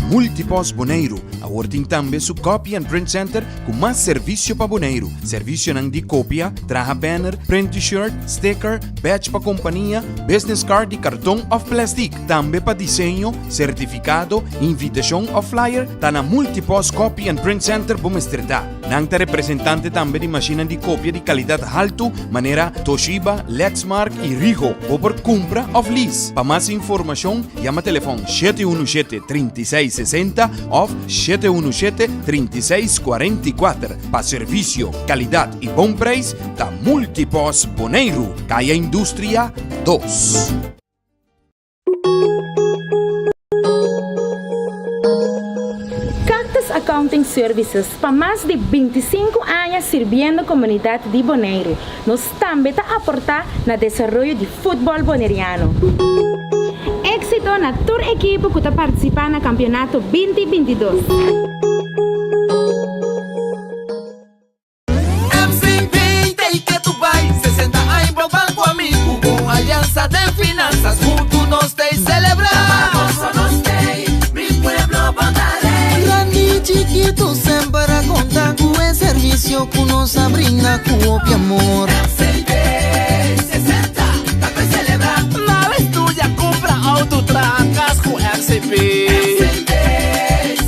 Multipost Boneiru awor tin tambe su Copy and Print Center ku mas servisio pa Boneiru. Servisionan di kopia, traha banner, print T-shirt, sticker, badge pa kompania, business card di karton òf plèstik. Tambe pa diseño, sertifikado, invitashon òf flyer, ta na Multipost Copy and Print Center bo mester ta. Nan ta representante tambe di mashinnan di kopia di kalidat haltu manera Toshiba, Lexmark i Ricoh. Bo por kumpra òf lease. Pa mas informashon yama telefòn 717 36 60 òf 717 36 44. Pa servisio, kalidat i bon preis ta Multipost Boneiru, Kaya Industria 2. Cactus Accounting Services pa mas di 25 aña sirbiendo komunidat di Boneiru. Nos tambe ta aportá na desaroyo di futbòl boneriano. Éksito na tur ekipo ku ta partisipá na kampionato 2022. MCB ta i tu bai 60 aña bo ban ku ami ku un aliansa den finansas huntu nos ta i selebrá. Nos nos t'ei, mi pueblo bo ta rei. Grandi i chikitu semper a konta ku e servisio ku nos a brinda ku hopi amor. MCB 60 ta pa selebrá. Nada studia, kumpra outo, traha kas ku MCB. MCB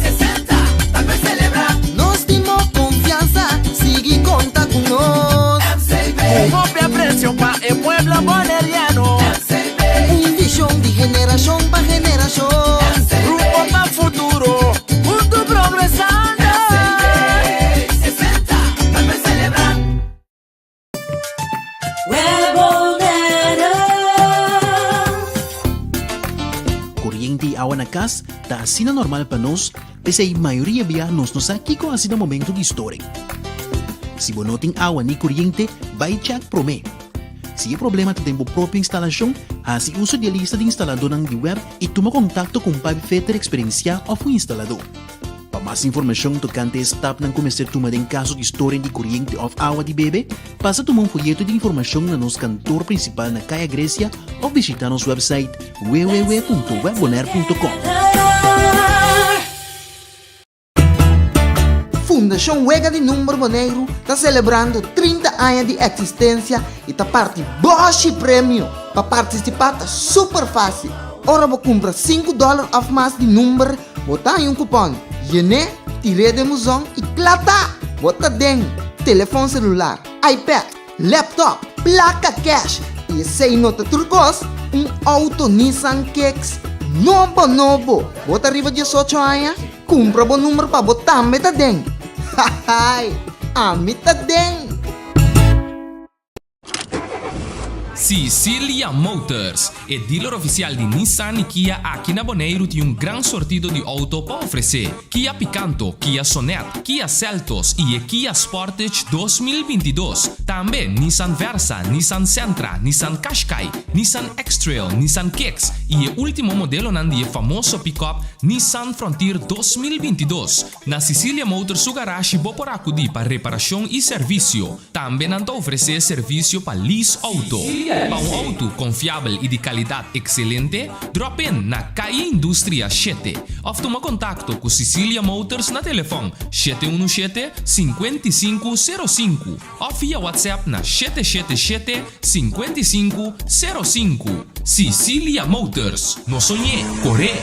60 ta pa selebrá. Nos tin bo konfiansa, sigui konta ku nos. MCB. Ku hopi apresio pa e pueblo boneriano. MCB. Un vishon di generashon pa generashon. MCB. Rumbo pa futuro, huntu progresando. MCB 60 ta pa selebrá. Koriente i awa na kas ta asina normal pa nos, p'esei mayoria bia nos no sa kiko hasi na momento di storing. Si bo no tin awa ni koriente, bai chèk promé. Si e problema ta den bo propio instalashon, hasi uso di e lista di instaladónan di web i tuma kontakto ku un pipefitter eksperensiá òf un instaladó. Pa mas informashon tokante e stapnan ku mester tuma den kaso di storing di koriente òf awa di bebe, pasa tuma un foyeto di informashon na nos kantor prinsipal na Kaya Grecia òf bishitá nos wèpsait www.webbonaire.com. Fundashon Wega di Number Boneiru ta selebrando 30 aña di eksistensia i ta parti bòshi premio! Pa partisipá ta super fásil! Ora bo kumpra sinku dòler òf mas di number, Bo ta haña un kupòn, yen'é, tir'é den buzon i kla ta! Bo ta den telefòn selular, iPad, laptop, plaka kèsh i esei no ta tur kos, un outo Nissan Kicks nobo nobo! Bo ta riba diesocho aña? Kumpra bo number pa bo tambe ta den! Hahaai! Ami ta den! Sicilia Motors, e dealer ofisial di Nissan i Kia aki na Boneiru tin un gran sortido di outo pa ofresé, Kia Picanto, Kia Sonet, Kia Seltos i e Kia Sportage 2022. Tambe Nissan Versa, Nissan Sentra, Nissan Qashqai, Nissan X-Trail, Nissan Kicks i e último modelonan di e famoso pick-up Nissan Frontier 2022. Na Sicilia Motors su garashi bo por akudí pa reparashon i servisio. Tambe nan ta ofresé servisio pa lease outo. Pa un outo konfiabel i di kalidat ekselente, drop in na Calle Industria shete òf tuma kontakto ku Sicilia Motors na telefòn 717 55 05 òf via WhatsApp na 777 55 05. Sicilia Motors, no soñ'é, kor'é!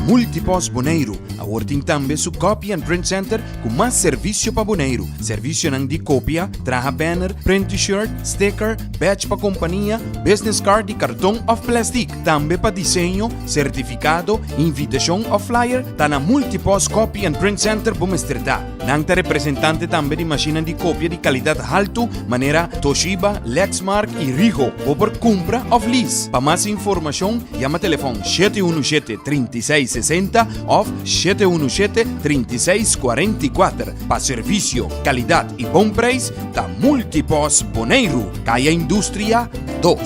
Multipost Boneiru awor tin tambe su Copy and Print Center ku mas servisio pa Boneiru. Servisionan di kopia, traha banner, print T-shirt, sticker, badge pa kompania, business card di karton òf plèstik. Tambe pa diseño, sertifikado, invitashon òf flyer, ta na Multipost Copy and Print Center bo mester ta. Nan ta representante tambe di mashinnan di kopia di kalidat haltu manera Toshiba, Lexmark i Ricoh. Bo por kumpra òf lease. Pa mas informashon yama telefòn 717 36 60 òf 717 36 44. Pa servisio, kalidat i bon preis ta Multipost Boneiru, Kaya Industria 2.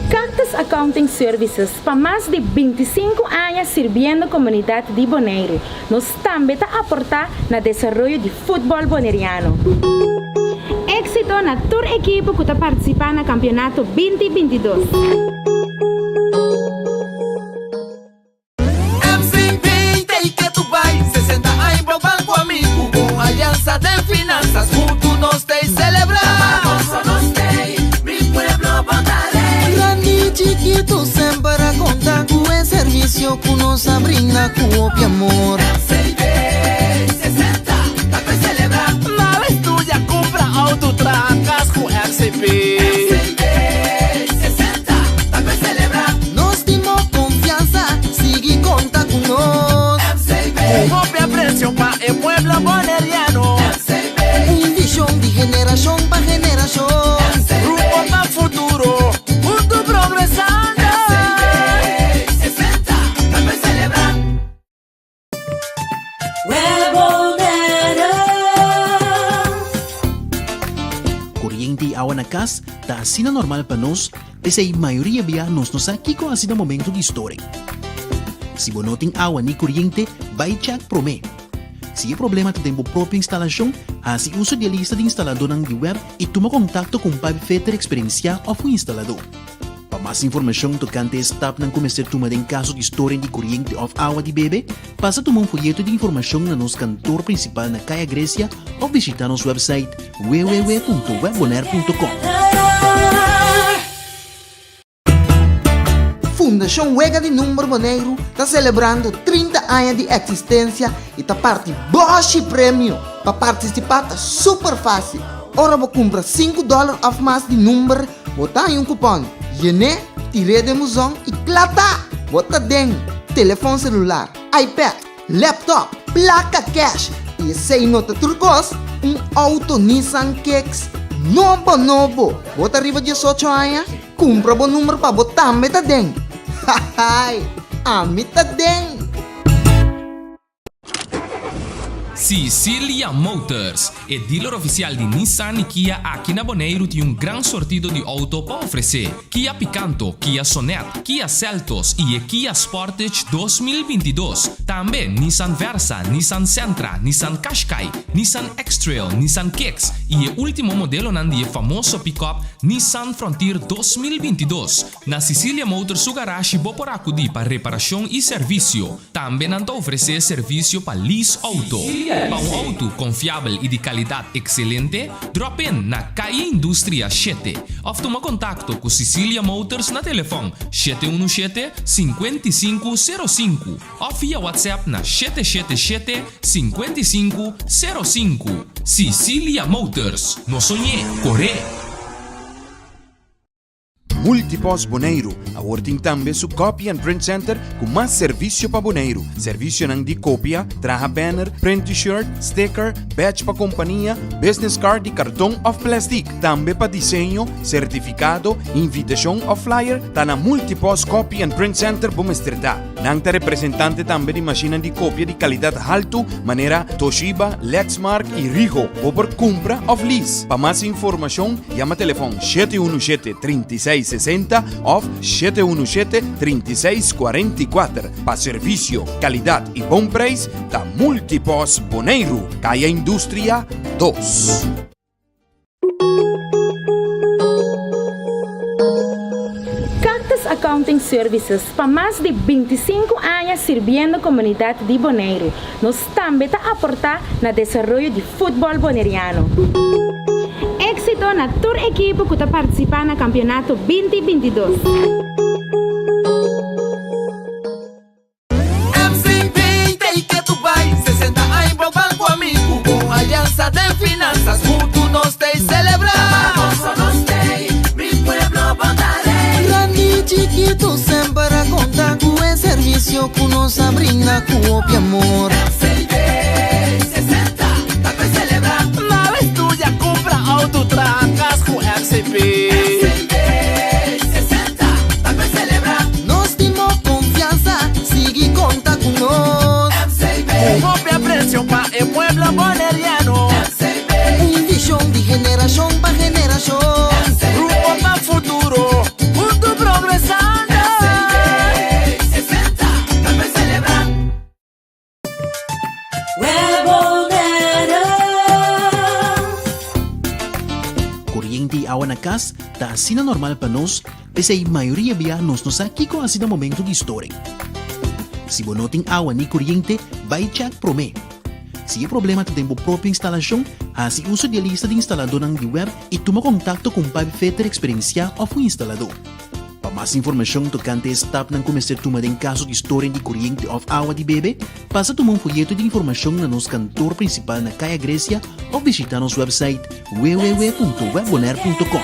Cactus Accounting Services pa mas di 25 aña sirbiendo komunidat di Boneiru. Nos tambe ta aportá na desaroyo di futbòl boneriano. Éksito na tur ekipo ku ta partisipá na kampionato 2022. MCB t'ei ke tu bai 60 aña bo ban ku ami Ku bon aliansa den finansas Huntu nos t'ei selebrá Nos nos t'ei Mi pueblo bo ta rei. Grandi i chikitu semper a konta ku e servisio ku nos a brinda ku hopi amor. MCB 60 ta pe selebrá. Na estudia, kumpra outo, traha kas ku MCB. MCB 60 ta pe selebrá. Nos tin bo konfiansa, sigui konta ku nos. MCB. Ku hopi apresio pa e pueblo boneriano. MCB. Un vishon di generashon pa generashon. MCB. Rumbo pa futuro, huntu progresando. MCB 60 ta pe selebrá. Koriente i awa na kas ta asina normal pa nos, p'esei mayoria bia nos no sa kiko hasi na momento di storing. Si bo no tin awa ni koriente, bai chèk promé. Si e problema ta den bo propio instalashon, hasi uso di e lista di instaladónan di web i tuma kontakto ku un pipefitter eksperensiá òf un instaladó. Pa mas informashon tokante e stapnan ku mester tuma den kaso di storing di koriente òf awa di bebe, pasa tuma un foyeto di informashon na nos kantor prinsipal na Kaya Grecia òf bishitá nos wèpsait www.webbonaire.com. Fundashon Wega di Number Boneiru ta selebrando 30 aña di eksistensia i ta parti bòshi premio! Pa partisipá ta super fásil! Ora bo kumpra sinku dòler òf mas di number, Bo ta haña un kupòn, yen'é, tir'é den buzon i kla ta! Bo ta den telefòn selular, iPad, laptop, plaka kèsh i esei no ta tur kos, un outo Nissan Kicks nobo nobo! Bo ta riba diesocho aña? Kumpra bo number pa bo tambe ta den! Hahaai! Ami ta den! Sicilia Motors, e dealer oficial di Nissan y Kia aki na Boneiru tin un gran sortido di auto pa ofrece. Kia Picanto, Kia Sonet, Kia Seltos y e Kia Sportage 2022. Tambe Nissan Versa, Nissan Sentra, Nissan Qashqai, Nissan X-Trail, Nissan Kicks y e ultimo modelonan di e famoso pick-up Nissan Frontier 2022. Na Sicilia Motors su garashi bo por acudi pa reparacion y servicio. Tambe nan ta ofresé servisio pa lease outo. Pa un outo konfiabel i di kalidat ekselente, drop in na Calle Industria shete òf tuma kontakto ku Sicilia Motors na telefòn 717 55 05 òf via WhatsApp na 777 55 05. Sicilia Motors, no soñ'é, kor'é! Multipost Boneiru awor tin tambe su Copy and Print Center ku mas servisio pa Boneiru. Servisionan di kopia, traha banner, print t-shirt, sticker, badge pa kompania, business card di karton òf plèstik. Tambe pa diseño, sertifikado, invitashon òf flyer ta na Multipost Copy and Print Center bo mester ta. Nan ta representante tambe di mashinnan di kopia di kalidat haltu manera Toshiba, Lexmark i Rigo. Bo por kumpra òf lease. Pa mas informashon yama telefòn 717 36 60 òf 717 36 44. Pa servisio, kalidat i bon preis ta Multipos Boneiru, Kaya Industria 2. Cactus Accounting Services pa mas di 25 aña sirbiendo komunidat di Boneiru. Nos tambe ta aportá na desaroyo di futbòl boneriano. Éksito na tur ekipo ku ta partisipá na kampionato 2022. MCB t'ei ke tu bai 60 aña bo ban ku ami Ku bon aliansa den finansas Huntu nos t'ei selebrá Nos nos t'ei Mi pueblo bo ta rei. Grandi i chikitu semper a konta ku e servisio ku nos a brinda ku hopi amor. MCB 60 ta pe selebrá. Na estudia, kumpra outo, traha kas ku MCB. MCB 60 ta pe selebrá. Nos tin bo konfiansa, sigui konta ku nos. MCB. Ku hopi apresio pa e pueblo boneriano. MCB. Un vishon di generashon pa generashon. MCB. Rumbo pa futuro, huntu progresando. MCB 60 ta pe selebrá. i awa na kas ta asina normal pa nos, p'esei mayoria bia nos no sa kiko hasi na momentu di storing. Si bo no tin awa ni koriente, bai chèk promé. Si e problema ta den bo propio instalashon, hasi uso di e lista di instaladónan di web i tuma kontakto ku un pipefitter eksperensiá òf un instaladó. Pa mas informashon tokante e stapnan ku mester tuma den kaso di storing di koriente òf awa di bebe, pasa tuma un foyeto di informashon na nos kantor prinsipal na Kaya Grecia òf bishitá nos wèpsait www.webbonaire.com.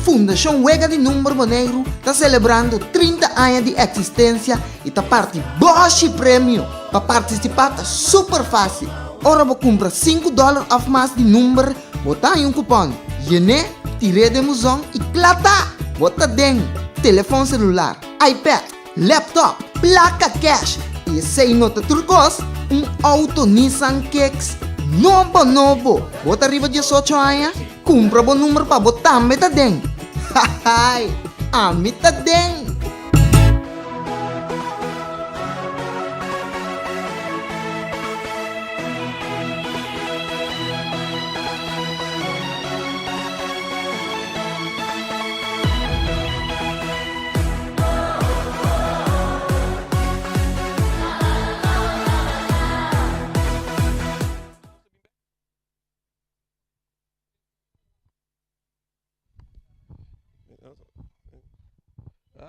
Fundashon Wega di Number Boneiru ta selebrando 30 aña di eksistensia i ta parti bòshi premio! Pa partisipá ta super fásil! Ora bo kumpra sinku dòler òf mas di number, bo ta haña un kupòn. Yen'é, tir'é den buzon i kla ta! Bo ta den telefòn selular, iPad, laptop, plaka kèsh i esei no ta tur kos, un outo Nissan Kicks nobo nobo! Bo ta riba diesocho aña? Kumpra bo number pa bo tambe ta den! Hahaai! Ami ta den!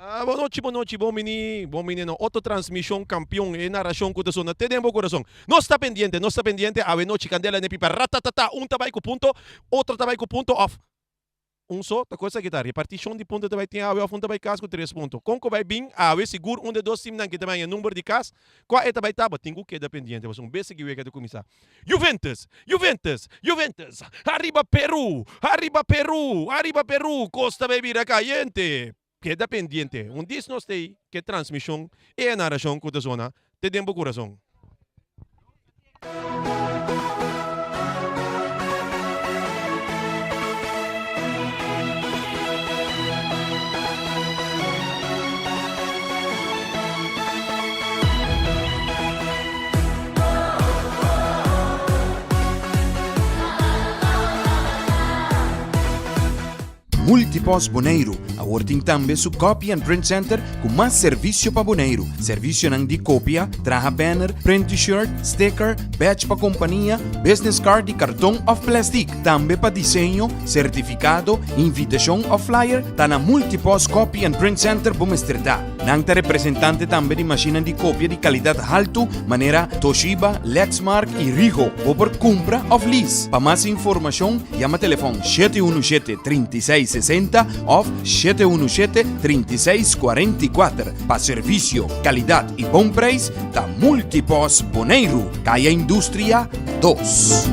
Ah, bon nochi, bon nochi, bon bini, bon bini na otro transmishon kampion, e narashon ku ta sona te den bo kurason. Nos ta pendiente, nos ta pendiente, awe nochi kandela den pipa, ratatata, un ta bai ku punto, otro ta bai ku punto òf un so, ta kos aki ta, repartishon di punto ta bai tin awe òf un ta bai kas ku tres punto. Kon ku bai bin awe sigur un de dos timnan ki ta bai haña number di kas, kua e ta bai ta, bo tin ku keda pendiente pasobra un bes aki wega ta kuminsá. Juventus, Juventus, Juventus, ariba Peru, ariba Peru, ariba Peru, cos ta bay bira cayente. Keda pendiente, un dis nos t'ey ke transmision e e naracion cu ta zona te den bo curazon. Multipost Boneiru awor tin tambe su Copy and Print Center ku mas servisio pa Boneiru. Servisionan di kopia, traha banner, print t-shirt, sticker, badge pa kompania, business card di karton òf plèstik. Tambe pa diseño, sertifikado, invitashon òf flyer ta na Multipost Copy and Print Center bo mester ta. Nan ta representante tambe di mashinnan di kopia di kalidat haltu manera Toshiba, Lexmark i Ricoh. Bo por kumpra òf lease. Pa mas informashon yama telefòn 717 36 60 òf 717 36 44. Pa servisio, kalidat i bon preis ta Multipos Boneiru, Kaya Industria dos.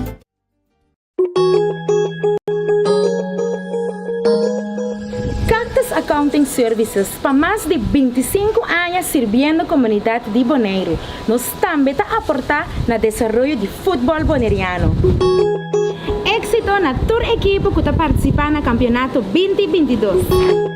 Cactus Accounting Services pa mas di 25 aña sirbiendo komunidat di Boneiru. Nos tambe ta aportá na desaroyo di futbòl boneriano. Éksito na tur ekipo ku ta partisipá na kampionato binti 22.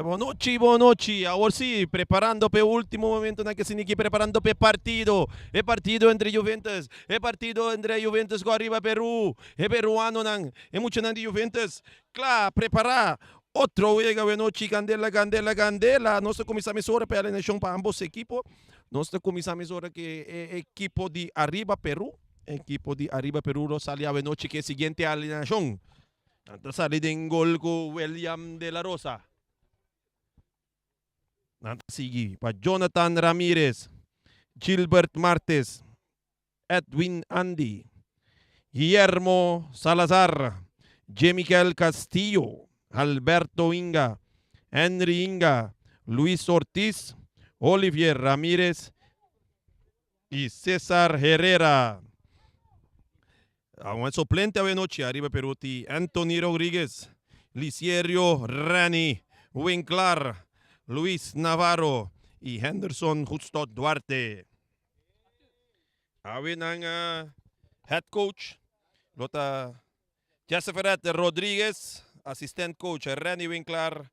Bon nochi, bon nochi. Awor sí, preparando p'e último momentonan ke siniki preparando p'e partido. E partido entre Juventus, e partido entre Juventus ku ariba Peru. E peruanonan, e muchanan di Juventus kla, prepará. Otro wega awe nochi, kandela, kandela, kandela. Nos ta kuminsá mesora p'e alineashon pa ambos ekipo. Nos ta kuminsá mesora ku e ekipo di ariba Peru. Ekipo di ariba Peru lo sali awe nochi ku e siguiente alineashon. Nan ta sali den gol ku William de la Rosa. Nan ta sigui pa Jonathan Ramirez, Gilbert Martes, Edwin Andy, Guillermo Salazar, Jemikel Castillo, Alberto Inga, Henry Inga, Luis Ortiz, Olivier Ramirez y Cesar Herrera. Un suplente awe nochi ariba Peruti, Anthony Rodriguez, Lisierio Rani, Winklaar, Luis Navarro i Henderson Justo Duarte. Awe nan head coach lo ta Jesseferet Rodriguez, assistent coach Renny Winklaar,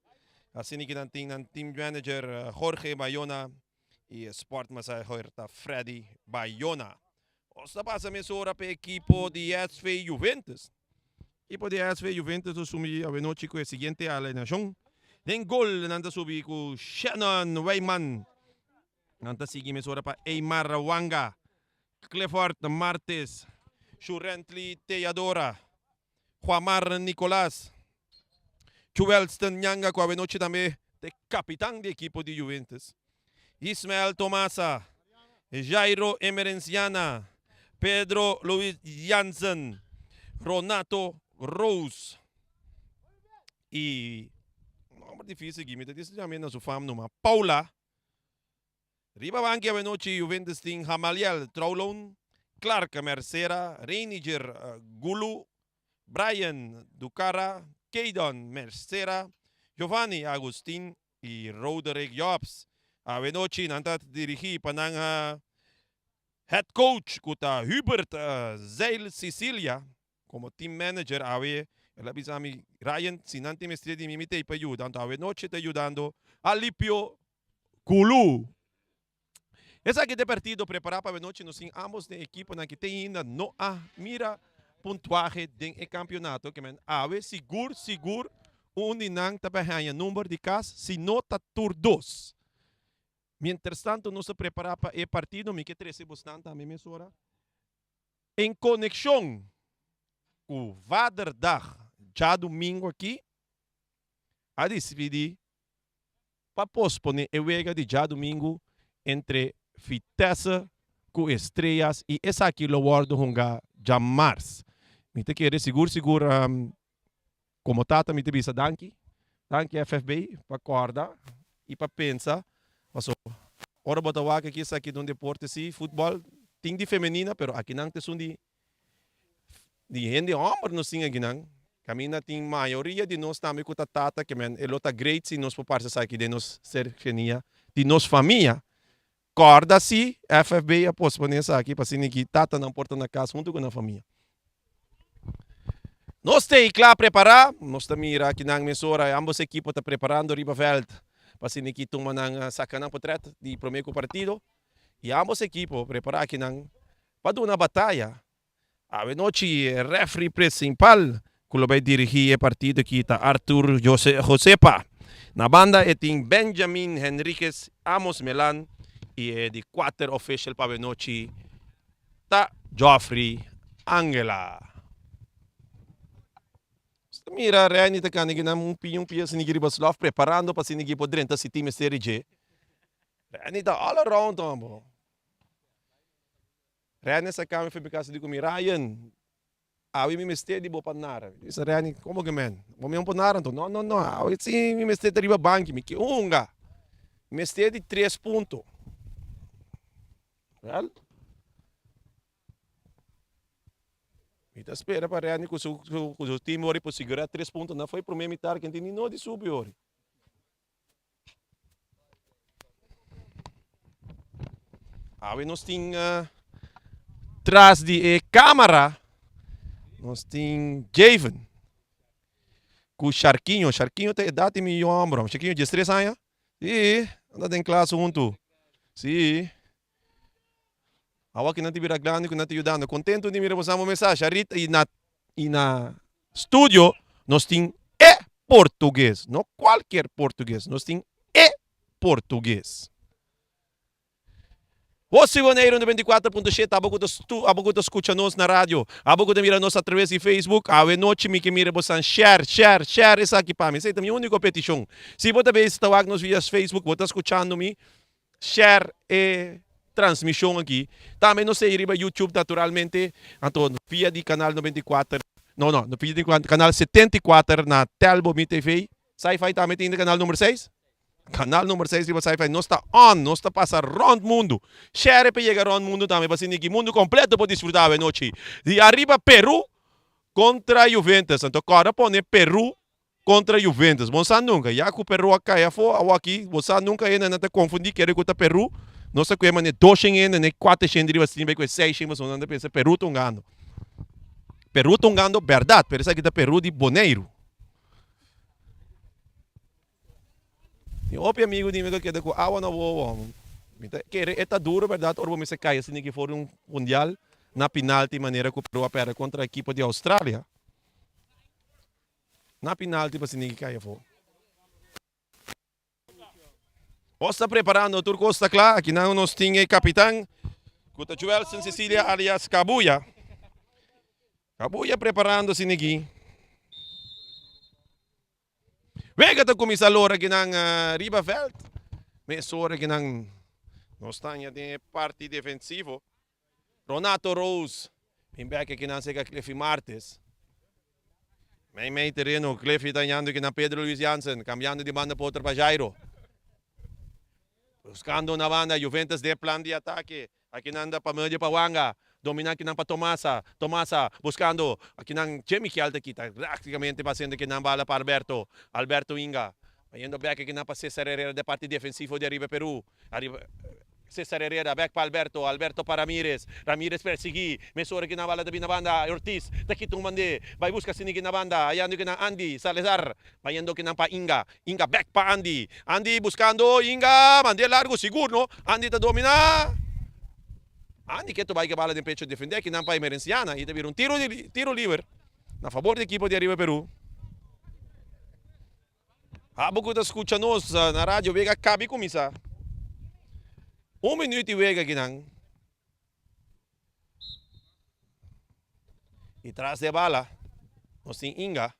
asina ki nan tin nan team manager Jorge Bayona i sport massageur ta Freddy Bayona. Nos ta pasa mesora pa e ekipo di SV Juventus. Ekipo di SV Juventus ta sumi awenochi ku e siguiente alineashon. Den gol nan ta subi ku Shannon Wijman. Nan ta sigui mesora pa Eymar Wanga, Clifford Martes, Shurently Teadora, Juamar Nicolas, Chuelston Nyanga ku awenochi tambe ta e kapitan di ekipo di Juventus, Ismael Tomasa, Jairo Emerenciana, Pedro Luis Jansen, Ronato Rose i nomber dificil aki mi ta disi tambe na su fam numa Paula. Riba banki awenochi Juventus tin Gamaliel Trouloon, Clark Mercera, Reiniger Gulu, Brian Ducara, Keydon Mercera, Giovanni Agustin i Roderick Jobs. Awenochi nan ta dirigi pa nan head coach ku ta Hubert Zeil Cicilia. Komo team manager awe el a bisa mi, Ryan, si nan tin mester di mi, mi ta ei pa yuda. Anto awe nochi ta yudando Alipio Kulu. Esaki ta e partido prepará pa awenochi. Nos tin ambos den ekiponan ki te ainda no a mira puntuahe den e kampionato. Ke men awe sigur sigur un di nan ta bai haña number di kas, si no ta tur dos. Mientrastanto nos ta prepará pa e partido, mi ke trese bosnan tambe mesora. En konekshon ku Vaderdag djadumingu aki, a disidí pa posponé e wega di djadumingu entre Vitesse ku Estrellas i esaki lo wòrdu hungá djamars. Mi ta kere sigur sigur komo tata mi ta bisa danki, danki FFB pa kòrda i pa pensa paso ora bo ta wak aki esaki ta un deporte si futbòl tin di femenina pero akinan ta esun di Di hende homber nos tin akinan, caminda tin mayoria di nos tambe cu ta tata ke men e lo ta great si nos por parse esaki den nos cercania di nos famia. Corda si FFB a pospone esaki pa asina ki tatanan por ta na cas hunto cu nan famia. Nos ta ei cla prepara, nos ta mira akinan mesora ambos ekipo ta preparando riba veld pa asina ki tuma nan saca nan potret di prome cu partido y ambos ekipo prepara akinan Pa duna bataya. Awe nochi e refri principal cu lo bay dirigi e partido aki ta Arthur Josepa. Na banda e tin Benjamin Henriquez, Amos Melan y e di cuater official pa awe nochi ta Geoffrey Angela. Nos ta mira Renny ta cana kinan un pia un pia asina riba slof preparando pa asina por drenta si tin mester di dje. Renny ta all around hombo. Renny sa kami for mi casa di ku mi, Ryan, awe mi mester di bo pa nara. Mi bisa Renny, komo ke men? Bo mi por nara anto? No, no, no, awe si mi mester ta riba banki, mi ke hunga. Mi mester di tres punto. Well, mi ta spera pa Renny ku su ku su team ori por sigura tres punto. Nan foi prome mitar ken tin ni no di subi ori. Awe nos tin tras di e camara nos tin Javen cu Sharkinho. Sharkinho ta edad di mi hombro. Sharkinho diestres aña? Si, anda den klas huntu. Si. Awa ki nan ta bira grandi ku nan ta yudando. Kontentu di mira boso amo mesa. Sharit i na i na studio nos tin e portugues. No kualkier portugues. Nos tin e portugues. Bo si Boneiru 94.7 abo ku ta abo ku ta skucha nos na radio. Abo ku ta mira nos atraves di Facebook. Awe nochi mi ke mira bosan share, share, share esaki pa mi. Esei ta mi uniko petishon. Si bo ta bes ta wak nos via Facebook, bo ta skuchando mi. Share e transmision aki. Tambe nos ta ei riba YouTube naturalmente. Anto via di canal 94, no no, via di canal 74 na Telbo Mi TV. Sci-Fi tambe tin den canal number 6. Canal number 6 riba Sci-Fi. Nos ta on, nos ta pasa rond mundu. Share pa yega rond mundu tambe pa asina ki mundu completo por disfruta awe nochi. Di ariba Peru contra Juventus. Anto kòrda pone Peru. Kontra Juventus. Bo sa nunka. Ya ku Peru a kai afó awaki, bo sa nunka hende nan ta konfundí kere ku ta Peru. Nos ta kue manera doshen hende ne kuatershen di riba stin bai kue seishen pasobra nan ta pensa Peru ta hungando. Peru ta hungando bèrdat, pero esaki ta Peru di Boneiru. Tin hopi amigu di mi ku a keda ku awa na wowo. Mi ta kere e ta duro bèrdat ora bo mester kai asina ki for di un mundial na pinalti manera ku Peru a pèrdè kontra ekipo di Australia. Na pinalti pa sinigi kai afó. Nos ta preparando, tur kos ta kla. Akinan nos tin e kapitan ku ta Joelson Cecilia alias Kabuya. Kabuya preparando sinigi. Wega ta kuminsá lora akinan riba vèlt. Mesora akinan nos ta den e parti defensivo. Ronato Rose bin bek akinan serka Cliffy Martes. Mei mei tereno Cliffy ta yando akinan Pedro Luis Jansen kambiando di banda pa otro pa Jairo. Buskando na banda Juventus den plan di atake. Akinan ta pa medio pa Wanga. Domina akinan pa Tomasa. Tomasa buskando akinan Che Michiel ta kita praktikamente pasendo akinan bala pa Alberto. Alberto Inga bayendo bek akinan pa Cesar Herrera den parti defensivo di Ariba Peru. Ariba Cesar Herrera bek pa Alberto, Alberto pa Ramirez, Ramirez persigi, mesora ki na bala ta bin na banda, Ortiz ta kita un bande, bai buska Siniki na banda, ayando ki na Andy, Salazar, bayendo ki nan pa Inga, Inga bek pa Andy, Andy buskando Inga, mande largo sigur no, Andy ta domina, Andy ke ta bai ke bala den pecho defende ki nan pa Emerenciana y ta bira un tiro tiro liber na fabor di ekipo di Ariba Peru. Abo ku ta skucha nos na radio wega kabi kuminsá. Un minuut di wega kinan. I tras di e bala nos tin Inga.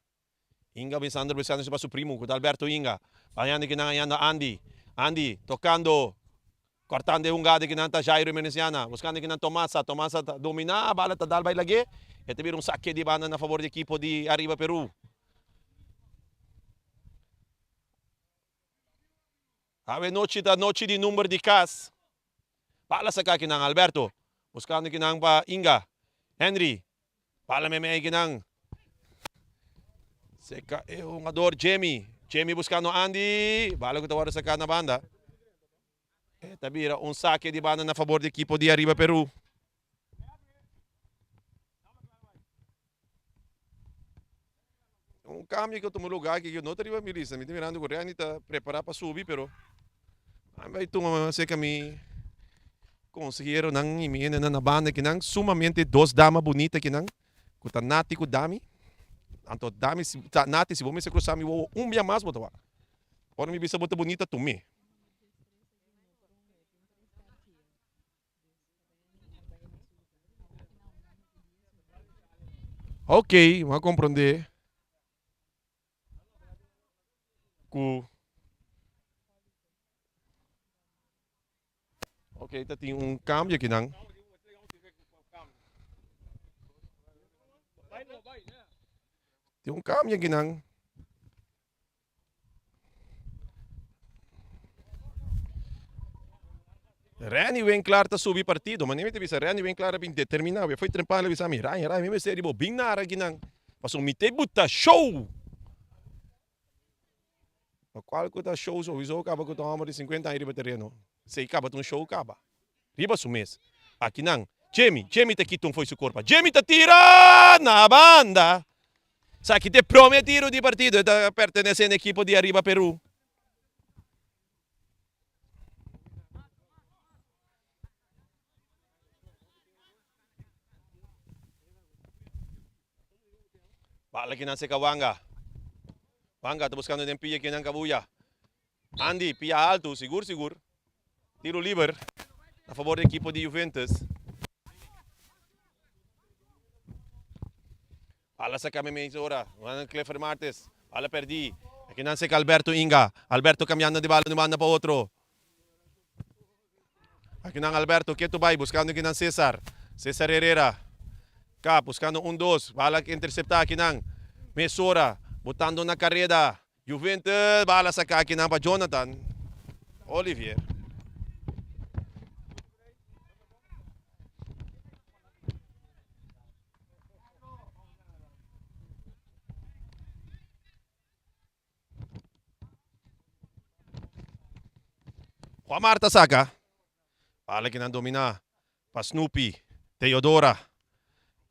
Inga binsando binsando pa su primu ku ta Alberto Inga. Bayando kinan ayando Andy. Andy tokando kòrtando e hungada kinan ta Jairo Emerenciana. Buskando kinan Tomasa. Tomasa ta dominá bala ta dal bai lag'é. E ta bira un sake di banda na fabor di ekipo di Ariba Peru. Awe nochi ta nochi di number di kas. Bala saka kinan Alberto. Buskando kinan pa Inga. Henry. Bala meimei kinan. Seka e hungador Jimmy. Jimmy buskando Andy. Bala ku ta wòrdu saka na banda. E ta bira un sake di banda na fabor di ekipo di Ariba Peru. Un cambio que tuma lugar que yo no ta riba mi lista. Mi ta mirando cu Randy ta prepara pa subi, pero a bai tuma cerca mi conseheronan y mi hendenan na banda kinan, sumamente dos dama bunita kinan, cu ta Nati cu Dami. Anto Dami, Nati, si bo mester crusa mi wowo un bia mas bo ta wak. Ora mi bisa bo ta bunita, tum'é. Ok, mi a comprende cu Ok, ta tin un cambio akinan. Tin un cambio akinan. Randy Winklar ta subi partido, ma mi ta bisa Randy Winklar a bin determina, we foi trempa el a bisa mi, Ryan, Ryan, mi mester di bo bin nara akinan, pasobra mi ta buta show. Pa cual cu ta show sowieso caba cu ta homber di 50 aña riba tereno, esey caba ta un show caba, riba su mes. Akinan, Jimmy, Jimmy ta kita un foi su corpa, Jimmy ta tira na banda. Esaki ta e prome tiro di partido, e ta pertenece na ekipo di Ariba Peru. Bala kinan seca Wanga. Wanga ta buscando den pia kinan Kabuya. Andy, pia alto, sigur sigur. Tiro liber na favor di ekipo di Juventus. Bala saca meimei ora. Clifford Martes. Bala perdi. Akinan seca Alberto Inga. Alberto cambiando di bala di un banda pa otro. Akinan Alberto ketu bai buscando akinan Cesar. Cesar Herrera. Ka buscando un dos. Bala intercepta akinan. Mesora botando na careda. Juventus bala saca akinan pa Jonathan Olivier. Juan Mar ta saka. Bala kinan domina pa Snoopy. Teodora.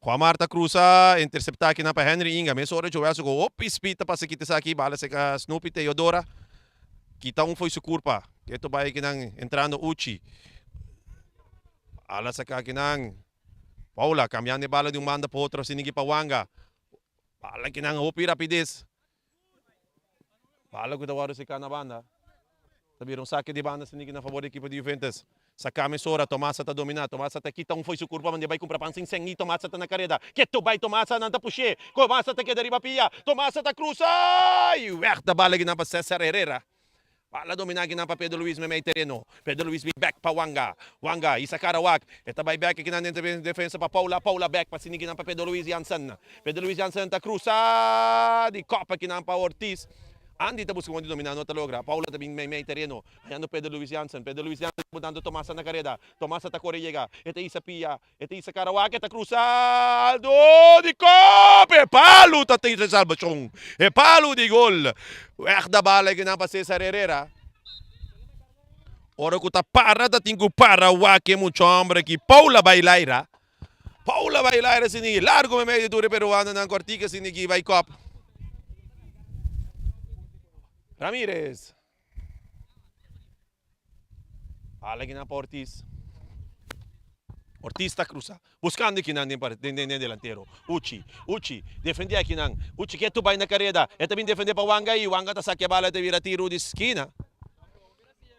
Juan Mar ta krusa, intersepta kinan pa Henry Inga. Mesora Joel su go hopi speed ta pasa kita esaki. Bala seka Snoopy Teodora. Kita un fo'i su kurpa. Keto bai kinan entrando Uchi. Bala saka kinan. Paula kambiando e bala di un banda pa otro asina ki pa Wanga. Bala kinan hopi rapides. Bala ku ta wòrdu seká na banda. Ta bira un sake di banda asina ki na fabor di ekipo di Juventus. Saká mesora, Tomasa ta dominá. Tomasa ta kita un fo'i su kurpa mand'é bai kumpra pan sin sèn i Tomasa ta na kareda. Ketu bai Tomasa, nan ta push'é. Tomasa ta keda riba pia. Tomasa ta krusa i wèg ta bala kinan pa Cesar Herrera. Bala dominá kinan pa Pedro Luis meimei tereno. Pedro Luis bin bèk pa Wanga. Wanga hisa kara wak. E ta bai bèk kinan den defensa pa Paula. Paula bèk pa sini kinan pa Pedro Luis Jansen. Pedro Luis Jansen ta krusa di kòp kinan pa Ortiz. Andy ta buska kon di dominá no ta logra. Paula ta bin meimei tereno hañando Pedro Luis Jansen. Pedro Luis Jansen ta botando Tomasa na kareda. Tomasa ta kore yega. E ta hisa pia. E ta hisa kara wak. E ta krusa Aldo di kòp. E palu ta tin su salbashon. E palu di gol. Wèg da bala kinan pa Cesar Herrera. Ora ku ta para ta tin ku para wak e mucha hòmber aki. Paula bai laira. Paula bai laira sinigi largo meimei di tur e peruanonan kòrtika sinigi bai kòp. Ramirez. Bala kinan pa Ortiz. Ortiz ta krusa. Buskando kinan den den den delantero. Uchi. Uchi. Defende akinan. Uchi ketu bai na kareda. E ta bin defende pa Wanga i Wanga ta saki e bala e ta bira tiru di skina.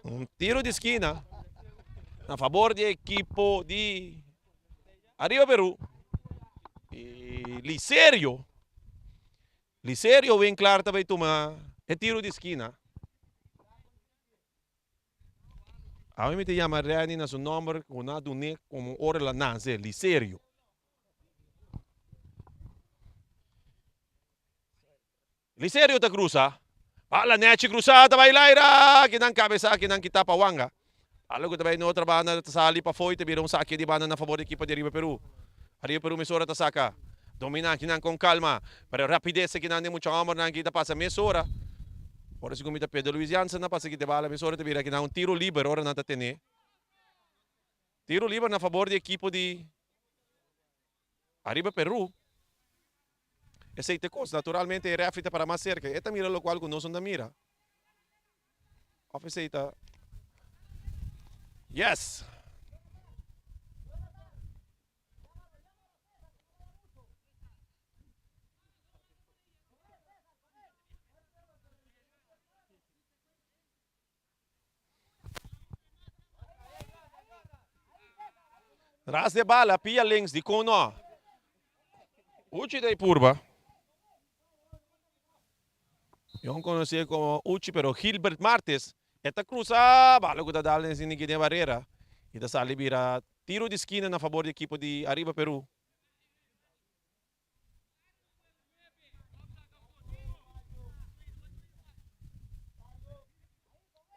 Un tiro di skina na fabor di ekipo di Arriba Peru. Y Liserio, Liserio Winklaar ta bay tuma e tiro di skina. Awe mi ta yama Renny na su nomber cu nan a dun'e como ora el a nace, Liserio. Liserio ta cruza. Bala nechi cruza ta bay laira. Kinan cabeza kinan kita pa wanga. Bala cu ta bay na otro banda ta sali pafo y ta bira un sake di banda na favor di ekipo di Arriba Peru. Arriba Peru mesora ta saca. Domina kinan con calma. Pero rapidez kinan di mucha hombernan aki ta pasa mesora. Ora si cu mi ta Pedro Luis Jansen a pasa kita e bala mesora ta bira kinan un tiro liber ora nan ta tene. Tiro liber na favor di ekipo di Ariba Peru. Esei ta e kos. Naturalmente e refri ta para mas serka. E ta mira lokual ku nos no ta mira. Of esei ta. Yes! Ras de bala, pia links, dikon no? Uchi ta e purba. Yon konosé komo Uchi, pero Gilbert Martes. E ta krusa, bala ku ta dal den siniki den barera. I ta sali bira tiro di skina na fabor di ekipo di Arriba Peru.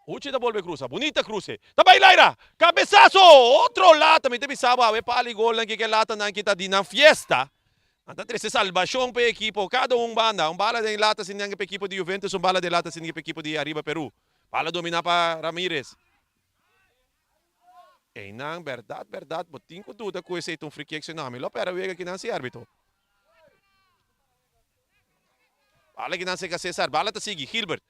Uchi ta bolbe cruza. Bunita cruce. Ta bay Laira. Cabezazo! Otro lata. Mi ta bisa bo awe pali golnan ki ke latanan ki ta di nan fiesta. Nan ta trece salbacion pa e ekipo. Cada un banda. Un bala den lata sin nan pa ekipo di Juventus. Un bala den lata sin pa ekipo di Arriba Peru. Bala domina pa Ramirez. Einan berdad berdad bo tin cu duda cu esey ta un free kick si no ami lo pera wega kinan si arbitro. Bala kinan seca Cesar bala ta sigui Gilbert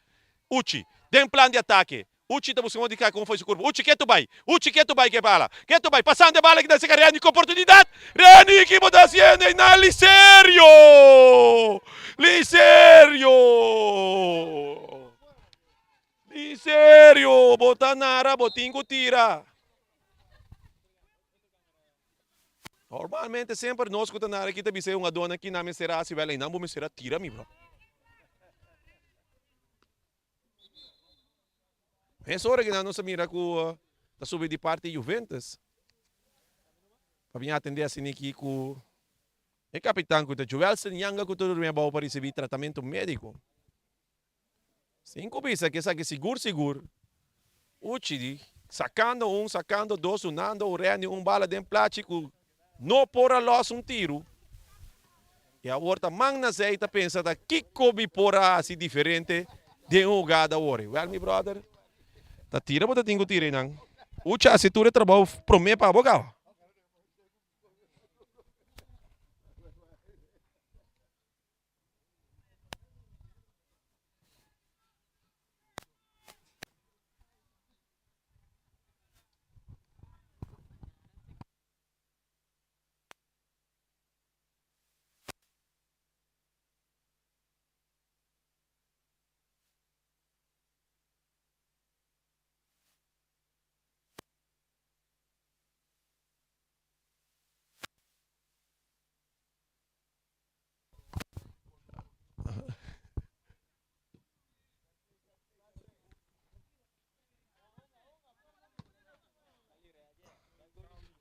Uchi den plan di atake Uchi ta busca modo di kai con foi su curva Uchi ketu bay Uchi ketu bay ke bala ketu bay pasando e bala kinan seca Renny cu oportunidad Renny ki bo ta haciendo einan Liserio Liserio. Di serio, bo ta nara, bo tin ku tira. Normalmente semper nos ku ta nara aki ta bisa e hungadónan ki nan mester hasi, wèl einan bo mester a tira mi bro. Mes ora ki nan nos a mira ku ta subi di parti Juventus pa bin atendé asiniki ku e kapitan ku ta Joelson Yanga ku ta durmi abou pa risibí tratamentu médiko. Sin ku bisa ku esaki sigur sigur Uchi di sakando un, sakando dos, unando un rèni un bala den plachi ku no por a lòs un tiru. I awor ta man na zei ta pensa ta kiko mi por a hasi diferente den un hugada awor. Wèl mi bròder. Ta tira bo ta tin ku tira einan. Ucha hasi tur e trabou promé pa bo kaba.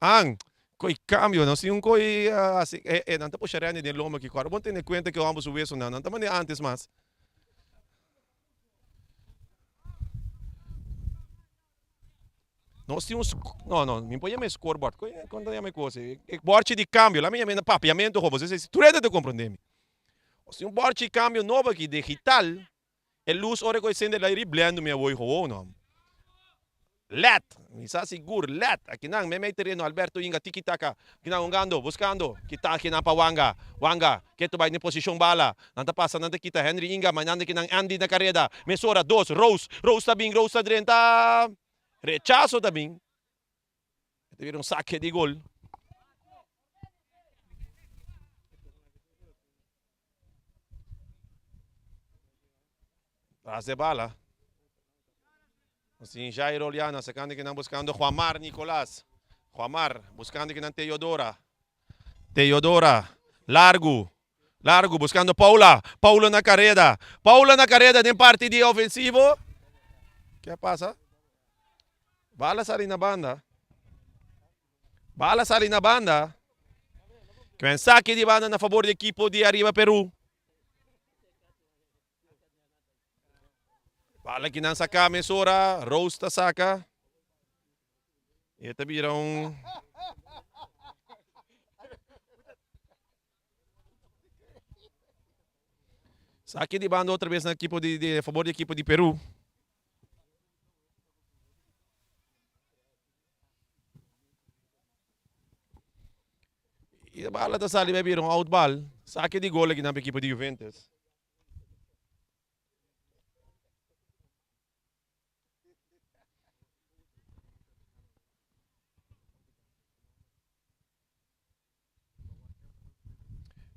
An, koi kambio, nos tin un koi hasi, e e nan ta pusha Randy den lomba aki kor. Bo tene kuenta ku homber su wesonan, nan ta manera antes mas. Nos tin un, no, no, mi por yama e scoreboard, kon ta yama e kos ei? E bòrchi di kambio, laat mi yama e na papiamentu ho, boso tur hende ta komprondé mi. Nos tin un bòrchi di kambio nobo aki, digital, e lus ora ku e sende la riblendo mi a woi gewoon hom. Led, mi sa sigur, led, akinan meimei tereno Alberto Inga tiki taka, akinan hungando, buskando, kita akinan pa Wanga, Wanga, ketu bai den posishon bala, nan ta pasa, nan ta kita Henry Inga, mainando akinan Andy na kareda, mesora, dos, Rose, Rose ta bin, Rose ta drenta, rechaso ta bin, e ta bira un sake di gol. Tras de bala. Sin Jairo Oliana sacando que nan buscando Juanmar Nicolas. Juanmar buscando que nan Teodora. Teodora. Largo. Largo buscando Paula. Paula na carrera. Paula na carrera den parte di ofensivo. ¿Qué pasa? Bala sali na banda. Bala sali na banda. Kwen saki di banda na favor di ekipo di Arriba Peru. Bala ki nan saka mesora. Rose ta saka. E ta bira un... Saki di banda otra vez na ekipo di, di favor di ekipo di Peru. E bala ta sali bai bira un out bal. Sake di gol aki nan pa ekipo di Juventus.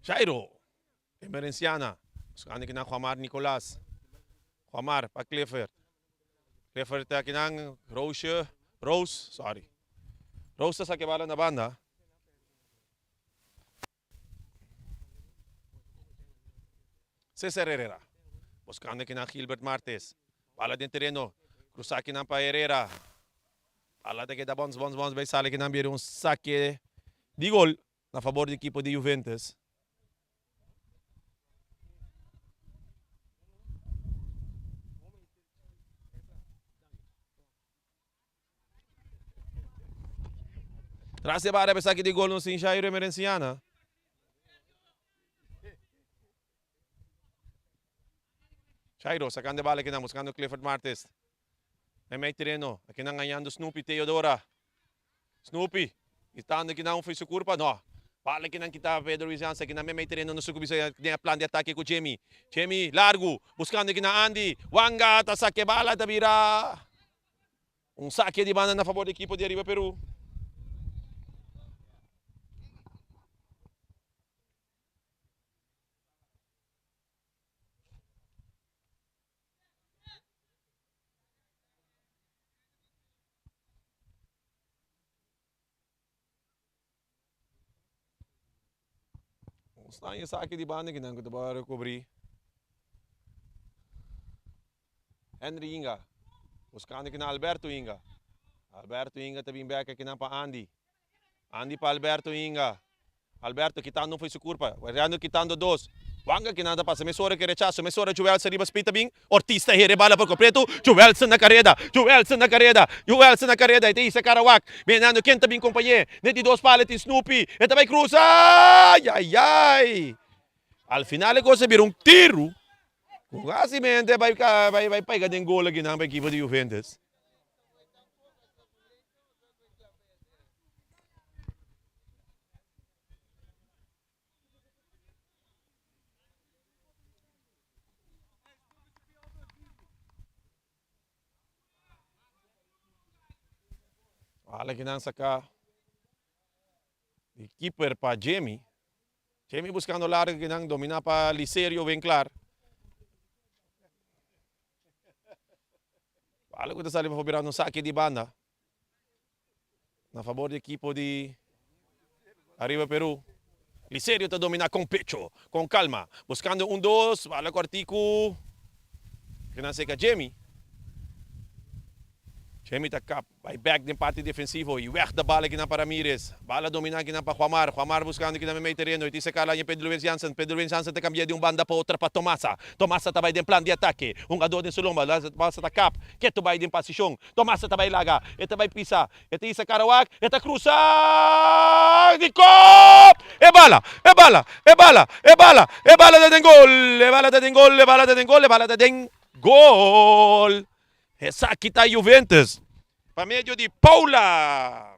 Jairo, Emerenciana, buscando aki nan Juanmar Nicolas. Juanmar pa Clifford. Clifford ta aki nan, Roosje, Roos, sorry. Roos ta saki bala na banda. Cesar Herrera, buscando aki nan Gilbert Martes. Bala den tereno, cruza aki nan pa Herrera. Bala ta keda bons, bons, bons, bay sali aki nan bira un sake di gol na fabor di ekipo di Juventus. Tras di bara esaki di gol nos tin Jairo Emerenciana. Jairo sacando e bala akinan buscando Clifford Martes. Meimei tereno akinan gañando Snoopy Theodora. Snoopy Gritando kinan un su curpa no. Bala kinan kita Pedro Luis Jansen kinan mei mei tereno no su cuminsa den e plan di atake cu Jimmy. Jimmy largu buscando kinan Andy. Wanga ta sake bala ta bira un sake di banda na favor di ekipo di Ariba Peru. Staan esaki di banda kinan ku ta bai rekobrí. Henry Inga buskando kinan Alberto Inga. Alberto Inga ta bin bek akinan pa Andy. Andy pa Alberto Inga. Alberto kitando un fo'i su kurpa, Reando kitando dos. Wanga kinan ta pasa mesora ke rechaso, mesora Joelson riba spit ta bin, Ortiz ta here bala por kompleto, Joelson na kareda, Joelson na kareda, Joelson na kareda, e ta hisa kara wak, mirando ken ta bin kompañ'é, den di dos pala tin Snoopy, e ta bai krusa, ayayay! Al final e kos a bira un tiru, ku kasimente bai bai pega den gol akinan pa ekipo di Juventus. Bala kinan saka di keeper pa Jimmy. Jimmy buscando largo kinan domina pa Liserio Winklar. Bala ku ta sali pa birando un saki di banda. Na fabor di ekipo di Arriba Peru. Liserio ta domina con pecho, con calma, buscando un dos, bala cortico. Kinan seca Jimmy. Jimmy ta kap, bai bek den parti defensivo y weg de bala kinan pa Ramirez. Bala domina kinan pa Juanmar. Juanmar buscando kinan meimei tereno. Y tin seca laña Pedro Luis Jansen. Pedro Luis Jansen ta cambia di un banda pa otro pa Tomasa. Tomasa ta bai den plan di atake. Hungador den su lomba. Tomasa ta kap. Keto bai den posicion. Tomasa ta bai laga. E ta bai pisa. E ta hisa cara wak. E ta cruza. Di kop! E bala! E bala! E bala! E bala! E bala ta den gol! E bala ta den gol! E bala ta den gol! E bala ta den gol! Esaki ta Juventus pa medio di Paula.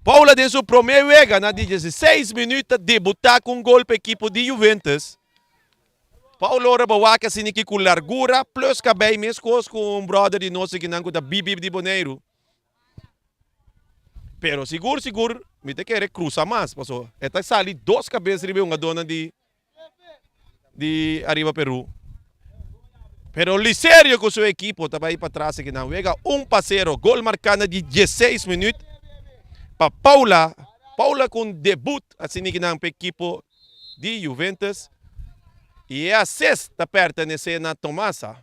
Paula den su prome wega na di 16 minuut ta debuta ku un gol pa ekipo di Juventus. Paula ora bo wak asina ki ku largura plus kabei meskos ku un brother di nos akinan ku ta bibib di Boneiru. Pero sigur sigur mi ta kere krusa mas paso e ta sali dos kabes riba e hungadónan di di Arriba Peru. Pero Liserio ku su ekipo ta bai patras aki nan wega un pa sero. Gol marká na di dieseis minüt pa Paula. Paula ku un debut asina aki nan pa ekipo di Juventus. I e assist ta pertenesé na Tomasa.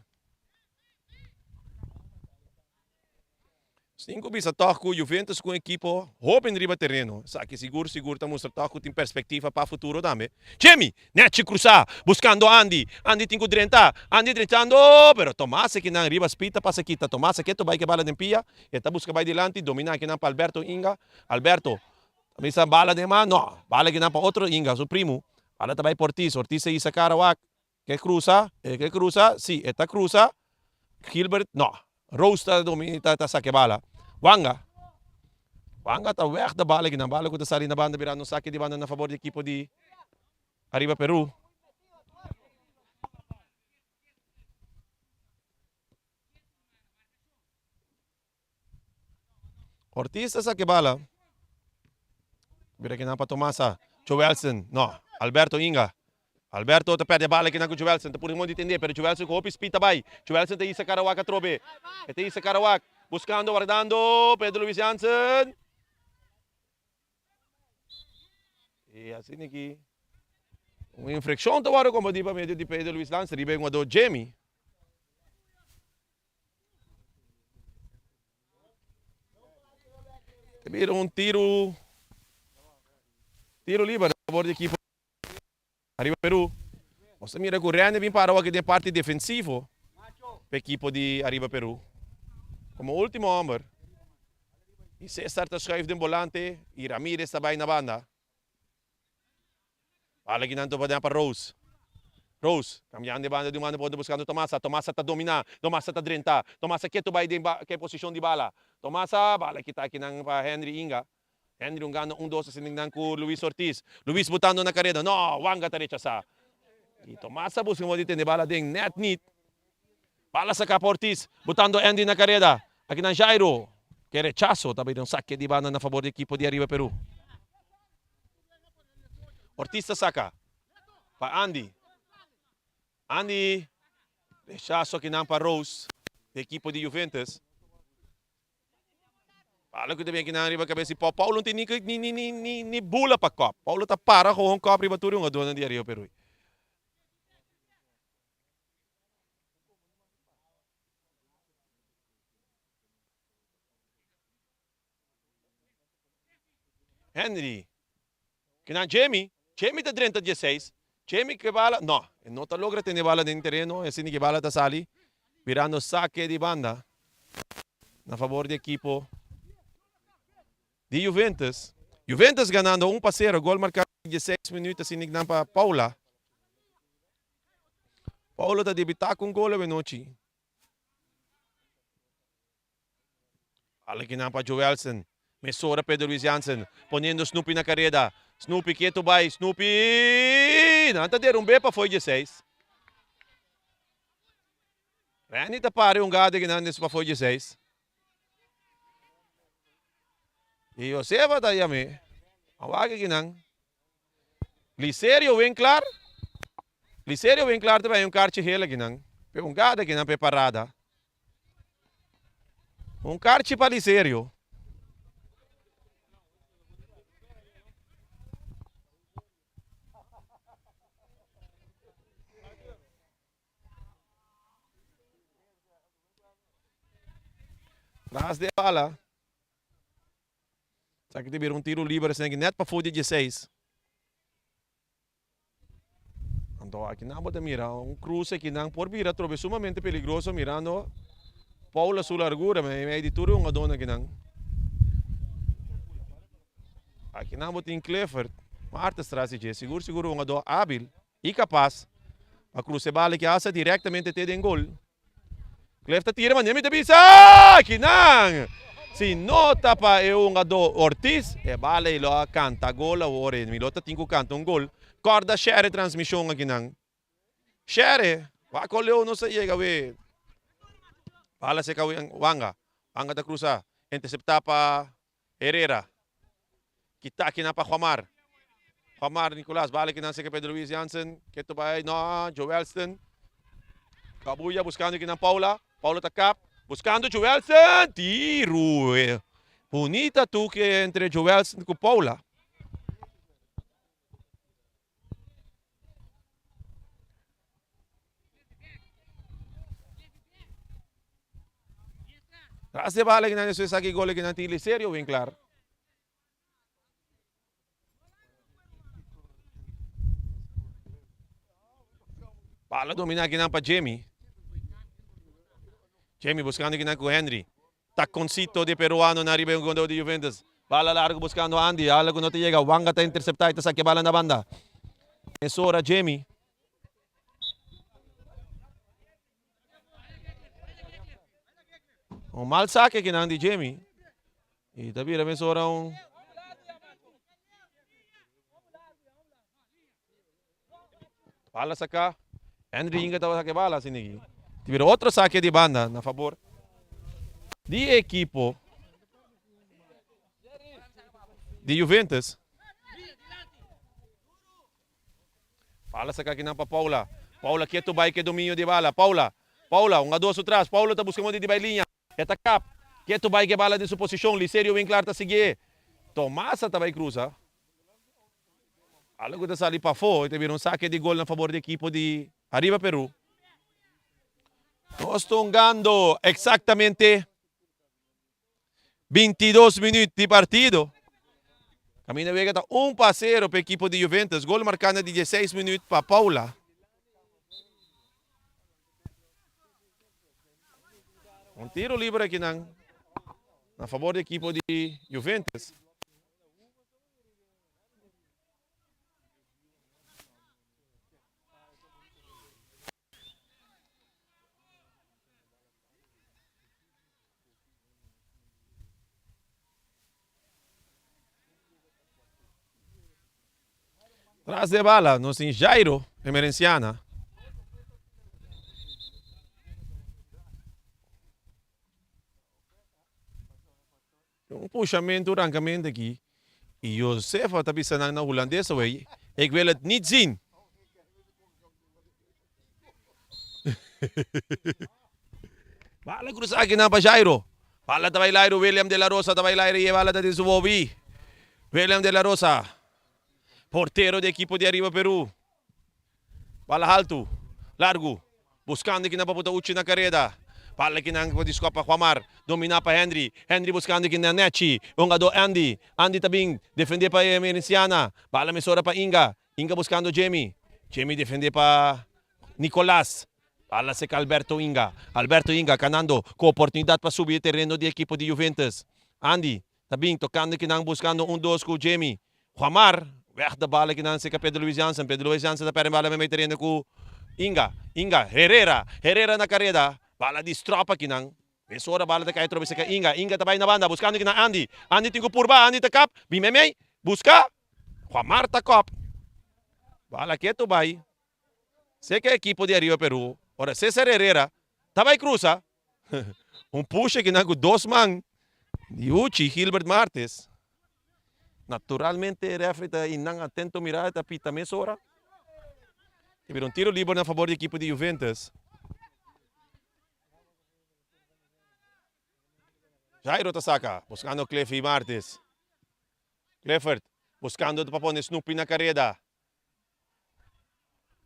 Sin ku bisa tòg ku Juventus ku un ekipo hóben riba tereno. Esaki sigur sigur ta mustra tòg ku tin perspektiva pa futuro tambe. Jimmy! Nèchi krusá, buskando Andy. Andy tin ku drenta. Andy drentando, pero Tomas akinan riba speed ta pasa kita. Tomas a ketu bai ke bala den pia. E ta buska bai dilanti, dominá akinan pa Alberto Inga. Alberto ta bisa bala den man. No, bala akinan pa otro Inga, su primu. Bala ta bai pa Ortiz. Ortiz a hisa kara wak. Ke krusa, e ke krusa, si, e ta krusa. Gilbert, no. Rose ta domi, ta, ta sake bala. Wanga. Wanga ta weg de bala kinan. Bala ku ta sali na banda birando un sake di banda na fabor di ekipo di Arriba Peru. Ortiz ta sake bala. Bira kinan pa Tomasa. Joelson, no. Alberto Inga. Alberto ta perde bala kinan ku Joelson. Ta purdi mon di tende, pero Joelson ku hopi speed ta bai. Joelson ta hisa Karawak atrobe. E ta hisa Karawak. Buskando, wardando. Pedro Luis Jansen. I asina ki un infrakshon ta wòrdu kombatí pa medio di Pedro Luis Jansen riba e hungadó Jimmy. Ta bira un tiro tiro liber a favor di ekipo Arriba Peru. Nos ta mira ku Rene bin para awor aki den parti defensivo pa ekipo di Arriba Peru. Komo ultimo homber i Cesar ta schuif den bolante i Ramirez ta bai na banda. Bala kinan ta pa Rose. Rose, cambiando e banda di un banda pa otro buscando Tomasa. Tomasa ta domina. Tomasa ta drenta. Tomasa ketu bai den ke posicion di bala. Tomasa, bala kita kinan pa Henry Inga. Henry un gana un dos asina kinan cu Luis Ortiz. Luis botando na careda. No, Wanga ta rechasa. Y Tomasa busca modo di tene bala den net niet. Bala saca pa Ortiz, botando Andy na careda. Akinan Jairo, ke rechaso ta bira un saque di banda na fabor di ekipo di Arriba Peru. Ortiz ta saca pa Andy. Andy rechaso akinan pa Rose di ekipo di Juventus. Bala ku ta bin akinan riba kabes di Paul. Paul no tin ni ni ni ni ni bula pa kop. Paulo ta para gewoon kop riba tur e hungadornan di Arriba Peru. Henry. Kinan Jamie. Jamie ta drenta dieseis. Jamie ke bala. No, e no ta logra tene bala den tereno. E asina ke bala ta sali birando sake di banda na fabor di ekipo di Juventus. Juventus ganando un pa sero. Gol marka dieseis minuut asina nan pa Paula. Paula ta debita ku un gol awenochi. Bala kinan pa Joelson. Mesora Pedro Luis Jansen poniendo Snoopy na kareda. Snoopy ketu bai. Snoopy! Nan ta derumbe pa fo'i dieseis. Randy ta pare un gade kinan des pa fo'i dieseis. I Josefa ta yam'é, A wak akinan. Liserio Winklaar, Liserio Winklaar ta bai un karchi hel akinan, p'e un gada akinan p'e parada. Un karchi pa Liserio. Tras di e bala. Esaki ta bira un tiro liber esaki net pafó di dieseis. Anto akinan bo ta mira un kruse akinan por bira atrobe sumamente peligroso mirando Paula su largura mei di tur e hungadónan akinan. Akinan bo tin Clifford Martens tras di dje sigur sigur un hungadó ábil i kapas pa krusa e bala ki hasa direktamente te den gol. Cliff ta tira manera mi ta bisa kinan si no ta pa e hungadó Ortiz e bala ei lo a kanta gol awor e mi lo ta tin ku kanta un gol. Kòrda share e transmishon akinan. Share! Wak kon leu nos a yega we. Bala seka Wanga. Wanga ta krusa interseptá pa Herrera. Kita akinan pa Juanmar. Juanmar Nicolas bala kinan seka Pedro Luis Jansen. Keto bai no Joelston. Kabuya buscando kinan Paula. Paula ta kap. Buscando Joelston. Tiru. Bunita toque entre Joelston ku Paula. Tras de bala kinan despues aki gol kinan tin Liserio Winklaar. Bala domina kinan pa Jamie. Jamie buscando kinan ku Henry. Taconcito di peruano na riba e jugador di Juventus. Bala largo buscando Andy. Ala cu no ta yega. Wanga ta intercepta y ta saca e bala na banda. Mesora Jamie. Un mal saque kinan di Jamie. Y ta bira mesora un... Bala saca. Henry Inga tabata saca e bala asina aki. Ta bira otro saque di banda na fabor di e ekipo di Juventus. Bala saca akinan pa Paula. Paula ketu bai ke dominio di bala. Paula, Paula, un a dos su tras. Paula ta busca modo di bai liña. E ta kap. Ketu bai ke bala den su posicion. Liserio Winklaar ta siguié. Tomasa ta bai cruza. Algo ku ta sali pafó i ta bira un sake di gol na fabor di ekipo di Ariba Peru. Nos ta hungando eksaktamente 22 minüt di partido. Kaminda wega ta un pa sero pa ekipo di Juventus. Gol marká na di dieseis minüt pa Paula. Un tiro liber akinan na fabor di ekipo di Juventus. Tras de bala nos tin Jairo Emerenciana. Un pushamentu rankamentu aki i Josefa ta bisa nan na hulandes awey, Ik wil het niet zien. Bala krusa akinan pa Jairo. Bala ta bai Lairo, William de la Rosa ta bai Lairo i e bala ta den su bobi. William de la Rosa, portero di ekipo di Ariba Peru. Bala haltu, largu, buskando kinan pa puta Uchi na kareda. Bala kinan pa di skòp pa Juanmar, dominá pa Henry. Henry buskando kinan Nechi, hungadó Andy. Andy ta bin defendé pa Emerenciana. Bala mesora pa Inga. Inga buskando Jimmy. Jimmy defendé pa Nicolas. Bala seka Alberto Inga. Alberto Inga kanando ku oportunidat pa subi e tereno di ekipo di Juventus. Andy Ta bin tocando kinan buscando un dos cu Jamie. Juanmar weg de bala kinan cerca Pedro Luis Jansen. Pedro Luis Jansen ta perde bala mei tereno cu Inga. Inga, Herrera. Herrera na careda. Bala di strop akinan. Mesora bala ta cay atrobe cerca Inga. Inga ta bay na banda buscando kinan Andy. Andy tin cu purba. Andy ta kap. Bin mei mei. Busca. Juanmar ta kop. Bala keto bay. Cerca equipo di Ariba Peru. Ora Cesar Herrera ta bay cruza. Un pusha kinan cu dos man di Uchi Gilbert Martes. Naturalmente e referee ta einan atento mira e ta pita mesora. Ta bira un tiro liber na fabor di ekipo di Juventus. Jairo ta saka, buskando Cliffy Martis. Clifford, buskando pa pone Snoopy na kareda.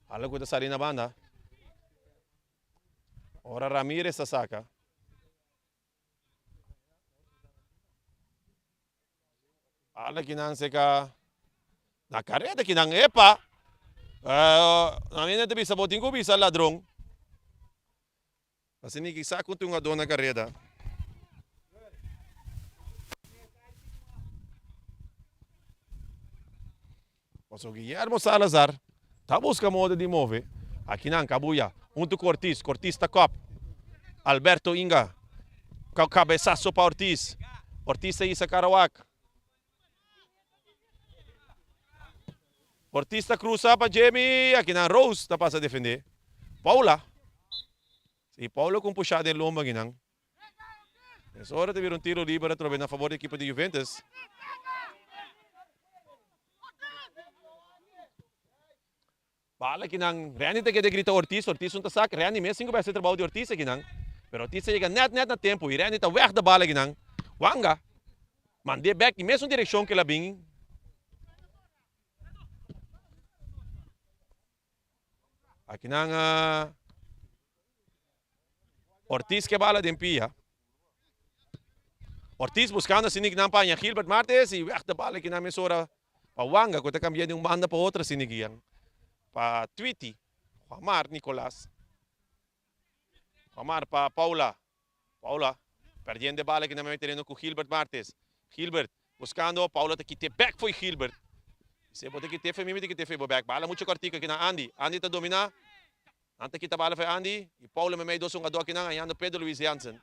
Hala ku ta sali na banda. Ora Ramirez ta saka. Ala kinan seka na kareda kinan epa. Uh, na mi ta bisa bo tin ku bisa ladron. Asina ki sa ku tin un adó na kareda. Paso Guillermo Salazar ta buska moda di move. Akinan Kabuya huntu ku Ortiz. Ortiz ta kòp. Alberto Inga kabesaso pa Ortiz. Ortiz ta hisa Karawak. Ortiz ta krusa pa Jimmy. Akinan Rose ta pasa defendé. Paula. Si Paula ku un pushá den lomba akinan. Es ora ta bira un tiro liber atrobe na fabor di ekipo di Juventus. Bala akinan, Randy ta keda grita Ortiz, Ortiz un ta sak, Randy mes tin ku bai hasi trabou di Ortiz akinan. Pero Ortiz ta yega nèt nèt na tempu i Randy ta wèg de bala akinan. Wanga mand'é bèk di mesun direkshon ku el a bin. Akinan Ortiz ke bala den pia. Ortiz buscando asina kinan pa haña Gilbert Martes y weg de bala kinan mesora pa Wanga cu ta cambia di un banda pa otro asina kian pa Twitty Juanmar Nicolas Juanmar pa Paula Paula perdiendo e bala kinan mei tereno cu Gilbert Martes Gilbert buscando Paula ta kite bek fo'i Gilbert Se bo ta kite fo'i mi mi ta kite fo'i bo bek bala mucho cortico kinan Andy Andy ta domina Nan ta kita bala fo'i Andy y Paulo memey dos hungador akinan hañando Pedro Luis Jansen.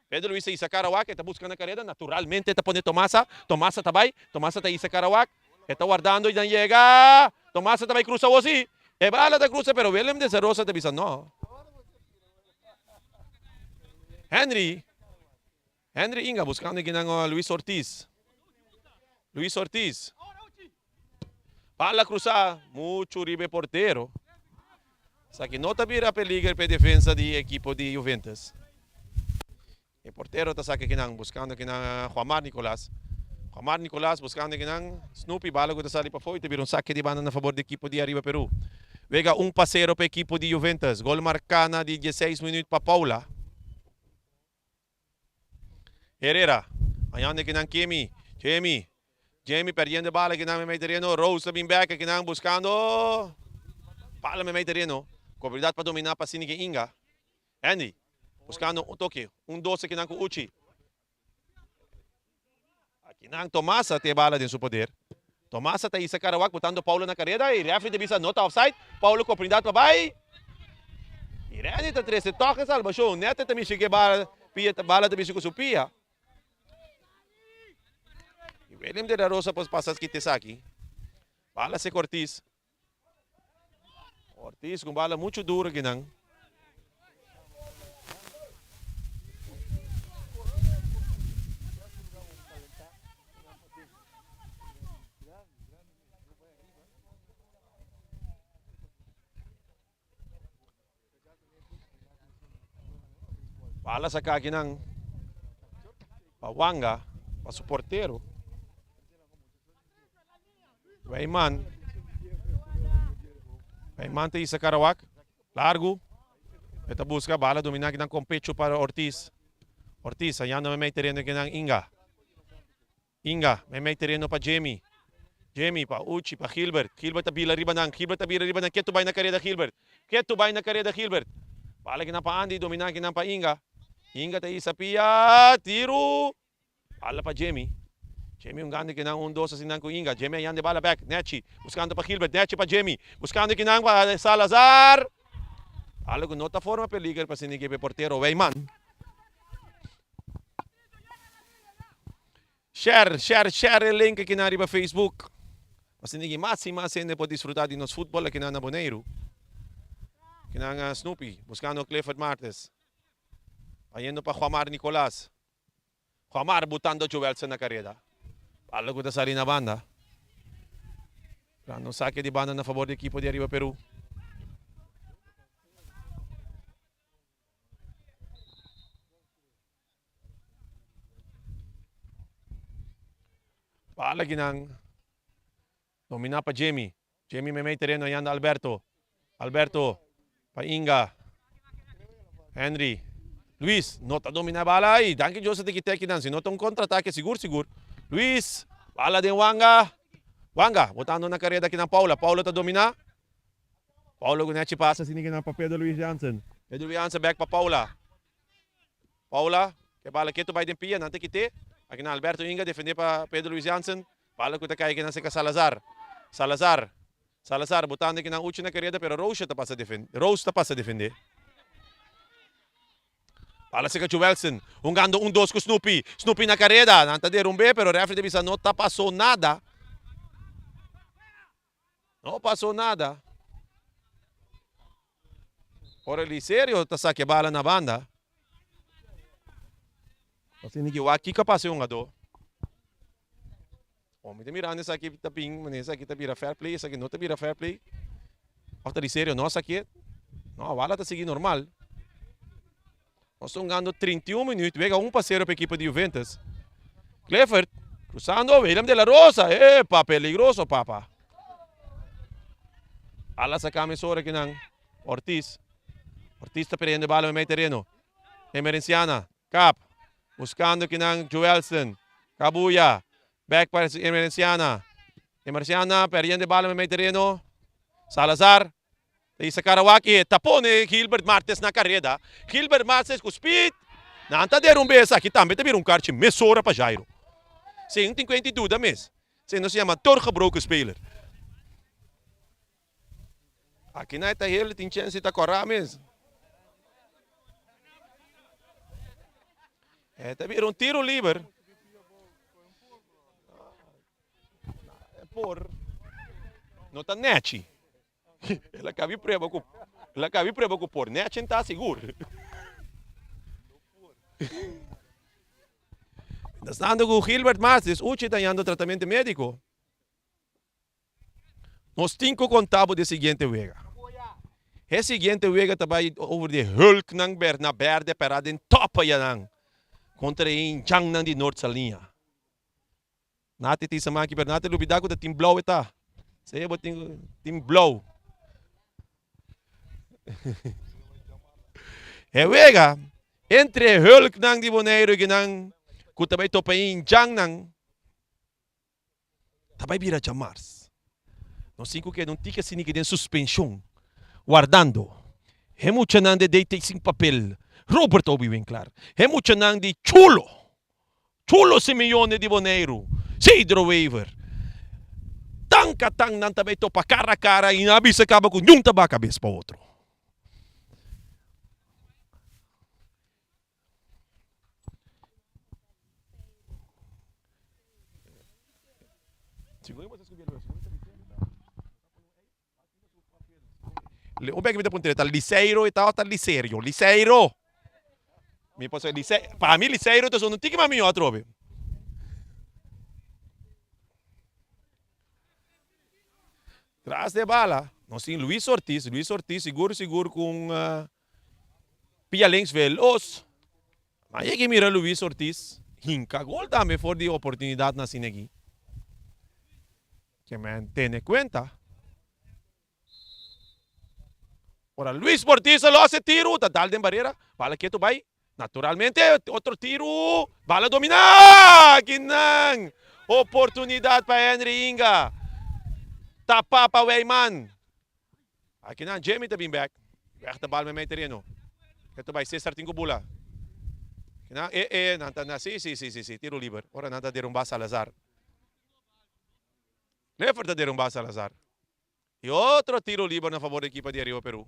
Pedro Luis ta hisa Karawak, e ta buska na kareda, naturalmente e ta pone Tomasa, Tomasa ta bay, Tomasa ta hisa Karawak, e ta wardando y nan yega, Tomasa ta bay crusa awor si, e bala ta crusa pero Willem de Zarosa ta bisa no. Henry, Henry Inga buscando akinan Luis Ortiz, Luis Ortiz. Bala cruzá mucho riba e portero. Esaki no ta bira peliger pa e defensa di ekipo di Juventus. E portero ta saka kinan buscando kinan Juanmar Nicolas. Juanmar Nicolas buscando kinan Snoopy bala cu ta sali pafó y ta bira un sake di banda na favor di ekipo di Arriba Peru. Wega un pa sero pa ekipo di Juventus. Gol marca na di dieseis minuut pa Paula. Herrera, hañando kinan Kemi, Jemi, Jemi perdiendo e bala kinan meimei tereno, Rose ta bin bek kinan buscando bala meimei tereno, oportunidad pa domina pa Sinike Inga, Andy buscando un toke, un doce kinan cu Uchi, akinan Tomasa tin e bala den su poder, Tomasa ta hisa Karawak botando Paulo na kareda y refri ta bisa no ta offside, Paulo cu oportunidad pa bay y Randy ta trece toch e salbacion, net e ta mishi cu e bala, pia, bala ta mishi cu su pia. Y William de la Rosa por pasa kita esaki, bala seca Ortiz. Ortiz cu bala mucho duro akinan. Bala saca akinan pa Wanga, pa su portero. Wijman. Wijman ta hisa Karawak. Largu. E ta buska bala domina kinan con pecho para Ortiz. Ortiz hallando meimei tereno kinan Inga. Inga meimei tereno pa Jimmy. Jimmy pa Uchi pa Gilbert. Gilbert ta bila riba nan. Gilbert ta bila riba nan. Ketu bai na kareda Gilbert. Ketu bai na kareda Gilbert. Bala kinan pa Andy domina kinan pa Inga. Inga ta hisa pia. Tiru. Bala pa Jimmy. Jimmy un gande kinan un dos asinan ku Inga. Jimmy a yanda e bala bek. Nechi buskando pa Gilbert. Nechi pa Jimmy. Buskando kinan pa Salazar. Bala ku no ta forma peliger pa asina ekipo e portero Wijman. Share, share, share e link akinan riba Facebook. Pa asina ki mas i mas hende por disfruta di nos futbol akinan na Boneiru. Kinan Snoopy buskando Clifford Martes. Bayendo pa Juanmar Nicolas. Juanmar butando Joelson na kareda. Bala ku ta sali na banda. Dando un sake di banda na fabor di ekipo di Ariba Peru. Bala kinan domina pa Jimmy. Jimmy meimei tereno a yanda Alberto. Alberto pa Inga. Henry. Luis no ta domina e bala ay. Danki Dios a tiki teki nan. Si no ta un contraataque sigur sigur. Luis. Bala den Wanga. Wanga botando na careda kinan Paula. Paula ta domina. Paula cu nechi pasa asina kinan pa Pedro Luis Jansen. Pedro Luis Jansen bek pa Paula. Paula ke bala ketu bai den pia nan ta kite. Akinan Alberto Inga defende pa Pedro Luis Jansen. Bala ku ta kai kinan seka Salazar. Salazar. Salazar botando kinan Uchi na kareda pero Roosje ta pasa defende. Roos ta pasa defende. Bala seka Joelson. Hungando un dos ku Snoopy. Snoopy na kareda. Nan ta derumbe pero refri ta bisa no ta paso nada. No paso nada. Ora Liserio ta saca e bala na banda. Asina ki wak kiko a pasa e hungadó. Oh, mi ta mirando esaki ta bin, manera esaki ta bira fair play, esaki no ta bira fair play. Of ta Liserio no a sakié. No, a bala ta sigui normal. Nos ta hungando 31 minuut, wega un pa sero pa ekipo di Juventus. Clifford, cruzando, William de la Rosa, epa, peligroso papa. Ala saca mesora kinan, Ortiz. Ortiz ta perdiendo e bala mei tereno. Emerenciana, kap, buscando kinan Joelson, Cabuya, back pa Emerenciana. Emerenciana perdiendo e bala mei tereno. Salazar, Ta isa Karawak ta pone Gilbert Martes na kareda. Gilbert Martes ku speed. Nan ta derumbe esaki tambe ta bira un karchi mesora pa Jairo. Sin tin kuenti duda mes. Esei nos yama doorgebroken speler. Aki nan e ta hel tin chens di ta kora mes. E ta bira un tiro liber. Por no ta nechi. El a kabi prueba ku el a kabi prueba ku por nechi ta sigur. Mientras tanto ku Gilbert Martes Uchi ta yando tratamiento médiko. Nos tin ku konta bo di e siguiente wega. E siguiente wega ta bai over di Hulknan Berna Berde pera den top ayanan kontra e Injannan di Noord Saliña. Nati tin samaki pero nati lubida ku ta tin blou e ta. Sea bo tin tin blou. E wega entre e hulknan di Boneiru i kinan ku ta bai topa e indjannan ta bai bira djamars. Nos tin ku keda un tiki asina den suspenshon wardando e muchanan di DT sin papel Robert Obi Winklaar, e muchanan di Chulo. Chulo Simeone di Boneiru, Cedro Wever. Tan ka tan nan ta bay topa kara kara i nan a bisa kaba ku niun ta baha kabes pa otro. Un bek mi ta puntra ta Liseiro e ta o ta Liserio? Liseiro! Mi por sa Lise, pa mi Liseiro ta sona un tiki mas mihó atrobe. Tras de bala, nos tin Luis Ortiz, Luis Ortiz sigur sigur ku un pia links veloz. Ma yega mira Luis Ortiz hinka gol tambe for di oportunidatnan asina aki. Ke men tene kuenta. Ora Luis Mortiza lo hace tiru, ta dal den barera, bala ketu bai. Naturalmente, otro tiru, bala domina! Kinan! Oportunidad pa Henry Inga. Tapa pa Wijman. Akinan Jimmy ta bin bek. Weg ta bal mei tereno. Ketu bai Cesar tin ku bula. Kinan, e, e, nan ta na, si, si, si, si, si, tiru liber. Ora nan ta derumba Salazar. Leffert ta derumba Salazar. Y otro tiro liber na favor di ekipa di Arriba Peru.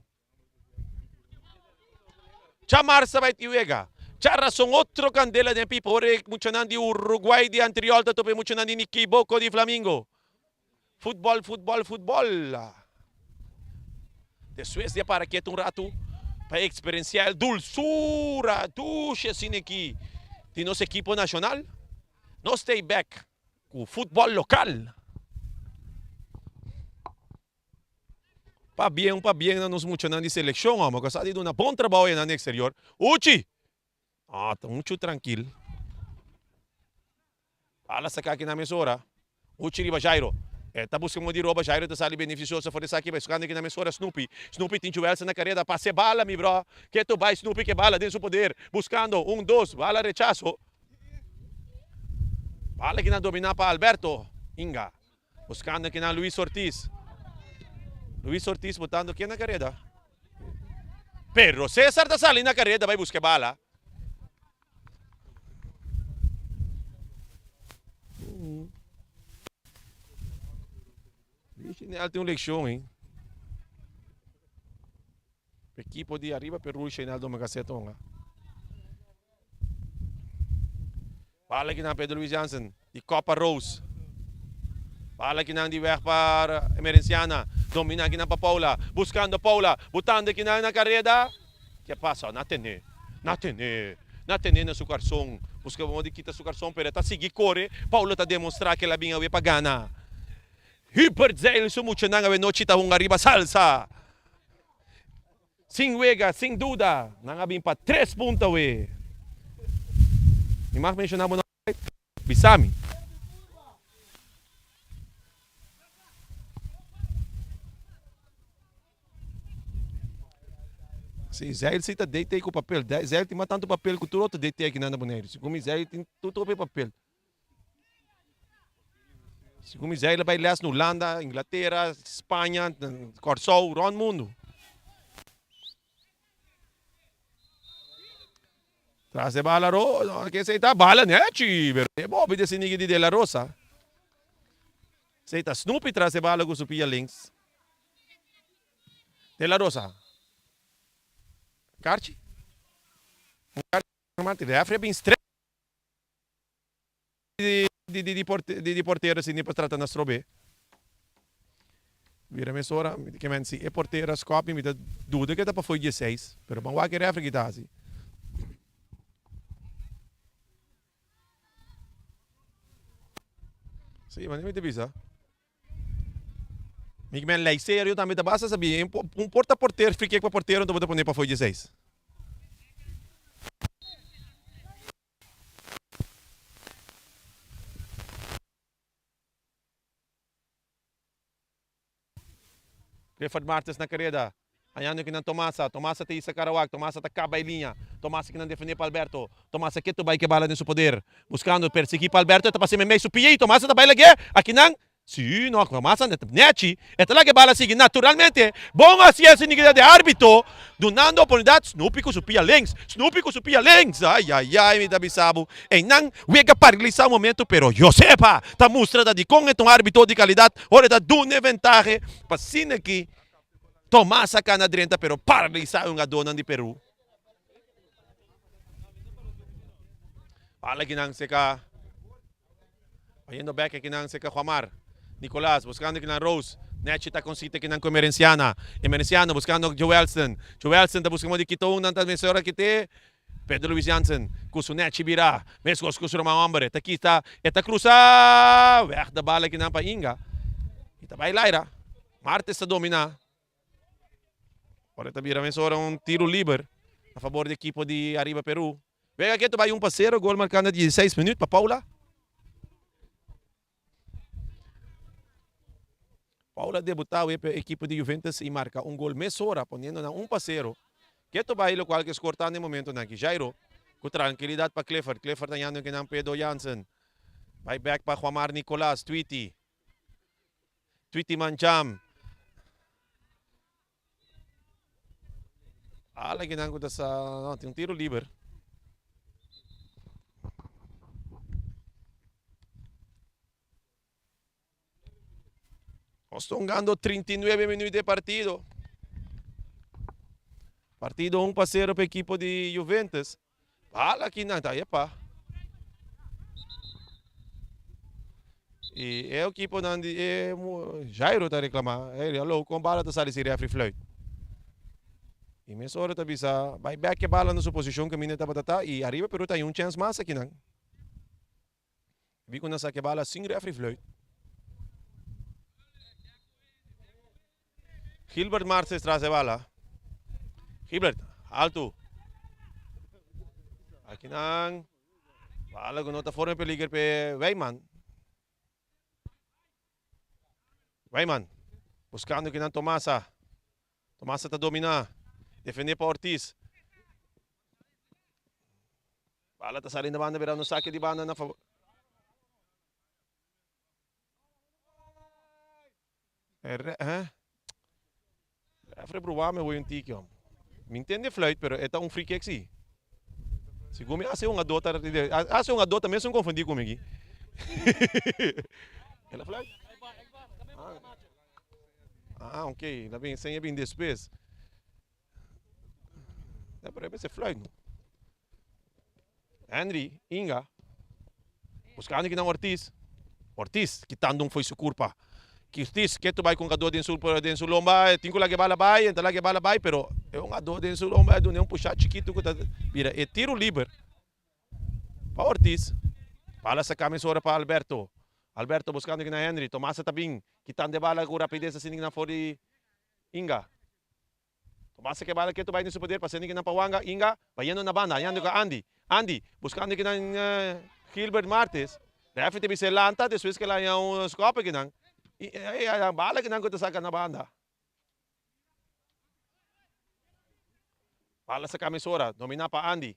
Djamarsa bai tin wega. Djarason otro candela den pipa ora e muchanan di Uruguay di Antriol ta topa e muchanan di Nikiboko di Flamingo. Futbol, futbol, futbol. Despues di a para ketu un ratu pa experiencia el dulzura, dushi asina aki di nos ekipo nacional, nos stay back. Ku futbòl lokal. Pabien un pabien na nos muchanan di selekshon amo ku sa di duna bon trabou einan den eksterior. Uchi! Ah, ta muchu trankil. Bala saka aki na mesora. Uchi riba Jairo. E ta buska modo di roba, Jairo ta sali benefisioso for esaki bai sukando aki na mesora Snoopy. Snoopy tin Joelson na kareda, pase bala mi bro. Ketu bai Snoopy ke bala den su poder. Buskando, un, dos, bala rechaso. Bala kinan domina pa Alberto Inga. Buscando kinan Luis Ortiz. Luis Ortiz botando ken na careda. Pero Cesar ta sali na careda bai busca e bala. Luis tin un leccion, hein. Equipo di Arriba Peru Sheinaldo Magaset honga. Bala kinan Pedro Luis Jansen di Copa Rose. Bala kinan di weg pa Emerenciana. Domina kinan pa Paula. Buscando Paula. Butando kinan na careda. Ke pasa? Na tene. Na tene. Na tene na su carson. Busca modo di kita su carson pero e ta sigui core. Paula ta demostra ke el a bin awe pa gana. Hubert Zeil su muchanan awe nochi ta hunga riba salsa. Sin wega, sin duda, nan a bin pa tres punto awe. Mi mag menciona bo nomber? Bisa mi. Si, Zeil si ta DT ku papel. Zeil tin mas tantu papel ku tur otro DT akinan na Boneiru. Segun mi Zeil tin tur trope papel. Segun mi Zeil a bai les na Hulanda, Inglatera, Spaña, Kòrsou, rònt mundu. Tras e bala ro, no, ke esei ta bala nèchi, pero e bobi di esei nigi di De La Rosa. Esei ta Snoopy tras e bala ku su pia links. De La Rosa. Karchi? Un karchi normal, refri a bin streng. Di portero si ni por trata na strobe. Bira mesora, mi ta kemen si e portero a skòp mi ta duda ke ta pafó di dieseis, pero ban wak e refri ki ta hasi. Si, manera mi ta bisa. Mi kemen lei serio tambe ta basta sabi, un porta portero, free kick pa portero, anto bo ta pone pafó di dieseis. Clifford Martes na kareda. Hañando kinan Tomasa. Tomasa ta hisa Karawak. Tomasa ta kaba e liña. Tomasa kinan defende pa Alberto. Tomasa ketu bai ke bala den su poder. Buskando persigi pa Alberto. E ta pasa meimei su pia i Tomasa ta bai lag'é. Akinan Sí, no, Tomasa nechi, e ta laga e bala sigui naturalmente. Bon hasi ese nigida di arbitro, dunando oportunidat Snoopy ku su pia links, Snoopy ku su pia links, ay ay ay mi ta bisa bo, einan wega paralisa un momento pero Josefa ta mustra ta dikon e ta un arbitro di kalidat ora e ta duna e ventahe pa asina ki Tomasa kana drenta pero paralisa e hungadónan di Peru. Bala kinan seka. Bayendo bek akinan cerca Juamar. Nicolas buscando akinan Rose. Nechi ta consiste akinan cu Emerenciana. Emerenciana buscando Joelson. Joelson ta busca modo di kita un nan ta mester ora kite. Pedro Luis Jansen cu su nechi bira. Mescos cu su ruman homber. E ta kita. E ta cruza. Weg de bal akinan pa Inga. Y ta bay laira. Martes ta domina. Ora ta bira mesora un tiro liber a favor di ekipo di Arriba Peru. Wega ketu bai un pa sero, gol marká na dieseis minüt pa Paula. Paula debutá awe pa e ekipo di Juventus i marka un gol mesora poniendo nan un pa sero. Ketu bai lokual ke skor ta na e momentonan aki. Jairo ku trankilidat pa Clifford. Clifford hañando kinan Pedro Jansen. Bai bèk pa Juanmar Nicolas, Tweety. Tweety Mancham. Ala kinan ku ta sa, no, tin un tiro liber. Nos ta hungando 39 minuut de partido. Partido un pa cero pa equipo di Juventus. Bala kinan ta epa. Y e equiponan di e Jairo ta reclama. Hey, hallo, con bala ta sali si refri fluit? Y mesora ta bisa, bai bek e bala na su posicion caminda tabata ta y Arriba Peru ta hay un chance mas akinan. Bi ku nan saka e bala sin refri fluit. Gilbert Martes tras e bala. Gilbert, alto. Aki nan bala ku no ta forma peliger pe Wijman. Wijman buscando kinan Tomasa. Tomasa ta domina. Defende pa Ortiz. Bala ta sali na banda birando sake di banda na favor. Eh? Referee proba me voy un tiki hom. Mi ntende fluit pero e ta un free kick si. Segun mi hace un adota hace un adota mesun confundi cu mi aki. El a fluit? Ah, ok, la bin enseña bin despues. Ya, pero e mester fluit no. Henry, Inga, buscando kinan Ortiz. Ortiz, kitando un fo'i su curpa. Ortiz, ketu bai cu un gador den su, den su lomba, e tin cu laga e bala bai, e ta laga e bala bai, pero e un gador den su lomba a duna un pusha chikito cu ta bira e tiro liber pa Ortiz. Bala saca mesora pa Alberto. Alberto buscando kinan Henry. Tomasa ta bin, kitando e bala cu rapidez asina kinan for di Inga. Tomasa ke bala ketu bai den su poder pasendo kinan pa Wanga, Inga bayendo na banda hañando ku Andy, Andy buskando kinan Gilbert Martes, referee ta bisa e lanta despues ke el haña un skope kinan i e bala kinan ku ta saka na banda. Bala saka mesora, domina pa Andy.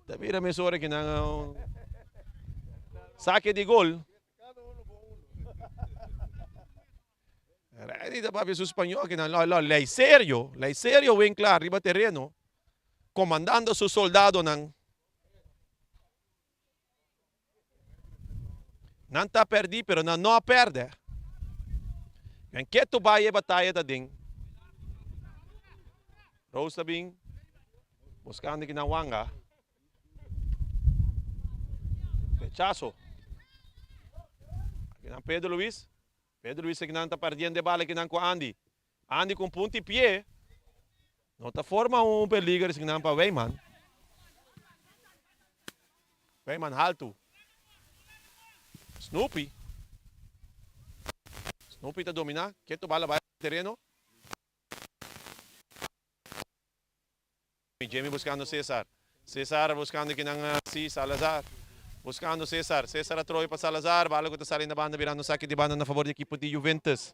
Ta bira mesora ki nan sake di gol. Randy ta papia su spañol ki nan lo lo lei serio, lei serio Winklar riba tereno, komandando su soldadonan. Nan ta pèrdí, pero nan no a pèrdè. Den ketu bai e bataya ta den. Rose ta bin buskando ki nan wanga. Rechaso. Aki nan Pedro Luis. Pedro Luis aki nan ta pèrdiendo e bala aki nan ku Andy. Andy ku un punta i pie. No ta forma un peliger esaki nan pa Weyman. Weyman haltu. Snoopy. Snoopy ta domina. Ketu bala bai tereno. Jamie buscando Cesar. Cesar buscando kinan si Salazar. Buscando Cesar. Cesar a troe pa Salazar. Bala cu ta sali na banda birando saki di banda na favor di ekipo di Juventus.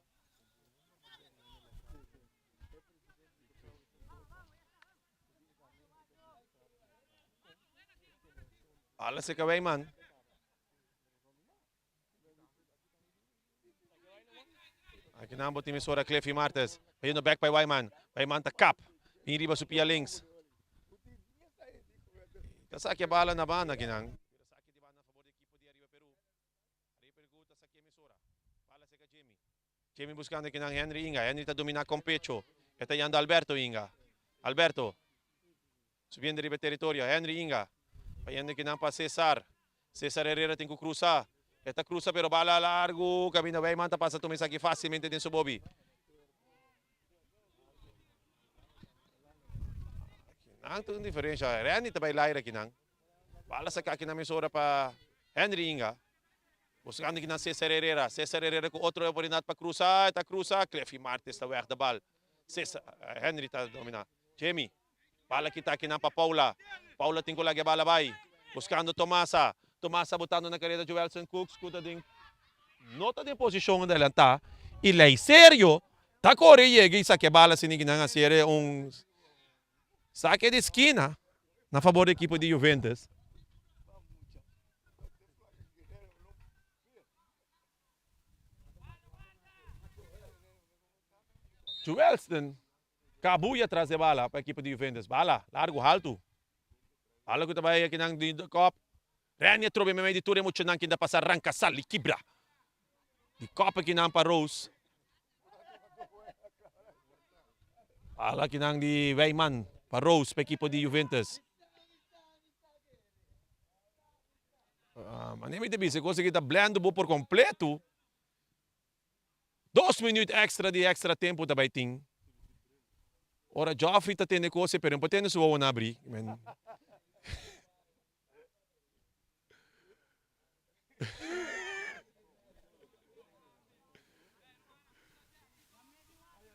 Bala seca Weyman. Aki nan bo tin mesora Cliffy Martes. Bayendo back pa Wyman. Wyman ta kap. Bin riba su pia links. Ta saki e bala na banda aki nan. Jimmy buscando aki nan Henry Inga. Henry ta domina con pecho. E ta yando Alberto Inga. Alberto. Subiendo riba e teritorio. Henry Inga. Bayendo aki nan pa Cesar. Cesar Herrera tin cu cruza. E ta cruza pero bala largo. Caminda Wijman ta pasa tuma esaki facilmente den su bobi. Aki nan ta un diferencia. Randy ta bay laira aki nan. Bala saca aki nan mesora pa Henry Inga. Buscando kinan Cesar Herrera. Cesar Herrera cu otro oportunidad pa cruza. E ta cruza. Cleffy Martes ta weg de bal. Cesar, Henry ta domina. Jamie. Bala kita kinan pa Paula. Paula tin cu laga e bala bay. Buscando Tomasa. Tomasa botando na careda Joelson Cooks cu ta den no ta den posicion adelanta. Y Leicerio ta core yega y saca e bala sin kinan haciere un Sake di skina na fabor di ekipo di Juventus. Joelston kabuya tras e bala pa ekipo di Juventus. Bala largu haltu. Bala ku ta bai akinan di kop. Renny atrobe meimei di tur e muchanan kinda pasa ranka sal i kibra. Di kop akinan pa Rose. Bala kinan di Wijman pa Rose pa ekipo di Juventus. Mane mi ta bisa e kos aki ta blendo bo por kompleto. Dos minuut extra di extra tempo ta bai tin. Ora Geoffrey ta tende kos pero e no por tende su wowo na abrí.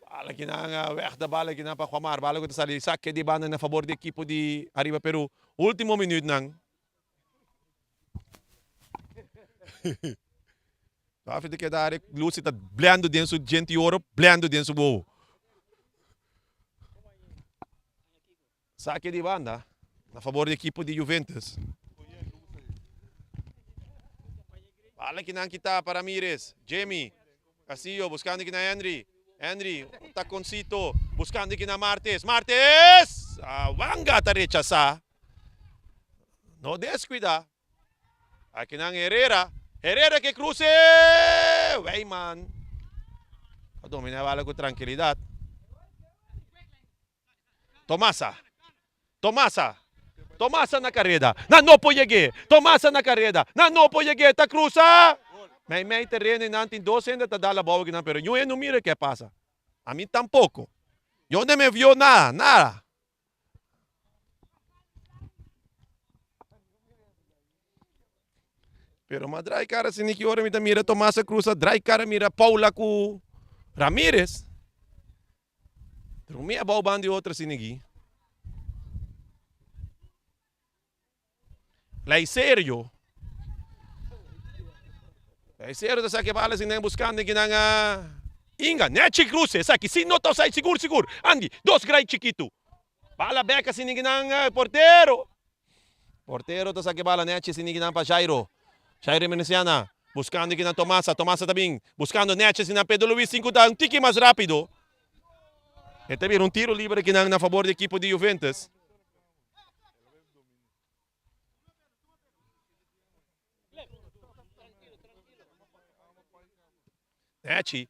Bala kinan weg de bala kinan pa Juanmar. Bala ku ta sali sake di banda na fabor di ekipo di Ariba Peru. Ultimo minuutnan. David ta keda are Lucy ta blendo den su djenti oro, blendo den su wowo. Sake di banda na fabor di ekipo di Juventus. Bala kinan kita pa Ramirez, Jimmy, Castillo buscando kinan Henry, Henry un taconcito buscando kinan Martes, Martes! Wanga ta rechasa. No descuida. Akinan Herrera. Herrera ke cruce! Wijman a domina e bala ku trankilidat. Tomasa. Tomasa. Tomasa na kareda. Nan no por yeg'é. Tomasa na kareda. Nan no por yeg'é. Ta krusa. Mei mei tereno i nan tin dos hende ta dal abou akinan pero niun hende no mira ke pasa. Ami tampoko. Yo no me vio nada, nada. Pero ma drai cara si ni ki ora mi ta mira Tomasa Cruz a drai cara mira Paula ku Ramirez. Drumi abou ban di otro si ni Lei serio. Lei serio ta sa ke bala sin buscando ki nan a Inga, nechi cruce, esaki si no ta offside sigur sigur. Andy, dos grai chikitu. Bala bek asina ki nan portero. Portero ta sa ke bala nechi asina ki nan pa Jairo. Jairo Emerenciana buscando ki nan Tomasa, Tomasa ta bin buscando nechi asina Pedro Luis sin ku ta un tiki mas rapido. E ta bira un tiro libre ki nan na favor di ekipo di Juventus. Nechi,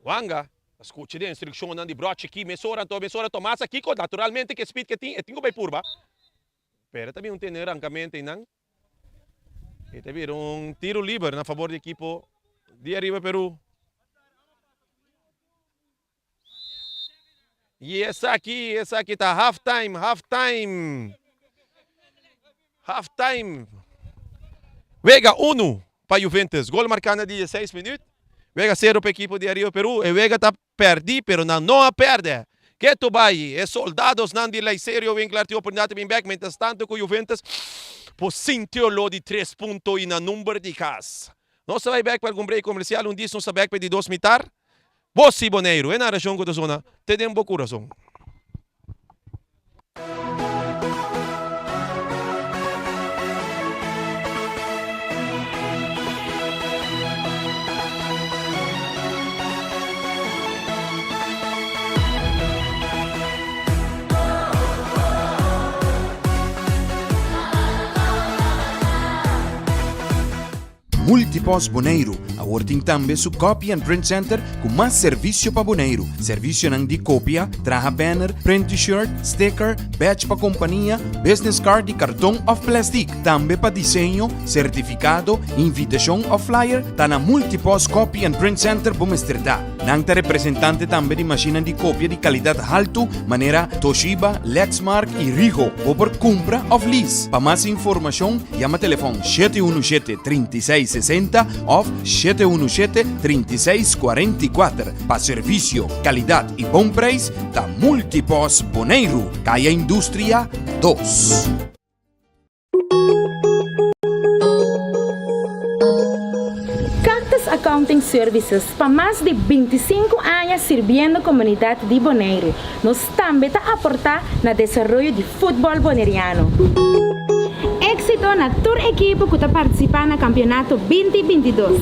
Wanga, ta skucha di instrukshonnan di Brochi ki mesora anto mesora Tomasa kiko naturalmente ke speed ke tin e tin ku bai purba pero ta bin un tene rankamentu einan e ta bira un tiro liber na fabor di ekipo di Ariba Peru. Y esaki, esaki ta half time, half time. Half time. Wega 1 pa Juventus. Gol marcá na 16 minuut. Wega 0 pa equipo di Arriba Peru. E wega ta perdi, pero nan no a perde. Keto bai, e soldados nan di Laiserio Winkler tin oportunidad di bin bek, mientras tanto cu Juventus por sinti olor di 3 punto y na number di cas. Nos ta bai bek pa algun break comercial, un dis nos ta bek pa e di dos mitar. Bo si Boneiru, e narashon ku ta sona te den bo kurason. Multipost Boneiru awor tin tambe su Copy and Print Center ku mas servisio pa Boneiru. Servisionan di kopia, traha banner, print t-shirt, sticker, badge pa kompania, business card di karton òf plèstik. Tambe pa diseño, sertifikado, invitashon òf flyer, ta na Multipost Copy and Print Center bo mester ta. Nan ta representante tambe di mashinnan di kopia di kalidat haltu manera Toshiba, Lexmark i Ricoh. Bo por kumpra òf lease. Pa mas informashon yama telefòn 717 36 60 òf 717 36 44. Pa servisio, kalidat i bon preis ta Multipos Boneiru, Kaya Industria dos. Cactus Accounting Services pa mas di 25 aña sirbiendo komunidat di Boneiru. Nos tambe ta aportá na desaroyo di futbòl boneriano. Éksito na tur ekipo ku ta partisipá na kampionato 20 22.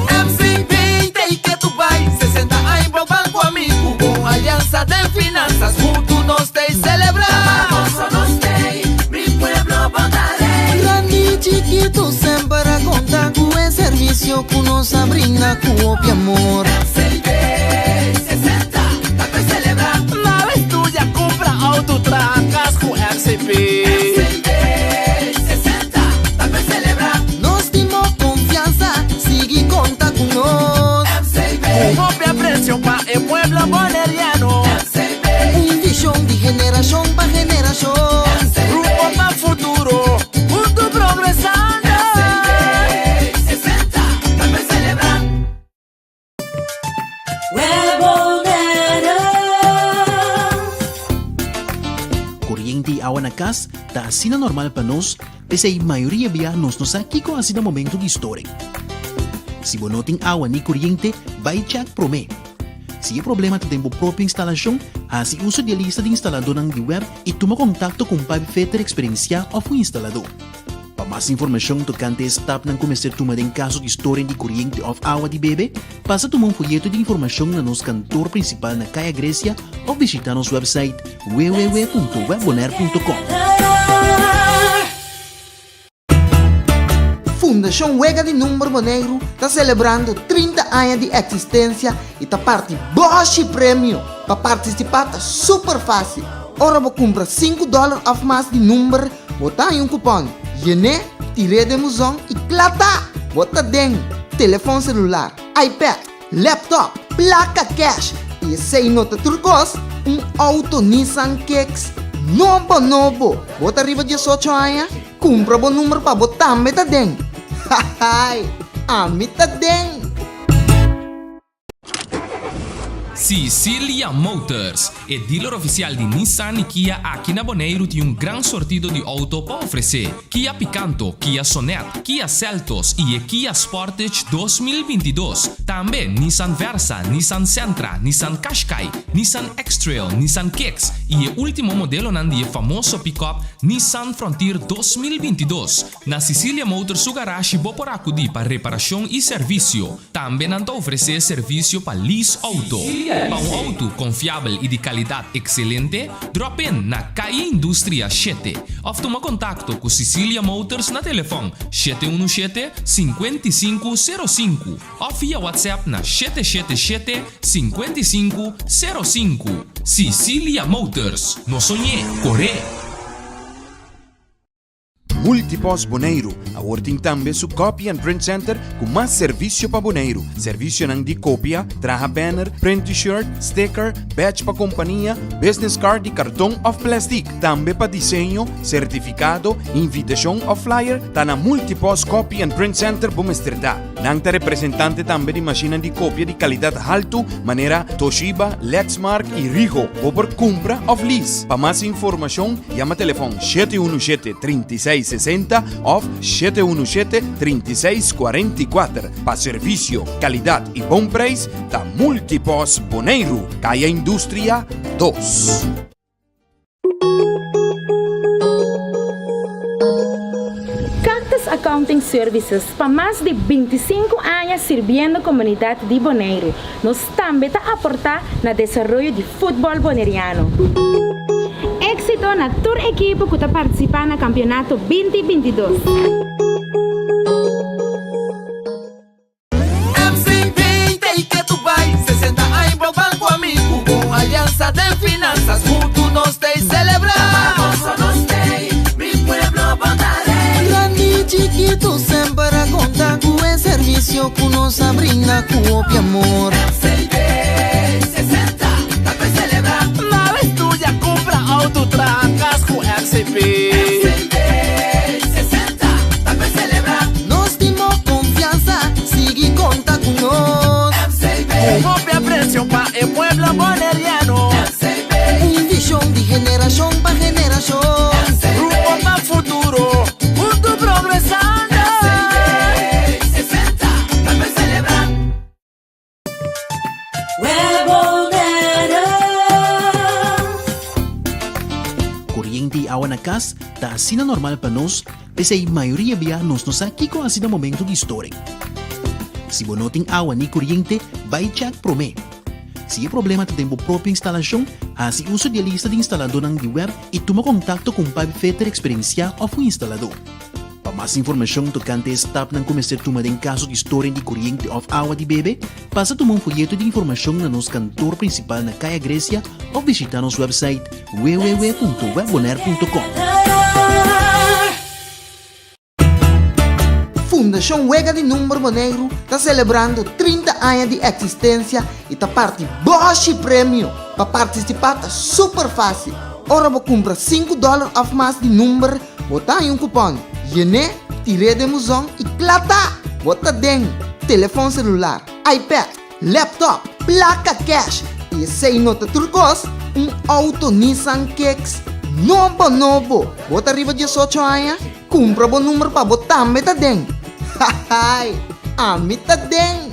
MCB ta y ke tu bai 60 aña bo banco amigo Con alianza den finanzas Junto nos ta y celebra Gozo nos tey, mi pueblo bondarey Grandi y chiquito semper a conta cu e servicio cu nos a brinda cu hopi amor. MCB 60 ta pa celebra. Nada estudia, cumpra auto, traha cas cu MCB. MCB 60 ta pa celebra. Nos tin bo confianza, sigui conta cu nos. MCB. Cu hopi. Koriente i awa na kas ta asina normal pa nos, p'esei mayoria bia nos no sa kiko hasi na momentu di storing. Si bo no tin awa ni koriente, bai chèk promé. Si e problema ta den bo propio instalashon, hasi uso di e lista di instaladónan di web i tuma kontakto ku un pipefitter eksperensiá òf un instaladó. Pa mas informashon tokante e stapnan ku mester tuma den kaso di storing di koriente òf awa di bebe, pasa tuma un foyeto di informashon na nos kantor prinsipal na Kaya Grecia òf bishitá nos wèpsait www.webbonaire.com. Fundashon Wega di Number Boneiru ta selebrando 30 aña di eksistensia i ta parti bòshi premio! Pa partisipá ta super fásil. Ora bo kumpra sinku dòler òf mas di number, bo ta haña un kupòn. Yen'é, tir'é den buzon i kla ta! Bo ta den telefòn selular, iPad, laptop, plaka kèsh i esei no ta tur kos, un outo Nissan Kicks nobo nobo! Bo ta riba diesocho aña? Kumpra bo number pa bo tambe ta den! Hahaai! Ami ta den! Sicilia Motors, e dealer oficial di Nissan y Kia aki na Boneiru tin un gran sortido di auto pa ofrece. Kia Picanto, Kia Sonet, Kia Seltos y e Kia Sportage 2022. Tambe Nissan Versa, Nissan Sentra, Nissan Qashqai, Nissan X-Trail, Nissan Kicks y e ultimo modelonan di e famoso pick-up Nissan Frontier 2022. Na Sicilia Motors su garashi bo por acudi pa reparacion y servicio. Tambe nan ta ofresé servisio pa lease outo. Pa un outo konfiabel i di kalidat ekselente, drop in na Calle Industria shete òf tuma kontakto ku Sicilia Motors na telefòn 717 55 05 òf via WhatsApp na 777 55 05. Sicilia Motors, no soñ'é, kor'é! Multipost Boneiru awor tin tambe su Copy and Print Center ku mas servisio pa Boneiru. Servisionan di kopia, traha banner, print T-shirt, sticker, badge pa kompania, business card di karton òf plèstik. Tambe pa diseño, sertifikado, invitashon òf flyer, ta na Multipost Copy and Print Center bo mester ta. Nan ta representante tambe di mashinnan di kopia di kalidat haltu manera Toshiba, Lexmark i Ricoh. Bo por kumpra òf lease. Pa mas informashon yama telefòn 717 36 60 òf 717 36 44. Pa servisio, kalidat i bon preis ta Multipost Boneiru, Kaya Industria 2. Cactus Accounting Services pa mas di 25 aña sirbiendo komunidat di Boneiru. Nos tambe ta aportá na desaroyo di futbòl boneriano. Éksito na tur ekipo ku ta partisipá na kampionato 2022. MCB ta y ke tu bai 60 aña bo ban cu ami Cu bon alianza den finanzas Hunto nos ta y celebra Boso nos t'ey, mi pueblo bo ta rey. Grandi y chikitu semper a konta ku e servisio ku nos a brinda ku hopi amor. MCB 60 ta pa celebra. Na estudia, kumpra outo, traha kas ku MCB. MCB 60 ta pa celebra. Nos tin bo confianza, sigui conta cu nos. MCB. Cu hopi aprecio pa e pueblo boneriano. MCB. Un vision di generacion pa generacion. MCB. Rumbo pa futuro, hunto progresando. MCB 60 ta pa celebra. Koriente i awa na kas ta asina normal pa nos, p'esei mayoria bia nos no sa kiko hasi na momentu di storing. Si bo no tin awa ni koriente, bai chèk promé. Si e problema ta den bo propio instalashon, hasi uso di e lista di instaladónan di wèb i tuma kontakto ku un pipefitter eksperensiá òf un instaladó. Pa mas informashon tokante e stapnan ku mester tuma den kaso di storing di koriente òf awa di bebe, pasa tuma un foyeto di informashon na nos kantor prinsipal na Kaya Grecia òf bishitá nos wèpsait www.webbonaire.com. Fundashon Wega di Number Boneiru ta selebrando 30 aña di eksistensia i ta parti bòshi premio! Pa partisipá ta super fásil. Ora bo kumpra sinku dòler òf mas di number, bo ta haña un kupòn. Yen'é, tir'é den buzon i kla ta! Bo ta den telefòn selular, iPad, laptop, plaka kèsh i esei no ta tur kos, un outo Nissan Kicks. Nobo nobo! Bo ta riba 18 aña? Kumpra bo number pa bo tambe ta den! Hahaai! Ami ta den!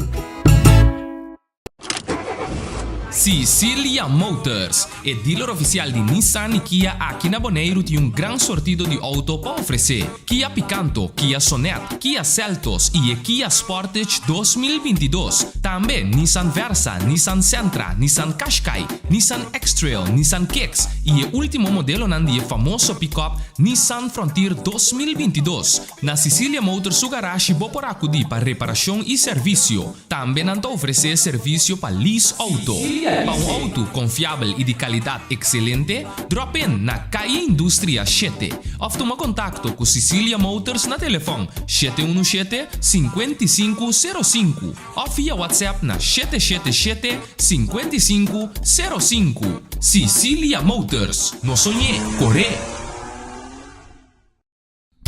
Sicilia Motors, e dealer ofisial di Nissan i Kia aki na Boneiru tin un gran sortido di outo pa ofresé. Kia Picanto, Kia Sonet, Kia Seltos i e Kia Sportage 2022. Tambe Nissan Versa, Nissan Sentra, Nissan Qashqai, Nissan X-Trail, Nissan Kicks i e último modelonan di e famoso pick-up Nissan Frontier 2022. Na Sicilia Motors su garashi bo por akudí pa reparashon i servisio. Tambe nan ta ofresé servisio pa lease outo. Pa un outo konfiabel i di kalidat ekselente, drop in na Calle Industria shete òf tuma kontakto ku Sicilia Motors na telefòn 717 55 05 òf via WhatsApp na 777 55 05. Sicilia Motors, no soñ'é, kor'é!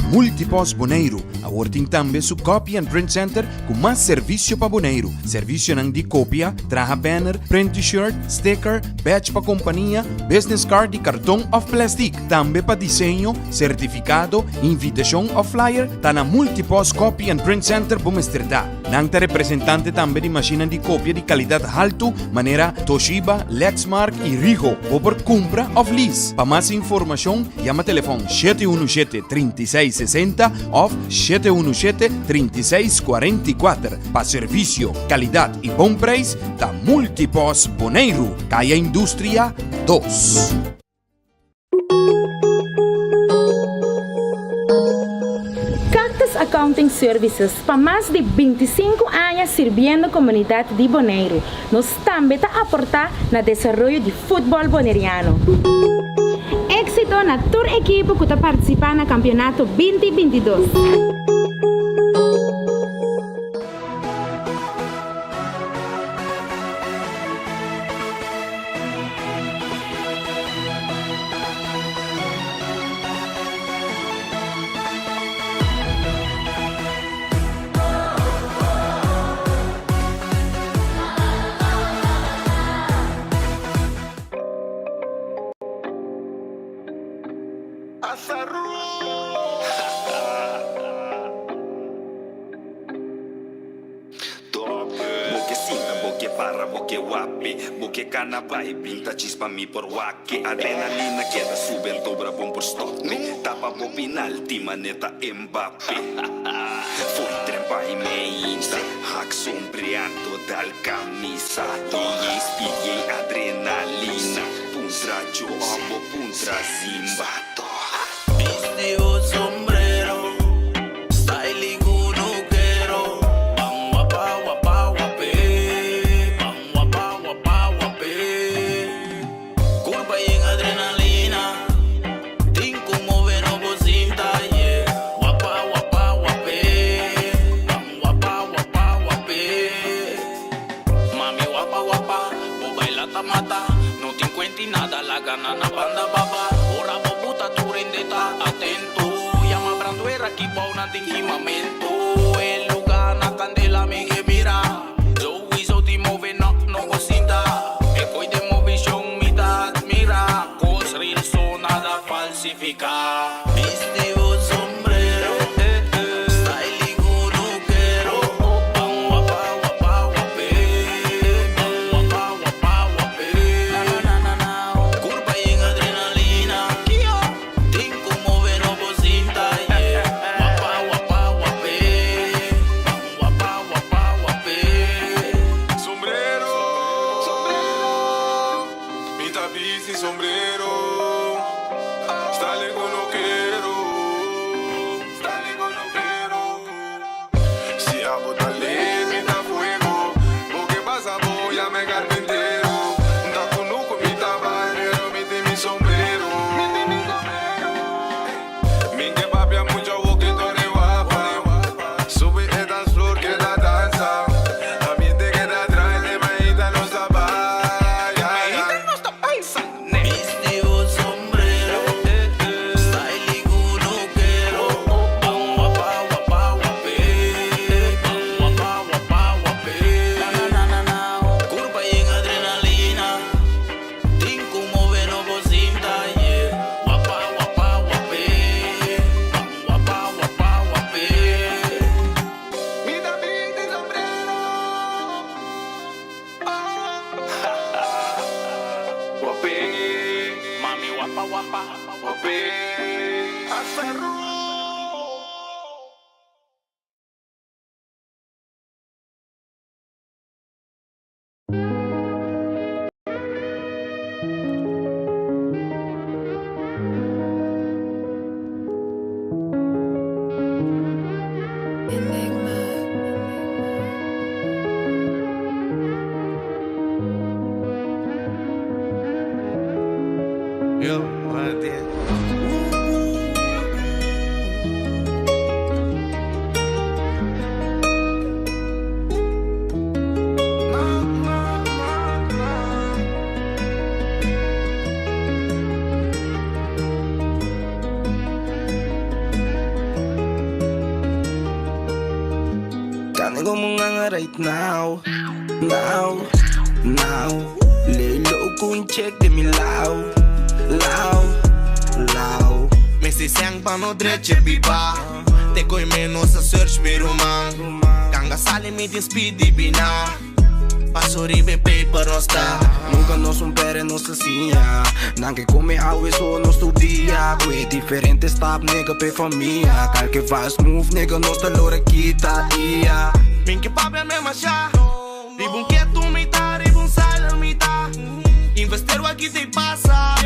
Multipost Boneiru awor tin tambe su Copy and Print Center ku mas servisio pa Boneiru. Servisionan di kopia, traha banner, print T-shirt, sticker, badge pa kompania, business card di karton òf plèstik. Tambe pa diseño, sertifikado, invitashon òf flyer ta na Multipost Copy and Print Center bo mester ta. Nan ta representante tambe di mashinnan di kopia di kalidat haltu manera Toshiba, Lexmark i Ricoh. Bo por kumpra òf lease. Pa mas informashon yama telefòn 717 36 60 òf 717 36 44. Pa servisio, kalidat i bon preis ta Multipost Boneiru, Kaya Industria 2. Cactus Accounting Services pa mas di 25 aña sirbiendo komunidat di Boneiru. Nos tambe ta aportá na desaroyo di futbòl boneriano. Éksito na tur ekipo ku ta partisipá na kampionato 2022. Bo ke sinta, bo ke para, bo ke wape Bo ke kana bai, pinta chispa mi por wak-e Adrenalina keda sube anto brabon por stop me Tapa bo pinalti maneta Mbappe Fo'i tren pa e meinta Hak sombreado dal camisa DJ speed yei adrenalina Puntra Joe bo puntra Zimba Bisti bo sombrero, style y kunukero. Ban wapa wapa wap'é, ban wapa wapa wap'é. Kurpa yen adrenalina, tin ku move no bo sinta, yeah. Wapa wapa wap'é, ban wapa wapa wap'é. Mami wapa wapa, bo baila ta mata. No tin kuenti nada, laga nan na banda baba. Ora bo buta tur hende ta atento. Yama branduera ki bou nan tin kimamentu. E luga na kandela mi ke mira. Souiso tin move no no bo sinta. E koi den movishon mi ta admira. Kos real so nada falsifiká. Bisti bo sombrero, style y kunukero. Ban wapa wapa wap'é, ban wapa wapa wap'é. Kurpa yen adrenalina, tin ku move no bo sinta, yeah. Wapa wapa wap'é, Peru! Kani como un ganga right now, now, now. Lay low con check de mi lao, lao, lao. Mester sèn pa no drecha biba. Te koe menos a search mi ruman. Kanga sali mi tin speed di bina. Paso riba e paper nos ta. Nunca nos un pere nos ta siña. Nan ke come awe so nos tur dia. Ku e diferente stap nigga p'e famia. Kalke vals move nigga nos ta lora kita dia. Min ke papia me masha. Riba un ketu mi ta, riba un silent mi ta. Investero aki t'ei pasa.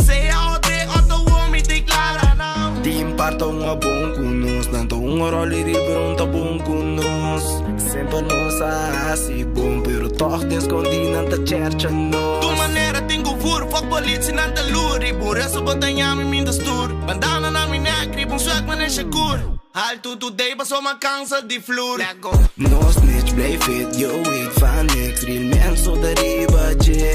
Sea OT o ta mi t'ei clara now. Tin parta un a bon ku nos. Nan ta un a ròl i ril pero un ta bon ku nos. Semper nos a hasi bon pero tòg den skondí nan ta chèrcha nos. Tu manera tin ku vur, fuck politie nan ta lur. Riba un resto bo ta yami mi ta stuur. Bandana na mi nek, riba un swag manera Shakur. Haltu today paso m'a cansa di flur. No snitch, blijf fit, yo weet van niks. Real man so ta riba dje.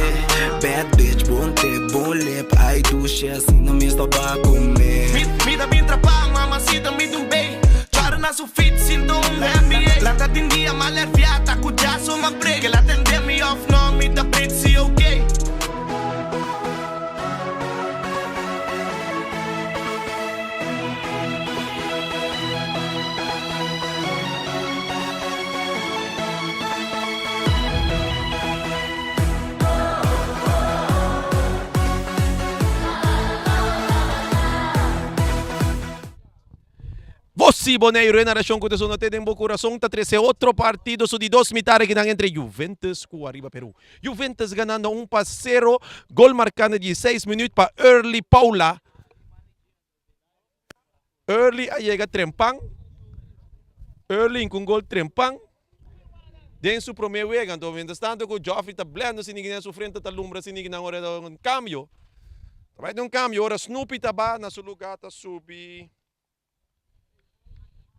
Bad bitch, bon tip, bon lip. Ai douche, asina mi sta ba come. Mi ta bin trapa, mamacita mi ta un bay. Chora na su fit, sinto un NBA. Lanta tin dia, mal herfia, ta cu jaso m'a break. El a tende mi of no, mi ta break si ok. Bo si Boneiru e narashon ku ta sona te den bo kurason ta trese otro partido su di dos mitar akinan entre Juventus ku Arriba Peru. Juventus ganando 1-0, gol marká na 16 minüt pa Early Paula. Early a yega trempan. Early ku un gol trempan den su prome wega. Anto mientras tanto ku Geoffrey ta blendo sin ningin su frente ta lumbra sin ningin ora ta un cambio. Ta bai den un cambio ora Snoopy ta ba na su lugar ta subi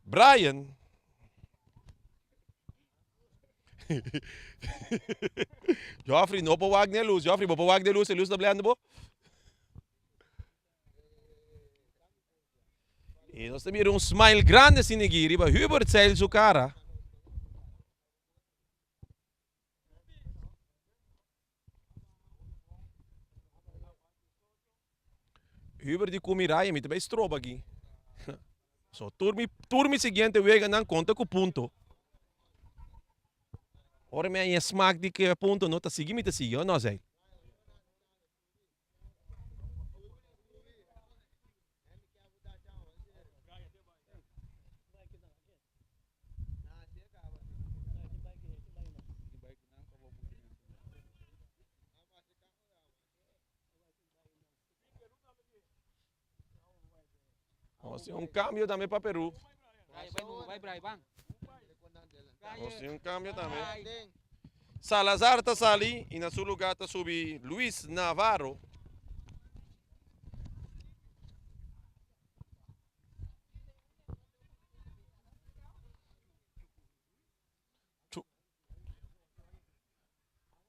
Brian. Geoffrey no por wak den e luz. Geoffrey bo por wak den e luz, e luz ta blendo bo. Y nos ta mira un smile grande asina aki riba Hubert Zeil su cara. Hubert di cu mi raya mi ta bay stroba aki. So tur mi tur mi siguiente weganan conta cu punto. Ora mi haña smaak di ke punto no ta sigui mi ta sigui o no Zeil? Nos tin un cambio tambe pa Peru. Nos tin un cambio tambe. Salazar ta sali y na su lugar ta subi Luis Navarro.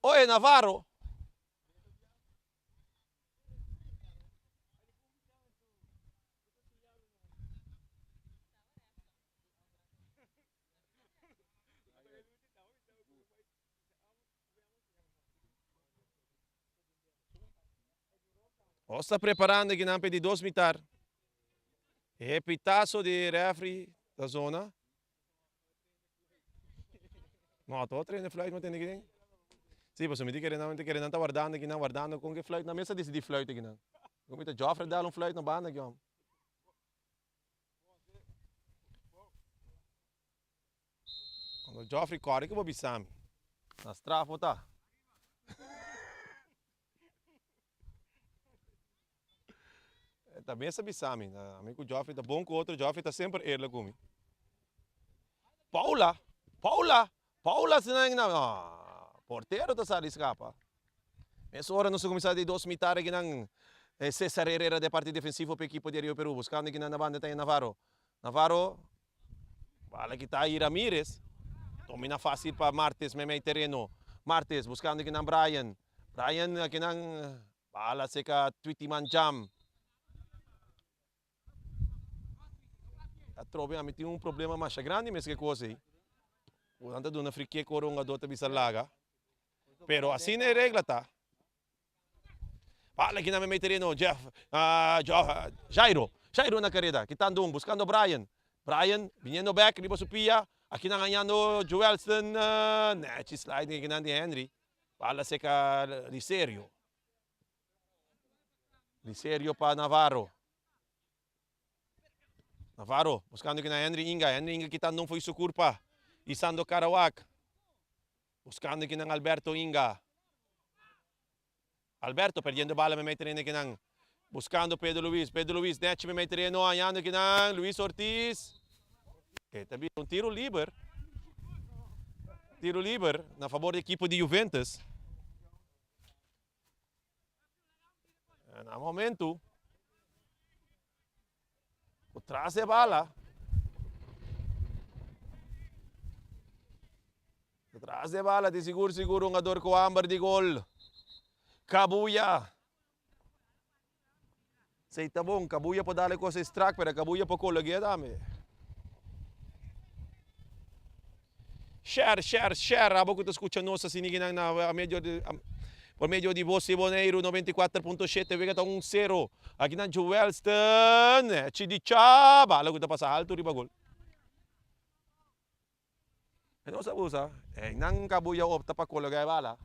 Oye Navarro. Nos ta preparando aki nan pa e di dos mitar. E pitazo di refri ta zona. No, ta otro hende fluit mo tende aki. Sí, pasobra mi ta kere nan, mi ta kere nan ta wardando aki nan, wardando kon ke fluit. Nan mes a disidí fluit aki nan. Kon mi ta Joffre dal un fluit na banda aki, hòmber. Anto Geoffrey kòrda ke bo bisa mi. Na straf bo ta. E ta mes a bisa mi. Ami ku Geoffrey ta bon ku otro. Geoffrey ta semper eerlijk ku mi. Paula! Paula! Paula asina nan. Ah, portero ta sa di skapa. Mesora nos a kuminsá di dos mitar akinan. Cesar Herrera den parti defensivo pa ekipo di Ariba Peru. Buskando akinan na banda ta Navarro. Navarro, bala kita i Ramirez. Domina fácil pa Martes meimei tereno. Martes buskando akinan Brian. Brian akinan bala seka Twitty Manjam. Atrobe ami tin un problema masha grandi mes ke kos ei. Ku nan ta duna free kick ora un hungador ta bisa laga. Pero asina e regla ta. Bala kinan mei tereno Jeff, Jairo, Jairo na kareda kitando un buskando Brian. Brian biniendo bek riba su pia. Akinan hañando Joelson nechi sliding akinan di Henry. Bala seka Liserio. Liserio pa Navarro. Navarro buscando kina Henry Inga. Henry Inga kitando un fo'i su curpa. Isando Karawak. Buscando kinan Alberto Inga. Alberto perdiendo bala memei tereno kinan. Buscando Pedro Luis. Pedro Luis nechi memei tereno hañando kinan Luis Ortiz. E ta bira un tiro liber. Tiro liber na favor di ekipo di Juventus. Na momento ku tras e bala, tras e bala di sigur sigur hungador ku hamber di gol. Kabuya. Esei ta bon, Kabuya por dal e kos strak, pero Kabuya por kolog'é tambe. Share, share, share, abo ku ta skucha nos asina kinan na medio di por medio di Voz di Boneiru 94.7 wega ta un sero. Akinan Joelston, echi di cha, bala ku ta pasa altu riba gol. E nos a usa e nan kabuya opta pa kologa e bala.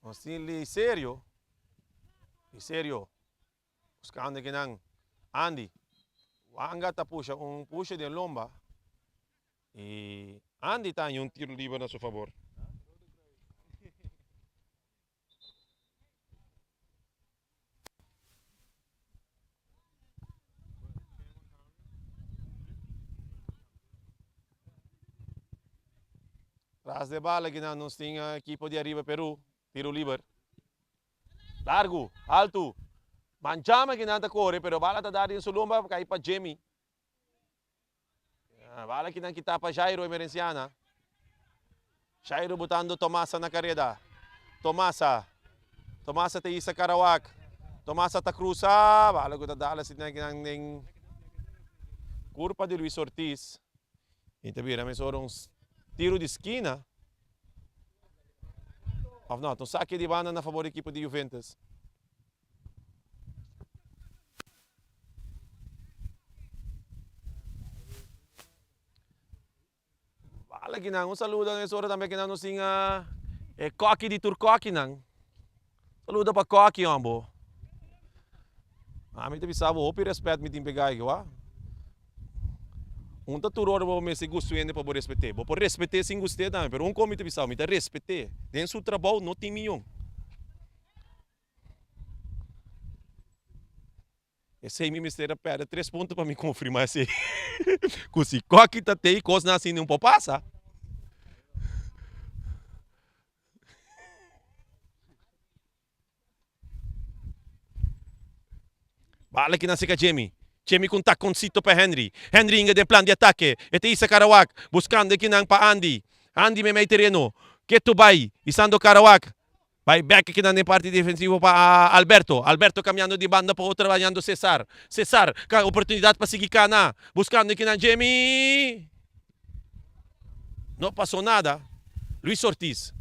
Nos tin Liserio, Liserio buskando kinan Andy. Wanga ta pusha un pusha den lomba i Andy ta haña un tiro liber na su fabor. Tras de bala kinan nos tin ekipo di Ariba Peru, tiro liber. Largu, altu. Manchama kinan ta kore pero bala ta dar den su lomba kai pa Jimmy. Bala kinan kita pa Jairo Emerenciana. Jairo botando Tomasa na kareda. Tomasa. Tomasa ta isa Karawak. Tomasa ta krusa. Bala ku ta dal asina kinan den kurpa di Luis Ortiz. I ta bira mesora un tiro di skina. Of no, ta un sake di banda na fabor di ekipo di Juventus. Bala kinan, un saludo na esora tambe kinan nos tin e koki di tur kokinan. Saludo pa koki hombo. Ami ta bisa bo hopi respet mi tin pa e guy aki wak. Un ta tur ora bo mester gustu hende pa bo respet'é. Bo por respet'é sin gust'é tambe, pero un kon mi ta bisa bo, mi ta respet'é. Den su trabou no tin mion. Esei mi mester a perde tres punto pa mi konfirmá esei. Ku si koki ta tei kosnan asina un por pasa. Bala ki nan seka Jimmy. Jimmy ku un takoncito pa Henry. Henry inga den plan di atake. E ta isa Karawak, buskando ekinan pa Andy. Andy meimei tereno. Ketu bai, isando Karawak. Bai bek kinan den parti defensivo pa Alberto. Alberto cambiando di banda pa otro bañando Cesar. Cesar ka oportunidad pa sigui cana. Buscando kinan Jimmy. No pasó nada. Luis Ortiz.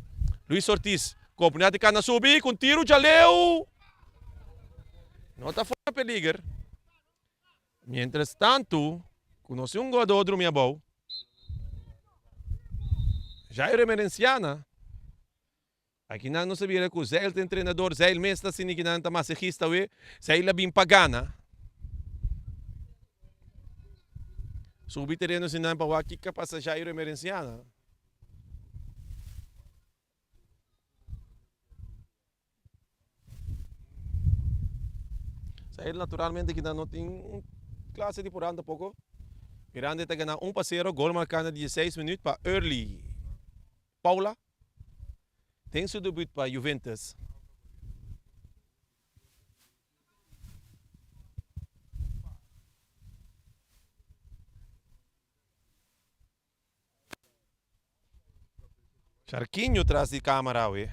Luis Ortiz cu oportunidad di cana subi cu un tiro djaleu. No ta fora peliger. Mientras tanto cu nos tin un jugador drumi abou. Jairo Emerenciana. Akinan nos a bira ku Zeil ta entrenador, Zeil mes ta asina kinan ta masajista awe, Zeil a bin pa gana. Subi tereno sinan pa wak kiko a pasa Jairo Emerenciana. Jairo naturalmente kinan no tin un klase di poran tampoco. Miranda ta gana 1-0, gol marka na 16 minuut pa Early Paula. Den su debut pa Juventus. Charquinho tras di camara awe.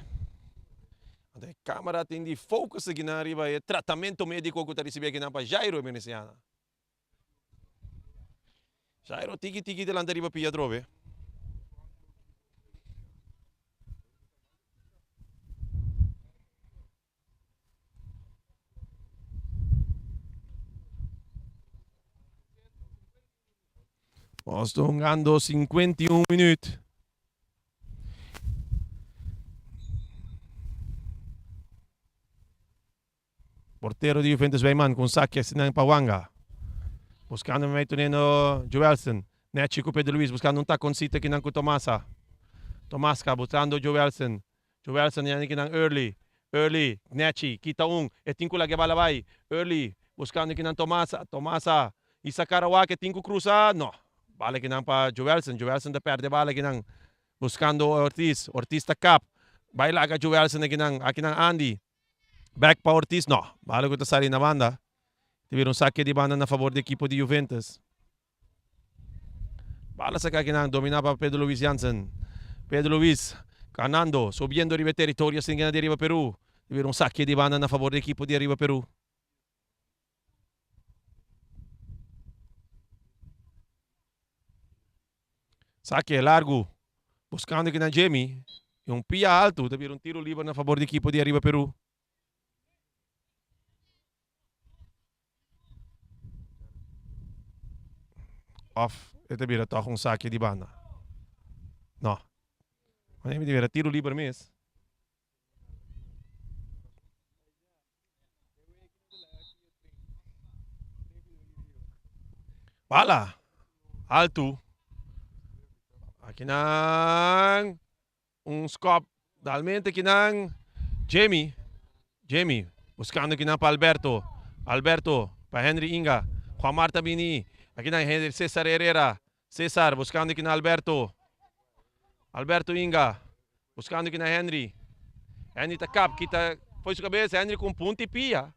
Anto e camara tin di focus akinan riba e tratamento medico cu ta ricibi akinan pa Jairo Emerenciana. Jairo tiki tiki delante riba pia atrobe. Nos ta hungando 51 minuut. Portero di Juventus Wijman con saque asina pa Wanga. Buscando mei teniendo Joelson. Nechi cu Pedro Luis buscando un taconcito kinan cu Tomasa. Tomasca buscando Joelson. Joelson yani kinan Early. Early, Nechi, kita un. E tin cu laga e bala bay. Early buscando kinan Tomasa. Tomasa. Isakar awak e tin cu cruza. No. Bala kinan pa Joelson. Joelson ta perde bala kinan. Buscando Ortiz. Ortiz ta kap. Bay laga Joelson akinan. Akinan Andy. Back pa Ortiz, no. Bala ku ta sali na banda. Ta bira un sake di banda na fabor di ekipo di Juventus. Bala saka akinan, domina pa Pedro Luis Jansen. Pedro Luis ganando, subiendo riba e teritorio sin gana di Ariba Peru. Ta bira un sake di banda na fabor di ekipo di Ariba Peru. Sake largu, buskando kinan Jamie. E un pia altu, ta bira un tiro liber na fabor di ekipo di Ariba Peru. Of e ta bira tog un sake di banda. No. Wanneer mi ta bira tiro liber mes. Bala altu. Akinan un skop dalmente kinan Jamie. Jamie buscando kinan pa Alberto. Alberto pa Henry Inga. Juan Marta bini. Akinan Henry Cesar Herrera. Cesar buscando kinan Alberto. Alberto Inga buscando kinan Henry. Henry ta kap kita foi su cabeza. Henry con punta y pia.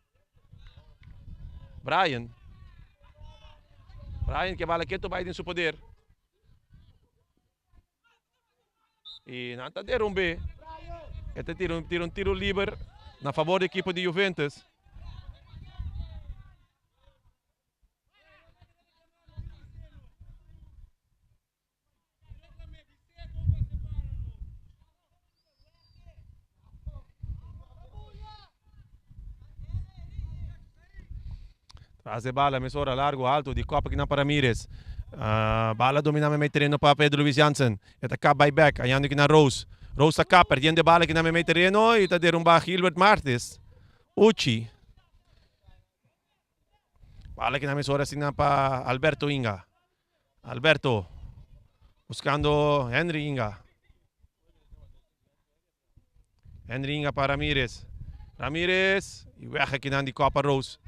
Brian. Brian ke bala keto bai den su poder. Y nan ta derumbe. E ta tira un, tira un tiro liber na favor di equipo di Juventus. Tras de bala, mesora largo, alto, di kopa kinan pa Ramirez. Ah, bala domina mei terreno pa Pedro Luis Jansen. E ta kap by back, ayando kinan Rose. Rose ta kap, perdiendo e bala kinan mei terreno y ta derumba Gilbert Martes. Uchi. Bala kinan mesora asina pa Alberto Inga. Alberto buscando Henry Inga. Henry Inga pa Ramirez. Ramirez y weg akinan di Copa Rose.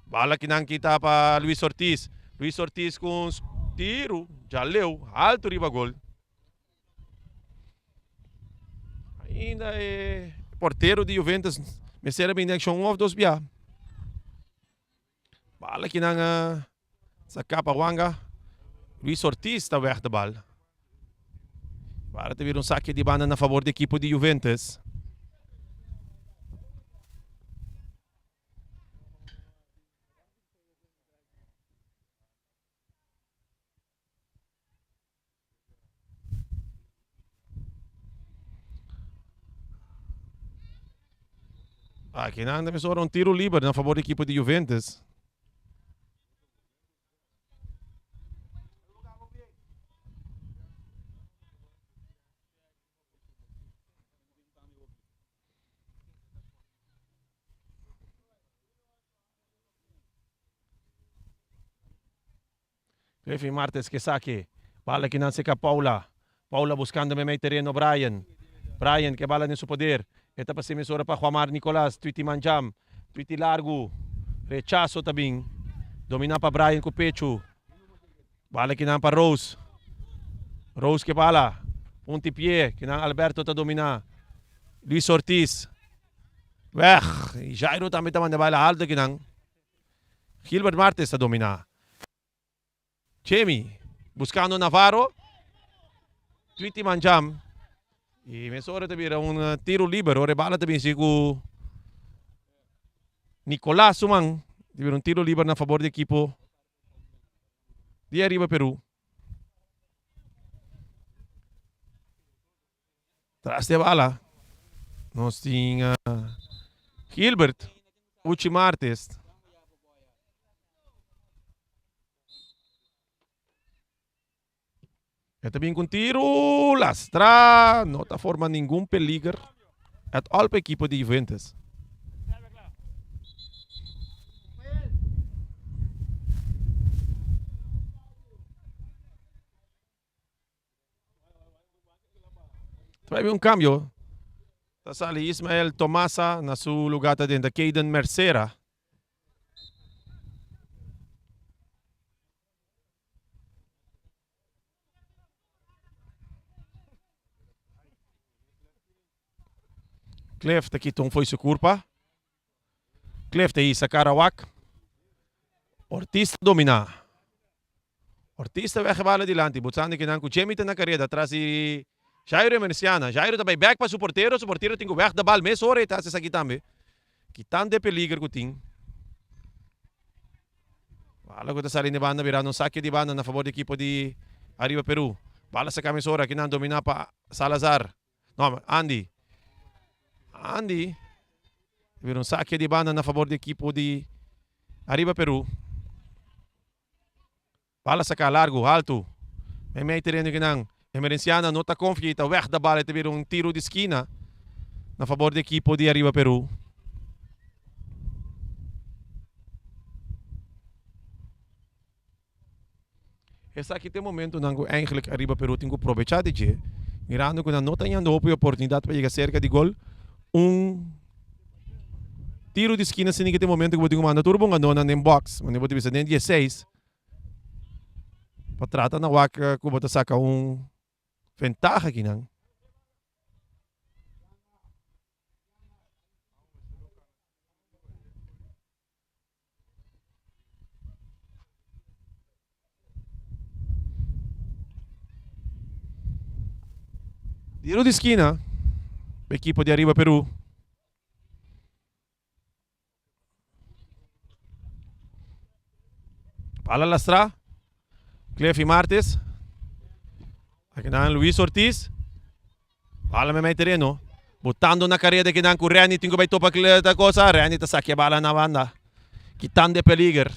Bala kinan kita pa Luis Ortiz. Luis Ortiz cu un tiro jaleu alto riba gol. Ainda e portero di Juventus mester a bini den accion un of dos bia. Bala kinan a saca pa Wanga. Luis Ortiz ta weg de bal. Bala ta bira un saque di banda na favor di equipo di Juventus. Aki nan ta mesora un tiro liber na favor di ekipo di Juventus. Clefin Martes ke sake. Bala kinan seka Paula. Paula buskando meimei tereno Brian. Brian ke bala den su poder. E ta pasa mesora pa Juanmar Nicolas. Twiti Manjam. Twiti largu. Rechaso ta bin. Domina pa Brian ku pechu. Bala kinan pa Rose. Rose ke bala. Punti pie. Kinan Alberto ta domina. Luis Ortiz. Weg. Jairo tambe ta manda bala alto kinan. Gilbert Martes ta dominá. Chemi buskando Navarro. Twiti Manjam. I mesora ta bira un tiru liber. Ora e bala ta binsi ku Nicolas su man. Ta bira un tiru liber na fabor di ekipo di Ariba Peru. Tras di e bala nos tin Gilbert Uchi Martes. E ta bin ku un tiru lastra, no ta forma ningun peliger at all pa ekipo di Juventus. Ta bai un cambio. Ta sali Ismael Tomasa na su lugar ta drenta Caden Mercera. Cliff ta kita un fo'i su curpa. Cliff ta hisa Karawak. Ortiz ta domina. Ortiz ta wega bala dilanti. Botsando kinan ku Jimmy ta na kareda tras di Jairo Emerenciana. Jairo ta bai bek pa su portero. Su portero tin ku weg de bal mesora e ta hasi esaki tambe. Kitando e peliger ku tin. Bala ku ta sali di banda birando un sake di banda na fabor di ekipo di Ariba Peru. Bala saka mesora kinan domina pa Salazar. No, Andy. Andy. Bira un sake di banda na fabor di ekipo di Ariba Peru. Bala saka largo, alto. Meimei tereno kinan. Emerenciana no ta confia y ta weg da bala y ta bira un tiro di skina na fabor di ekipo di Ariba Peru. Esaki ta e momentonan ku eigenlijk Ariba Peru tin ku probecha di dje, mirando ku nan no ta hañando hopi oportunidat pa yega serka di gol. Un tiro di skina asina ke ta e momento ku bo tin ku manda tur bo hungadónan den box, manera bo ta bisa den dieseis, pa trata na wak ku bo ta saka un ventaha akinan. Tiro di skina pa ekipo di Ariba Peru. Bala lastra. Clefi Martes. Akinan Luis Ortiz. Bala meimei tereno. Botando na careda kinan cu Renny tin cu bay topa ta cosa. Renny ta sakia bala na banda. Kitando e peliger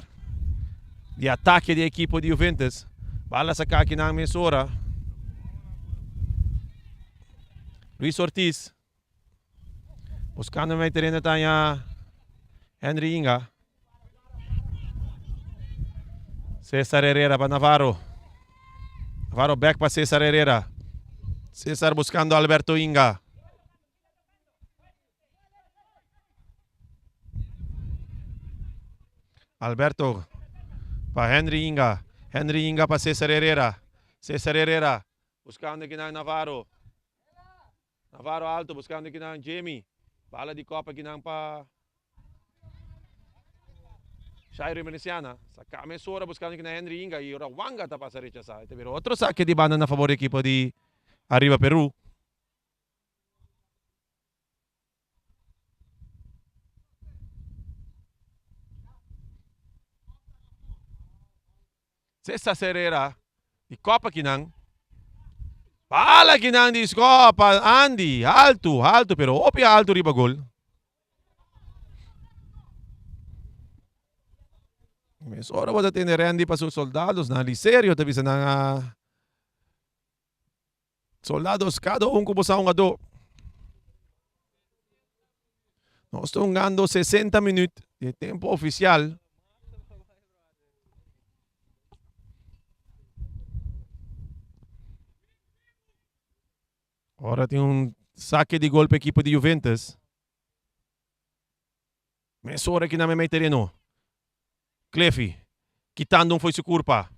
di atake di ekipo di Juventus. Bala saca kinan mesora. Luis Ortiz. Buscando meimei tereno ta haña Henry Inga. Cesar Herrera pa Navarro. Navarro back pa Cesar Herrera. Cesar buscando Alberto Inga. Alberto pa Henry Inga. Henry Inga pa Cesar Herrera. Cesar Herrera buscando kinan Navarro. Navarro alto buscando kinan Jamie. Bala di kopa kinan pa Shairo Emerenciana. Saca mesora buscando kinan Henry Inga y ora Wanga ta pasa rechasa. E ta bira otro saque di banda na favor di ekipo di Arriba Peru. Cesar Herrera di kopa kinan. Bala kinan di skopa Andy. Alto, alto, pero hopi alto riba gol. Mesora bo ta tende Randy pa su soldados nan Liserio ta bisa nan a soldados cada un ku bo sa hungadó. Nos ta hungando 60 minuut di tempo oficial. Ora tin un sake di gol pa ekipo di Juventus. Mesora ki nan mei tereno. Cleffy kitando un fo'i su kurpa.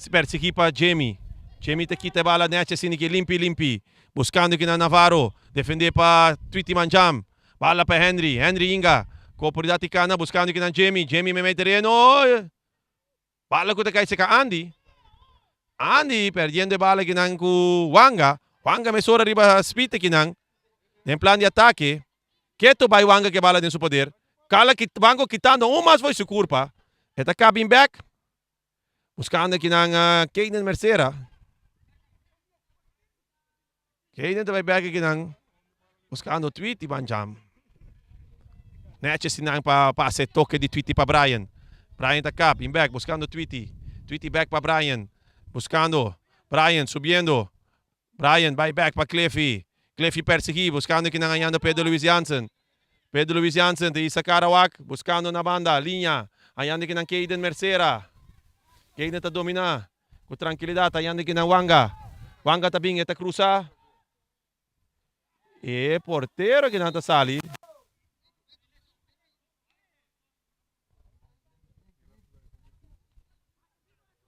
Persigi pa Jamie. Jamie ta kita e bala nechi asina ki limpi limpi. Buskando ki nan Navarro. Defende pa Tweety Manjam. Bala pa Henry. Henry Inga. Ku oportunidat di kana buskando ki nan Jamie. Jamie mei tereno. Bala ku ta kai seka Andy. Andy perdiendo e bala kinan ku Wanga. Wanga mesora riba spit kinan. Den plan di atake. Keto bai Wanga ke bala den su poder. Kala ki Wango kitando un mas fo'i su kurpa. E ta kabin bek. Buskando kinan Keinen Mercera. Keinen ta bai bek kinan. Buskando Tweety Banjam. Nechi sinan pa pasa e toke di Tweety pa Brian. Brian ta kap, in bek, buskando Tweety. Tweety bek pa Brian. Buskando. Brian subiendo. Brian bai bek pa Cliffy. Cliffy persigi, buskando kinan hañando Pedro Luis Jansen. Pedro Luis Jansen ta hisa kara wak, buskando na banda, liña. Hañando kinan Kayden Mercera. Kayden ta domina ku trankilidat, hañando kinan Wanga. Wanga ta bin, e ta krusa. E portero ki nan ta sali.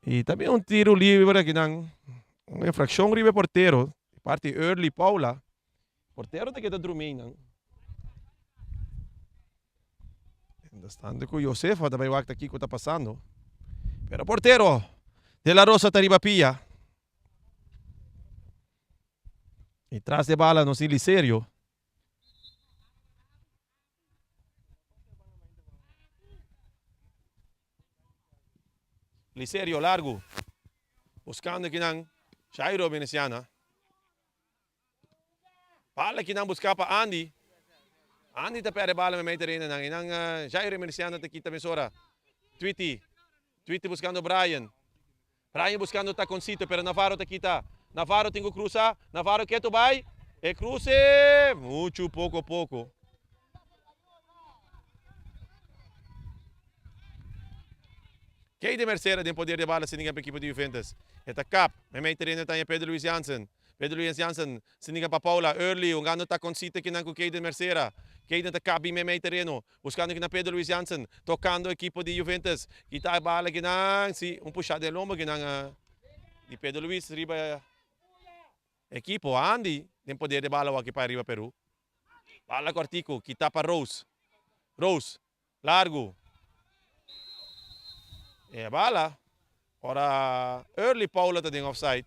Y también un tiro libre aki nan. Un infraccion riba e portero. Di parti Early Paula. Portero ta keda drumi nan. Mientras ku Josefa ta bai wak ta kiko ta pasando. Pero portero De La Rosa ta riba pia. Y tras de bala nos tin Liserio. Liserio largo. Buscando kinan Jairo Veneciana. Bala kinan busca pa Andy. Andy ta perde bala me meter in nan. Inan eh, Jairo Veneciana te kita mesora. Tweety. Tweety buscando Brian. Brian buscando taconcito pero Navarro ta kita. Navarro tin cu cruza. Navarro keto bay. E cruce mucho poco poco. Kei de Mercera den poder de bala sin ningan pa equipo di Juventus. E ta kap. Memey tereno ta Pedro Luis Jansen. Pedro Luis Jansen sin ningan pa Paula. Early hungando taconcito kinan cu Kei de Mercera. Kei ta kap bin memey tereno. Buscando kinan Pedro Luis Jansen, tocando equipo di Juventus. Kita e bala kinan, si, un pusha den lombo kinan di Pedro Luis riba equipo. Andy den poder de bala waki pa riba Peru. Bala cortico, kita pa Rose. Rose, largo. E bala, ora early Paula ta den offside.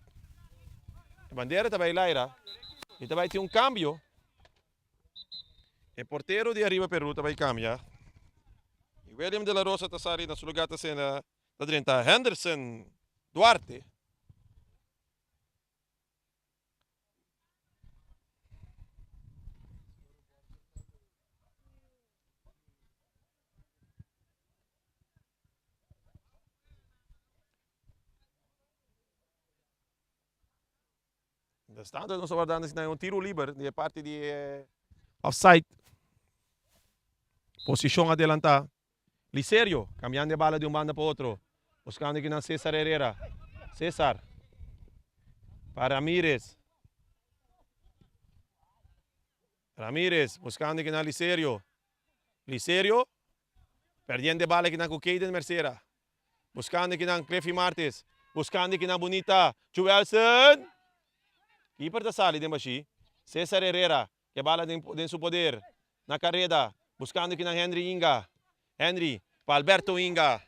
E bandera ta bay laira. Y ta bay tin un cambio. E portero di Arriba Peru ta bai cambia y William de la Rosa ta sali na su lugar ta sena ta drenta Henderson Duarte. Mientras tanto nos ta wardando si nan un tiro liber di e parti di e offside. Posicion adelanta. Liserio cambiando e bala di un banda pa otro. Buscando aki nan Cesar Herrera. Cesar pa Ramirez. Ramirez buscando aki nan Liserio. Liserio perdiendo e bala aki nan cu Kayden Mercera. Buscando kinan Cleffy Martis. Buscando kinan Bunita. Joelson. Keeper ta sali den bashi. Cesar Herrera. Ke bala den, den su poder. Na careda. Buscando kinan Henry Inga. Henry pa Alberto Inga.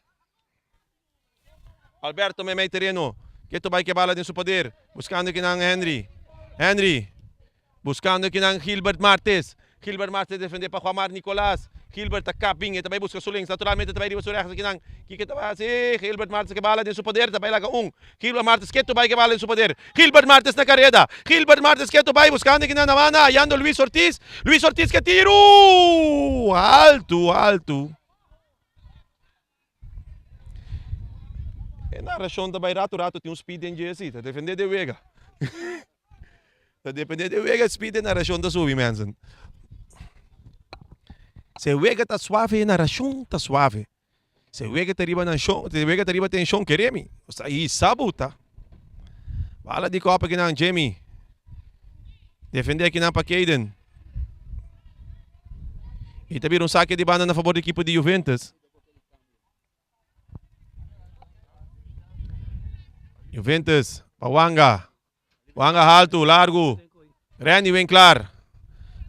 Alberto meimei tereno. Keto bai ke bala den su poder. Buscando kinan Henry. Henry. Buscando kinan Gilbert Martes. Gilbert Martes defende pa Juanmar Nicolas. Gilbert ta kap bin, e ta bai busca su links. Naturalmente ta bai riba su rechts kinan. Kiko ta bai hasi? Gilbert Martes ke bala den su poder, ta bai laga un. Gilbert Martes ketu bai ke bala den su poder. Gilbert Martes na kareda. Gilbert Martes ketu bai buscando kinan na banda, hayando Luis Ortiz. Luis Ortiz ke tiru! Altu, altu. E narashon ta bai ratu ratu tin un speed den dje si, ta defende de wega. Ta depende de wega speed e narashon ta subi mensen. Se wega ta suave e narashon ta suave. Se wega ta riba nashon, se wega ta riba tenshon kere mi. Sa i sabuta. Bala di kopa kinan Jimmy. Defende akinan pa Kayden. I ta bira un sake di banda na fabor di ekipo di Juventus. Juventus pa Wanga. Wanga haltu, largu. Randy Winklaar.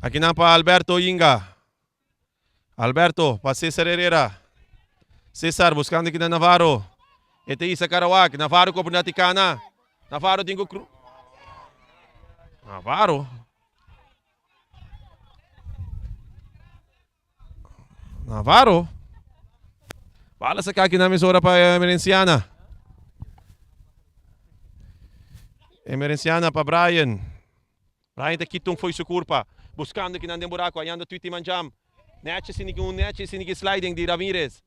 Akinan pa Alberto Inga. Alberto pa Cesar Herrera. Cesar buscando akinan Navarro. E ta isa Karawak. Navarro ku oportunidad di kana. Navarro tin ku cru. Navarro. Navarro. Bala saca aki na emisora pa Emerenciana. Emerenciana pa Brian. Brian ta kita un foi su curpa. Buscando aki nan den buraco. Ayando Tweety Manjam. Nechi sin un nechi sin sliding di Ramirez.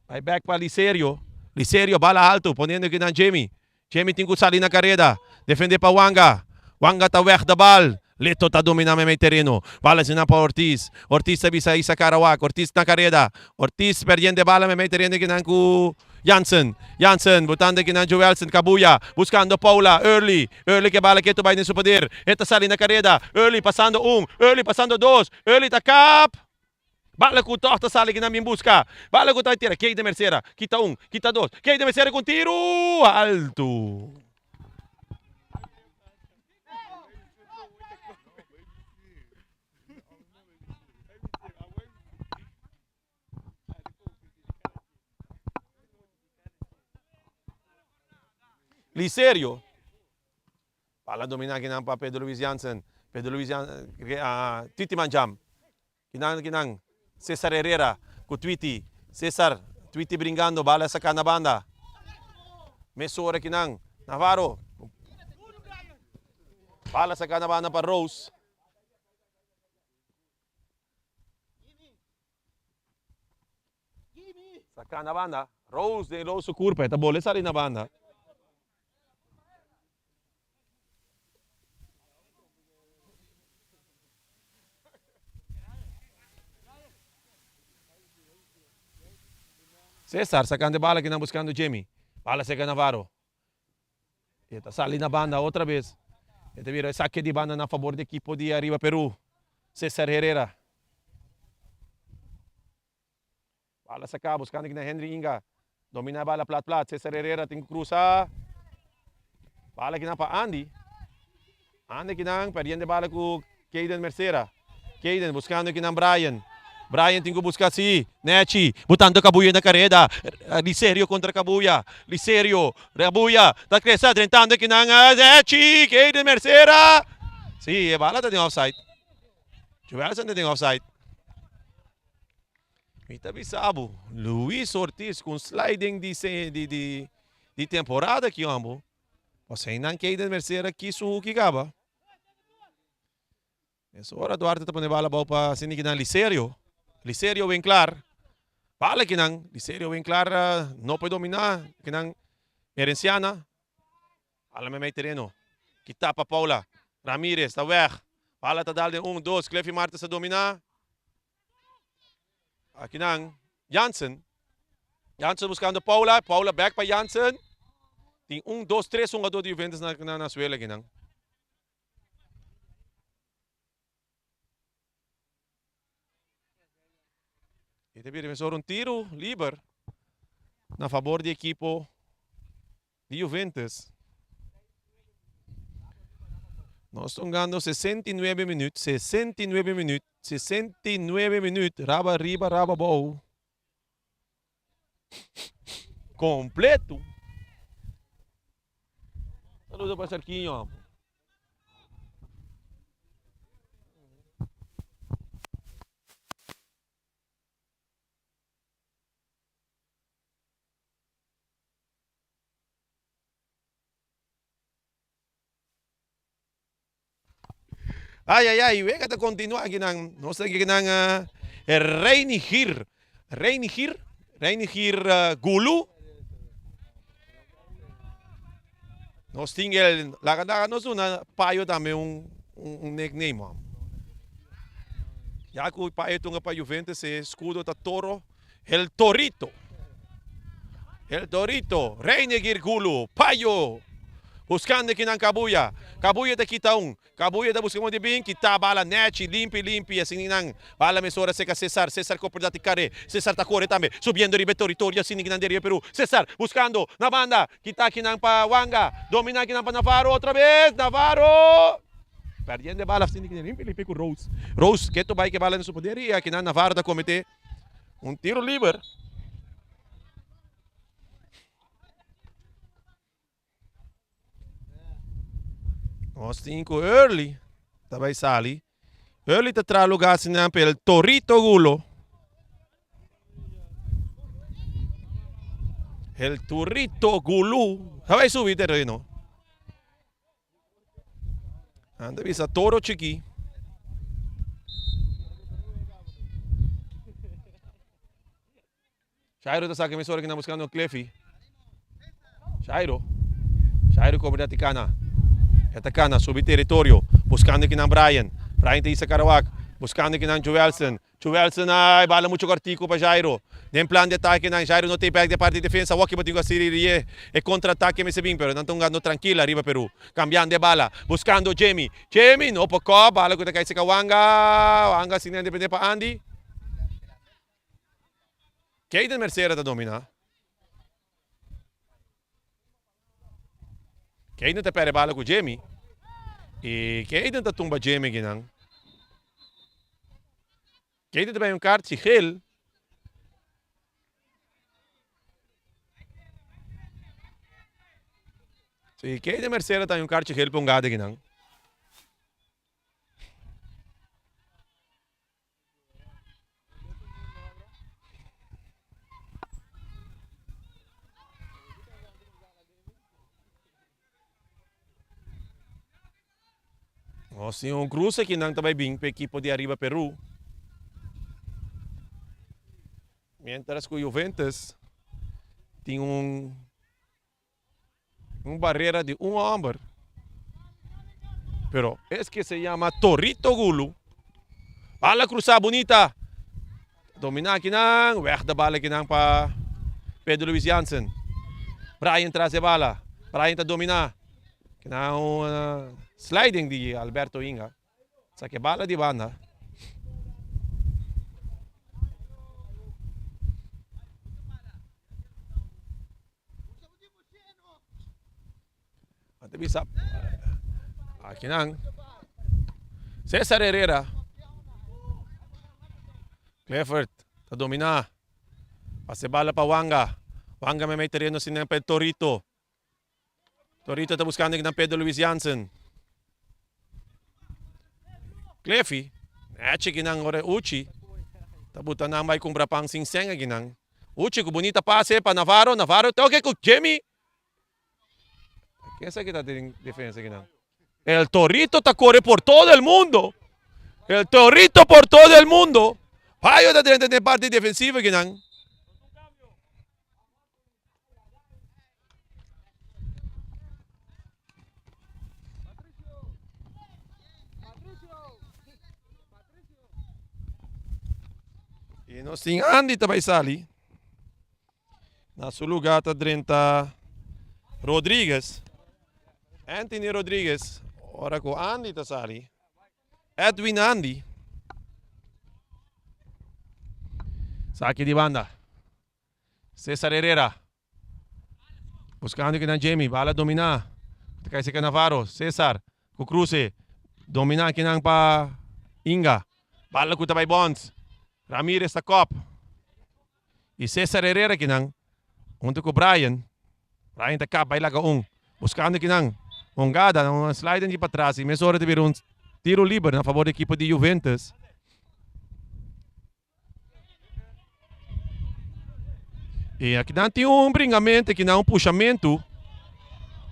Bai bek pa Liserio. Liserio bala alto poniendo aki nan Jimmy. Jimmy tin ku sali na kareda. Defende pa Wanga. Wanga ta weg de bal. Leto ta domina meimei tereno. Bala asina pa Ortiz. Ortiz ta bisa Isa Karawak. Ortiz na kareda. Ortiz perdiendo e bala meimei tereno aki nan ku Jansen. Jansen botando aki nan Joelson Kabuya. Buscando Paula. Early. Early ke bala ketu bai den su poder. E ta sali na kareda. Early pasando un. Early pasando dos. Early ta kap. Bala ku tòg ta sali kinan bin buska. Bala ku ta tira. Kei de Mercera. Kita un, kita dos. Kei de Mercera ku un tiru altu. Liserio. Bala domina kinan pa Pedro Luis Jansen. Pedro Luis Jansen, Titi Manjam. Kinan kinan Cesar Herrera ku Twitty. Cesar, Twitty bringando, bala saka na banda. Mesora kinan Navarro. Bala saka na banda pa Rose. Saka na banda. Rose den Rose su kurpa. E ta bole sali na banda. Cesar sacando e bala kinan buscando Jimmy. Bala seca Navarro. E ta sali na banda otra bes. E ta bira e sake di banda na fabor di ekipo di Arriba Peru. Cesar Herrera. Bala saca buscando kinan Henry Inga. Domina e bala plat plat. Cesar Herrera tin cu cruza. Bala kinan pa Andy. Andy kinan perdiendo e bala cu Kayden Mercera. Kayden buscando kinan Brian. Brian tin cu busca si. Nechi botando Kabuya na careda. Liserio contra Kabuya. Liserio. Kabuya ta crece drentando kinan Nechi. Kayden Mercera. Si e bala ta den offside. Joelson ta den offside. Mi ta bisa bo, Luis Ortiz ku un sliding di di di di temporada aki hombo. Pasobra einan Kayden Mercera kisu huki kaba. Mesora Duarte ta pone bala abou pa asina kinan Liserio. Liserio Winklar. Bala kinan. Liserio Winklar no por domina kinan Merenciana. Bala meimei tereno. Kita pa Paula. Ramirez ta weg. Bala ta dal den un, dos. Cleffy Martes ta domina. Akinan Jansen. Jansen buscando Paula. Paula back pa Jansen. Tin un, dos, tres hungador di Juventus na, na, na suelo akinan. E ta bira mesora un tiro liber na favor di equipo di Juventus. Nos ta hungando 69 minuut, 69 minuut, 69 minuut, raba riba, raba abou. Completo. Saludo pa Serkinho. Ay, ay, ay, wega ta continua akinan. Nos ta akinan uh, Reinigir. Reinigir, Reinigir uh, Gulu. Nos tin el, laga laga nos duna Payo tambe un, un, un nickname. Man. Ya ku Payo tunga pa Juventus e escudo ta toro. El Torito. El Torito. Reinegir Gulu. Payo. Buscando kinan Cabuya. Cabuya ta kita un. Cabuya ta busca modo di bin kita bala nechi, limpi limpi asina nan. Bala mesora seca Cesar. Cesar cu oportunidad di care. Cesar ta core tambe. Subiendo riba e toritorio asina kinan di ariba Peru. Cesar buscando na banda. Kita kinan pa Wanga. Domina kinan pa Navarro otra bes. Navarro! Perdiendo e bala asina kinan limpi limpi cu Rose. Rose keto bay cu e bala den su poder y akinan Navarro ta comete un tiro liber. Nos tin ku Early ta bai sali. Early ta traha lugar asina pa el Torito Gulo. El Torito Gulu ta bai subi tereno. Nan ta bisa toro chiki. Jairo ta saka mesora ki nan buskando Cleffy. Jairo. Jairo kobra di kana. E ta kana subi teritorio. Buskando ki nan Brian. Brian ta isa Karawak. Buskando ki nan Joelson. Joelson ai bala mucho kortiku pa Jairo. Den plan di atake nan Jairo no ta bek di parti defensa. Awor ki bo tin ku hasi rie e kontra atake mester bin pero nan ta hungando trankil ariba Peru. Kambiando e bala. Buskando Jamie. Jamie no por kòp. Bala ku ta kai seka Wanga. Wanga sin nan depende pa Andy. Kayden Mercera ta domina. Kayden ta perde bala ku Jamie. I Kayden ta tumba Jamie kinan. Kayden ta bay un kaartje geel. Si, Kayden Mercera ta un kaartje geel pa un gade kinan. Nos tin un cruce aki nan ta bai bin pa ekipo di Arriba Peru. Mientras cu Juventus tin un Un barrera di un homber. Pero es que se llama Torito Gulu. Bala cruza bonita. Domina akinan. Weg de bala akinan pa Pedro Luis Jansen. Brian tras de bala. Brian ta domina. Kinan un eh, sliding di Alberto Inga. Saca e bala di banda. Ante bisa akinan Cesar Herrera. Clifford ta domina. Pasa e bala pa Wanga. Wanga mei mei tereno sin pa Torito. Torito ta buscando akinan Pedro Luis Jansen. Cliffy, nechi akinan ora Uchi ta buta nan bai cumpra pan sin sen akinan. Uchi cu bunita pase pa Navarro, Navarro toke cu Jimmy. Ken sa ki ta den defensa akinan? El Torito ta core por todo el mundo. El Torito por todo el mundo. Payo ta drenta den parti defensivo akinan. Y nos tin Andy ta bay sali. Na su lugar ta drenta Rodriguez. Anthony Rodriguez. Ora cu Andy ta sali. Edwin Andy. Saki di banda. Cesar Herrera. Buscando kinan Jamie. Bala domina. Ta kai seca Navarro. Cesar. Ku cruce. Domina kinan pa Inga. Bala ku ta bai Bonds. Ramirez ta kop. Y Cesar Herrera kinan. Hunto ku Brian. Brian ta kap bai laga un. Buscando kinan. Hongada. Un sliding di patras. Y mesora ta bira un tiro liber na favor di ekipo di Juventus. I akinan tin un bringamentu, akinan un pushamentu,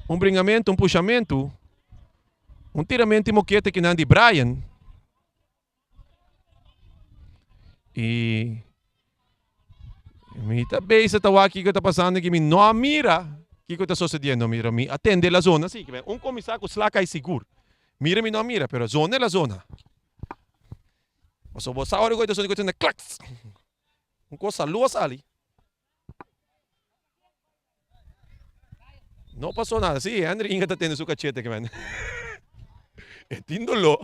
un bringamentu, un pushamentu, un tiramentu di mokete akinan di Brian. I mi ta bezig ta wak kiko ta pasando aki, mi no a mira kiko ta sosediendo, mira mi a tende la zona si, un komisa ku slaka i sigur, mira mi no a mira, pero zona e la zona. Pasobra bo sa ora ku e ta soni ku e ta sona klaks. Un kos salu a sali. No pasó nada. Sí, Henry Inga ta tene su cachete kimen. E tin doló.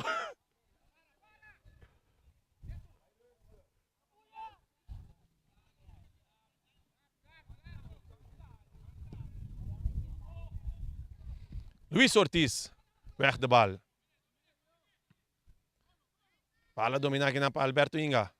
Luis Ortiz weg de bal. Bal a domina akinan pa Alberto Inga.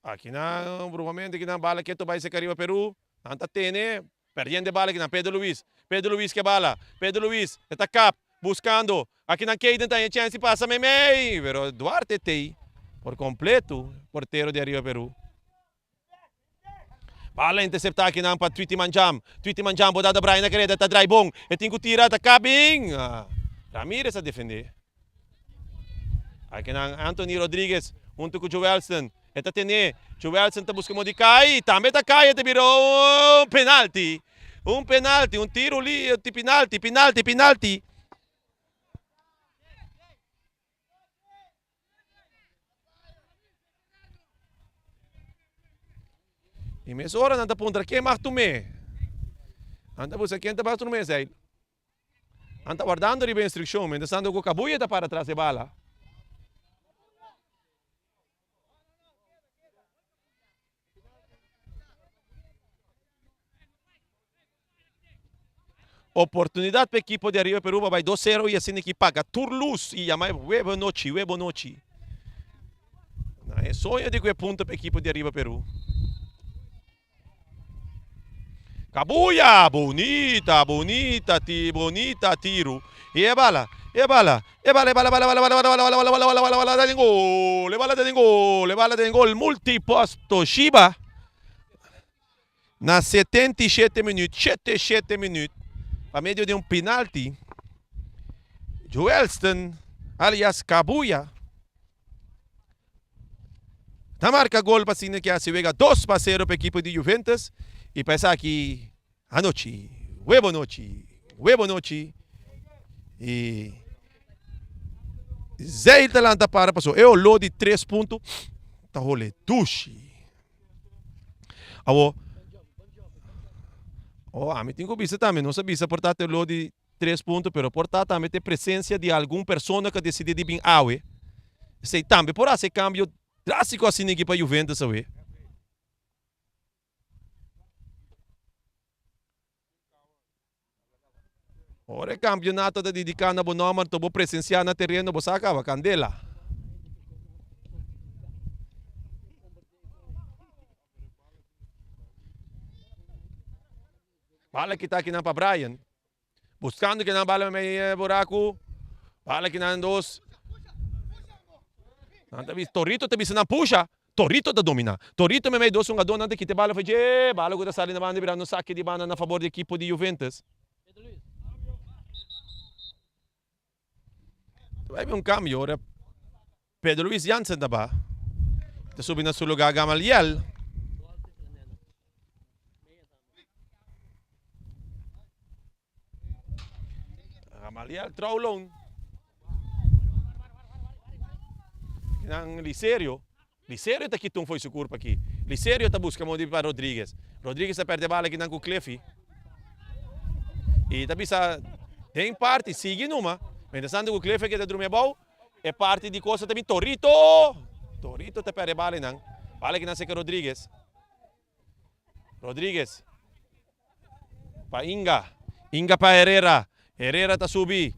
Akinan brumamente kinan bala keto bai seca riba Peru. Nan ta tene, perdiendo e bala kinan Pedro Luis. Pedro Luis ke bala. Pedro Luis e ta kap, buscando. Akinan Keiden ta haña chance di pasa meimei, pero Duarte tei por completo, portero di Ariba Peru. Bala intercepta akinan pa Twitty Manjam. Twitty Manjam bo dada Brian na kereda, ta drai bon. E tin ku tira, ta kabin. Ramirez a defende. Akinan Anthony Rodriguez hunto ku Joelson. E ta tene. Joelson ta buska modi kai. Tambe ta kai, e ta bira un penalti. Un penalti, un tiro li, penalti, penalti, penalti. I mesora nan ta puntra ken mag tum'é. Nan ta buska ken ta bas tum'é esei. Nan ta wardando riba instrukshon, mientras tanto ku kabuya ta para tras e bala. Oportunidad pa ekipo di Ariba Peru pa bai dos sero y asina ki paga tur luz y yama e webo nochi, webo nochi. Na e soño di ku e punto pa ekipo di Ariba Peru. Kabuya! Bonita, bonita, ti, bonita tiru. Y e bala, e bala, e bala, e bala, bala, bala, bala, bala, bala, bala, bala, bala, bala, bala, ta den gol, e bala ta den gol, e bala ta den gol. Multipost Toshiba. Na 77 minuut, shete shete minuut, pa medio di un penalti, Joelston alias Kabuya ta marka gol pa asina ke hasi wega 2-0 pa ekipo di Juventus i pa esaki anochi, webo nochi, webo nochi i Zeil ta lanta para paso e oló di tres punto ta hole dushi. Awo, oh, ami tin ku bisa tambe, nos a bisa por ta te oló di tres punto, pero por ta tambe te presencia di algun persona ku a desidí di bin awe. Esei tambe por hasi e kambio drástiko asina aki pa Juventus awe. Ora e kampionato ta dediká na bo nòmber, anto bo presensiá na tereno, bo sa kaba, kandela. Bala kita akinan pa Brian. Buskando kinan bala mei e buraku. Bala kinan dos. Nan ta bisa, Torito ta bisa nan pusha. Torito ta domina. Torito meimei dos hungadónan ta kita e bala for dje. Bala ku ta sali na banda birando sake di banda na fabor di ekipo di Juventus. Ta bai bin un kambio ora Pedro Luis Jansen ta ba. Ta subi na su lugá Gamaliel. Gamaliel Trouwloon. Nan Liserio. Liserio ta kita un fo'i su kurpa aki. Liserio ta buska modi pa Rodriguez. Rodriguez ta perde bala akinan ku Cliffy. I ta bisa den parti sigui numa. Mientras tanto ku Cliffy a keda drumi abou, e parti di kosa ta bin Torito! Torito ta perde bala einan. Bala akinan seka Rodriguez. Rodriguez pa Inga. Inga pa Herrera. Herrera ta subi.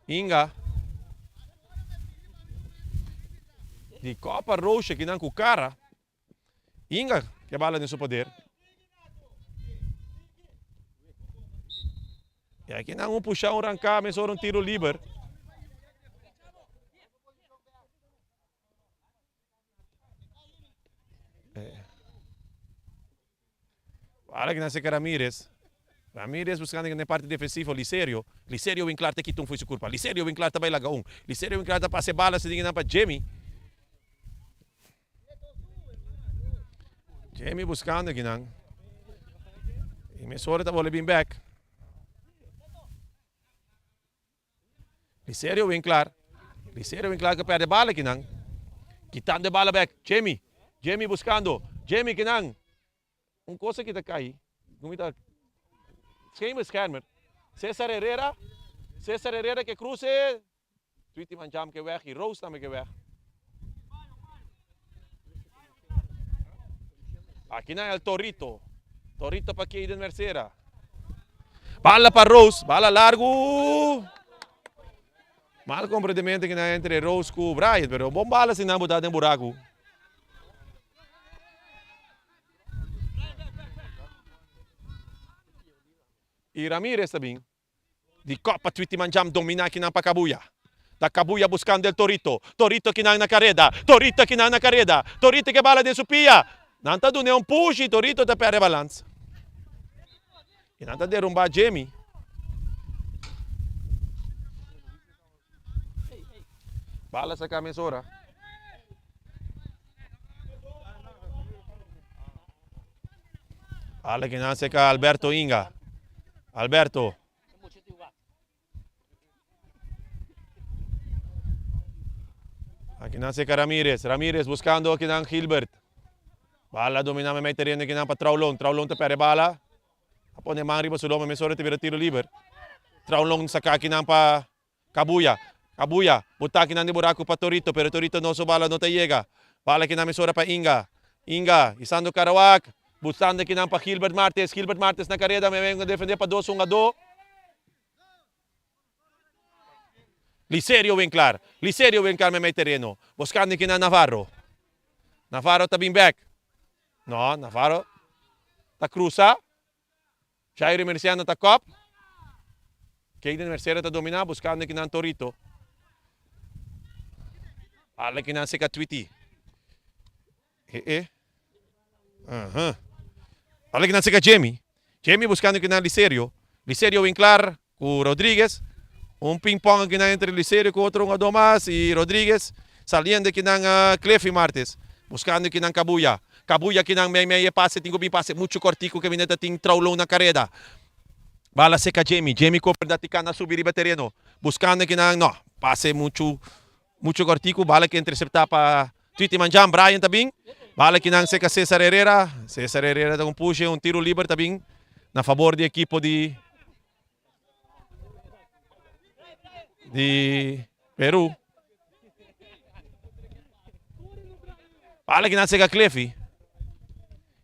Inga. Di Copa Roosje kinan ku kara. Inga ke bala den su poder. I aki nan un pusha un ranka mesora un tiro liber. Ahora que nace Ramírez. Ramírez buscando en parte defensivo Liserio. Liserio Winklar te quita un foi su curpa. Liserio Winklar ta baila un. Liserio Winklar ta pase bala se dinga pa Jimmy. Jimmy buscando aquí nan. Y me sore ta bole bin back. Liserio Winklar. Licerio Winklaar ku perde bala kinan. Kitando e bala bek. Jamie. Jamie buskando. Jamie kinan. Un kos aki ta kai. Ku mi ta Geen beschermer. Cesar Herrera. Cesar Herrera ke kruse. Tweety van Jam ke weg i Rose tambe ke weg. Aki na El Torito. Torito pa Kaden Mercera. Bala pa Rose. Bala largu. Mal comprendimento ki na entre Rose ku Brian. Pero bon bala si nan buta den buraku. I Ramirez ta bin. Di Copa Twitty Manjam domina kinan pa Cabuya. Ta Cabuya buscando el Torito. Torito kinan na careda. Torito kinan na careda. Torito ke bala den su pia. Nan ta dun'e un push y Torito ta perde balans. Y nan ta derumba Jimmy. Bala saca mesora. Bala kinan seca Alberto Inga. Alberto. Akinan seca Ramirez. Ramirez buscando akinan Gilbert. Bala domina meimei tereno akinan pa Traulon. Traulon ta perde bala. A pone man riba su lomba mesora ta bira tiro liber. Traulon saca akinan pa Cabuya. Cabuya bota akinan den buraco pa Torito pero Torito no su bala no ta yega. Bala akinan mesora pa Inga. Inga isando Karawak. Buscando akinan pa Gilbert Martes. Gilbert Martes na careda meimei defende pa dos hungador. Licerio Winklar. Licerio Winklar meimei tereno. Buscando akinan Navarro. Navarro ta bin bek. No, Navarro ta cruza. Jairo Merciano ta kop. Keyden Mercera ta domina buscando kinan Torito. Ala kinan seca Twitty. Eh eh. Aha. Ala kinan seca Jamie. Jamie buscando kinan Licerio. Licerio Winklar cu Rodriguez. Un ping pong kinan entre Licerio cu otro hungador mas y Rodriguez. Saliendo kinan uh, Cleffy Martes. Buscando kinan Cabuya. Cabuya kinan mei mei e pase tin cu bin pase mucho cortico ke ta tin Traulon na careda. Bala seca Jamie. Jamie Cooper da ticana subi riba tereno. Buscando kinan no. Pase mucho mucho cortico. Bala ke intercepta pa Twitty Manjan. Brian tabin. Bala kinan seca Cesar Herrera. Cesar Herrera ta un push un tiro liber tabin na favor di equipo di di Peru. Bala kinan seca Cleffy.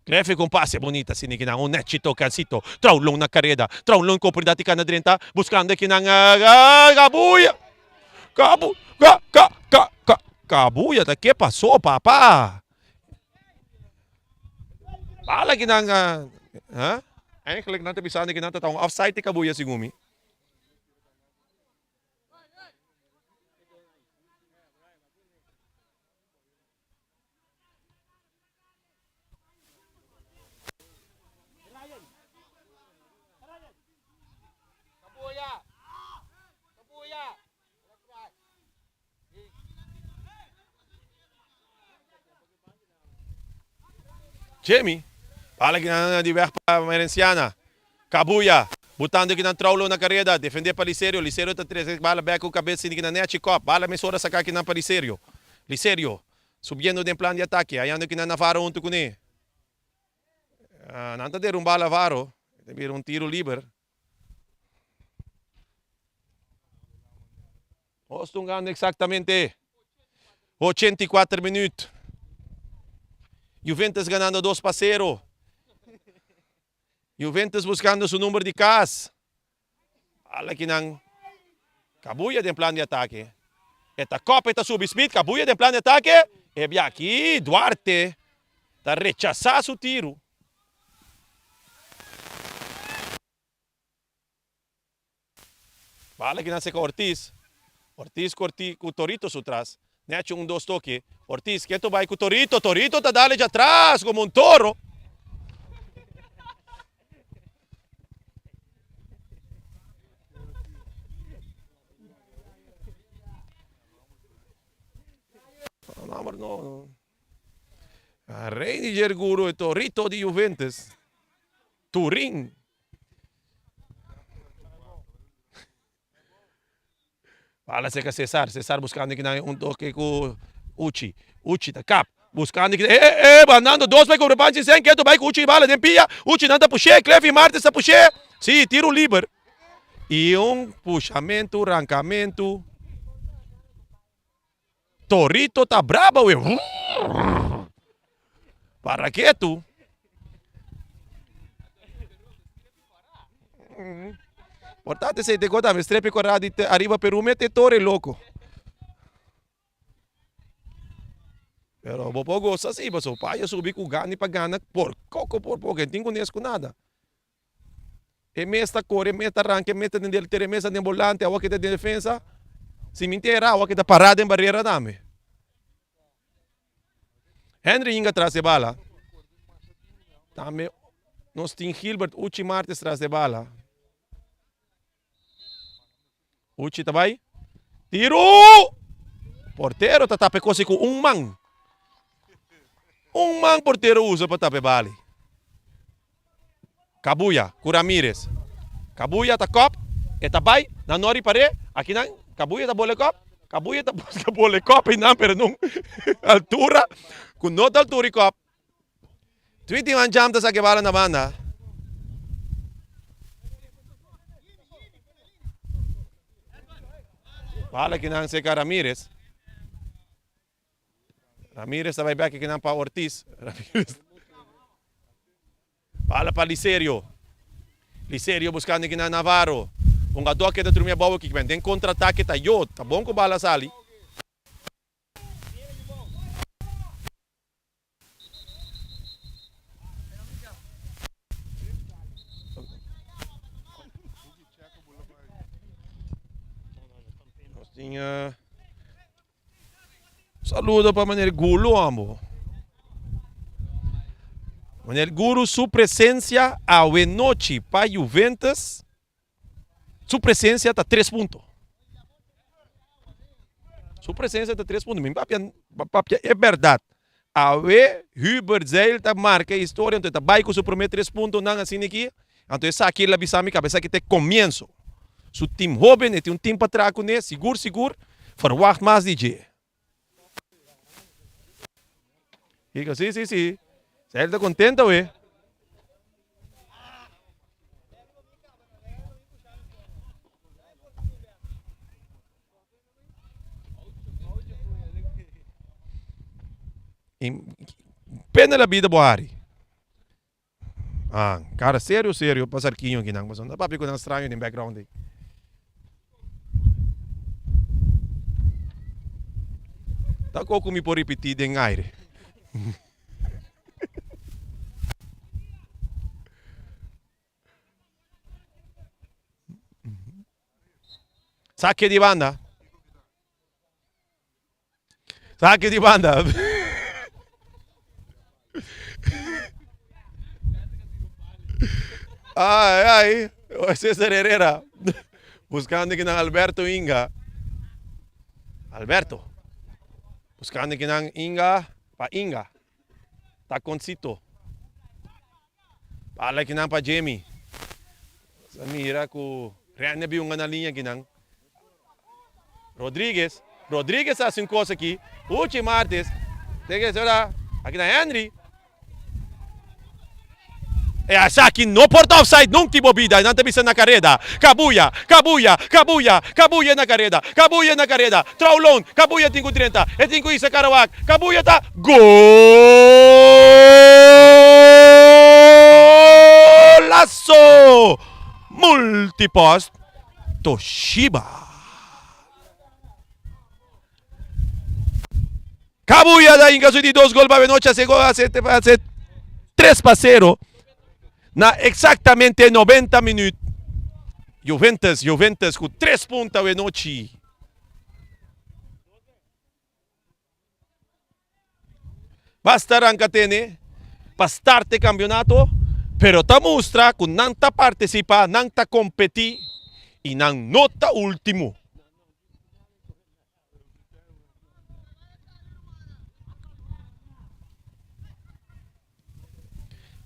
Cleffy con pase bonita sini kinan un nechi tocancito. Traulon na careda. Traulon con oportunidad di cana drenta. Buscando kinan uh, Cabuya. Cabu, ca, ca, ca, ca, Cabuya ta que pasó papá? Bala kinan uh, huh? Eigenlijk nan ta bisando kinan ta un offside di Cabuya segun mi. Jamie, bala kinan di weg pa Merenciana. Cabuya, butando kinan Traulo na careda, defende pa Licerio. Licerio ta trece bala bek cu cabeza kinan Nechi Kop. Bala mesora saca kinan pa Licerio. Licerio, subiendo den plan di atake, hayando kinan Navarro hunto cune. Uh, nan ta derumba Navarro, ta bira un tiro liber. Nos ta hungando exactamente 84 minuut. Juventus ganando 2 pa 0. Juventus buscando su number di cas. Ala kinan Cabuya den plan di atake. Eta kop, eta subi speed. Cabuya den plan di atake. E biaki Duarte ta rechasa su tiro. Bala kinan seca Ortiz. Ortiz cu Ortiz cu Torito su tras. Nechi un dos toque. Ortiz keto bay cu Torito. Torito ta dale dja atras como un toro. No, no, no. Reyniger Guru e Torito di Juventus. Turin. Bala serka Cesar, Cesar buskando kinan un toke ku Uchi, Uchi ta kap, buskando kinan, e e bandando dos bai kobra panchi sen ketu bai ku Uchi bala den pia, Uchi nan ta push'é, Clevin Martes ta push'é, si tiru liber i un pushamentu rankamentu, Torito ta braba we, para ketu. Importante esei te gota mi strepi kora di ariba Peru mete tore loko. Pero bo por gosa si pasobra payo subi ku gana pa gana por koko por poko e tin kunes ku nada. E mes ta kore e mes ta ranka e mes ta den delantero e mes ta den bolante awa ke ta den defensa si mi tera awa ke ta para den barera tambe. Henry Inga tras e bala. Tambe nos tin Gilbert Uchi Martes tras e bala. Uchi ta bai. Tiru! Portero ta tapa e kosi ku un man. Un man portero usa pa tapa e bali. Kabuya ku Ramirez. Kabuya ta kòp, e ta bai, nan no ripar'é, akinan Kabuya ta bole kòp, Kabuya ta buska bole kòp einan pero nun altura ku no ta altura di kòp. Twinti Van Jam ta saka e bala na banda. Bala akinan seka Ramirez. Ramirez ta bai bek akinan pa Ortiz. Ramirez. Bala pa Liserio. Liserio buskando akinan Navarro. Hungadó a keda drumi abou aki. Den kontra-atake ta yo. Ta bon ku bala sali. Nos tin saludo pa meneer Gulu ambo. Meneer Guru su presencia awe nochi pa Juventus Su presencia ta tres punto. Su presencia ta tres punto. Mi papia, papia e berdad. Awe Hubert Zeil ta marca e historia, anto e ta bai cu su prome tres puntonan asina aki. Anto esaki el a bisa mi caba, esaki ta e comienzo. Su team hoben, e tin un team pa traha cune, sigur sigur, verwacht mas di dje. Kiko, si, si, si. Zeil ta contento awe. Pena la bida bo hari. Ah, cara serio serio pa sarkiño akinan pasobra no ta papia ku nan straño den background ei. Ta koko mi por ripití den aire. Sake di banda. Sake di banda. Ai, ai. Cesar Herrera. Buscando kinan Alberto Inga. Alberto. Buscando kinan Inga pa Inga. Taconcito. Bala kinan pa Jamie. Sa mira ku Rene biunga na liña kinan. Rodriguez, Rodriguez a hasi un kos aki, Uchi Martes, te ke sera, aki na Henry. E esaki no por ta offside nunca bo bida, nan ta bisa na kareda. Kabuya, Kabuya, Kabuya, Kabuya na kareda, Kabuya na kareda, Traulon, Kabuya tin ku drenta, e tin ku isa Karawak, Kabuya ta Golazo! Multipost. Toshiba. Kabuya da inka su di dos gol pa Benochi hace gol hace hace 3 pa 0 na exactamente 90 minuut. Juventus Juventus ku 3 punta Benochi. Basta ranka tene pa start e kampionato, pero ta mustra ku nan ta partisipá, nan ta kompetí i nan no ta último.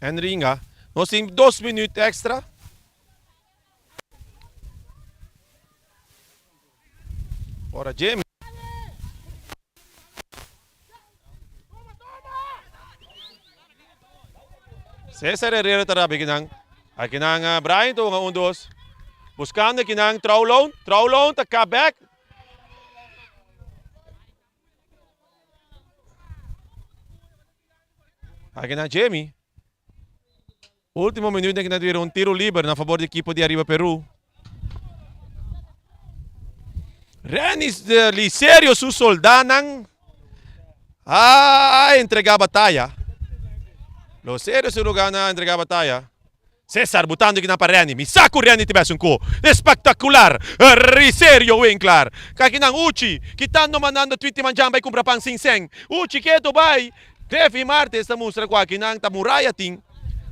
Henry Inga, nos tin dos minuut extra. Ora Jimmy. Cesar Herrera ta rabia kinan. Akinan ah, Brian ta hunga un dos. Buscando kinan Trouwloon. Trouwloon ta kap back. Akinan Jamie. Ultimo minuut den kinan un tiro liber na favor di ekipo di Arriba Peru. Renis de Licerio su soldanan a entrega bataya. Licerio su lugar a entrega bataya. Cesar butando kinan pa Reni. Mi sa ku Reni ta bes un ko. Espectacular. Licerio Winklar. Kakinan Uchi. Kitando mandando tweet manjan bai kumpra pan sin sen. Uchi keto bai. Cleffy Martes ta mustra ku akinan ta muraya tin.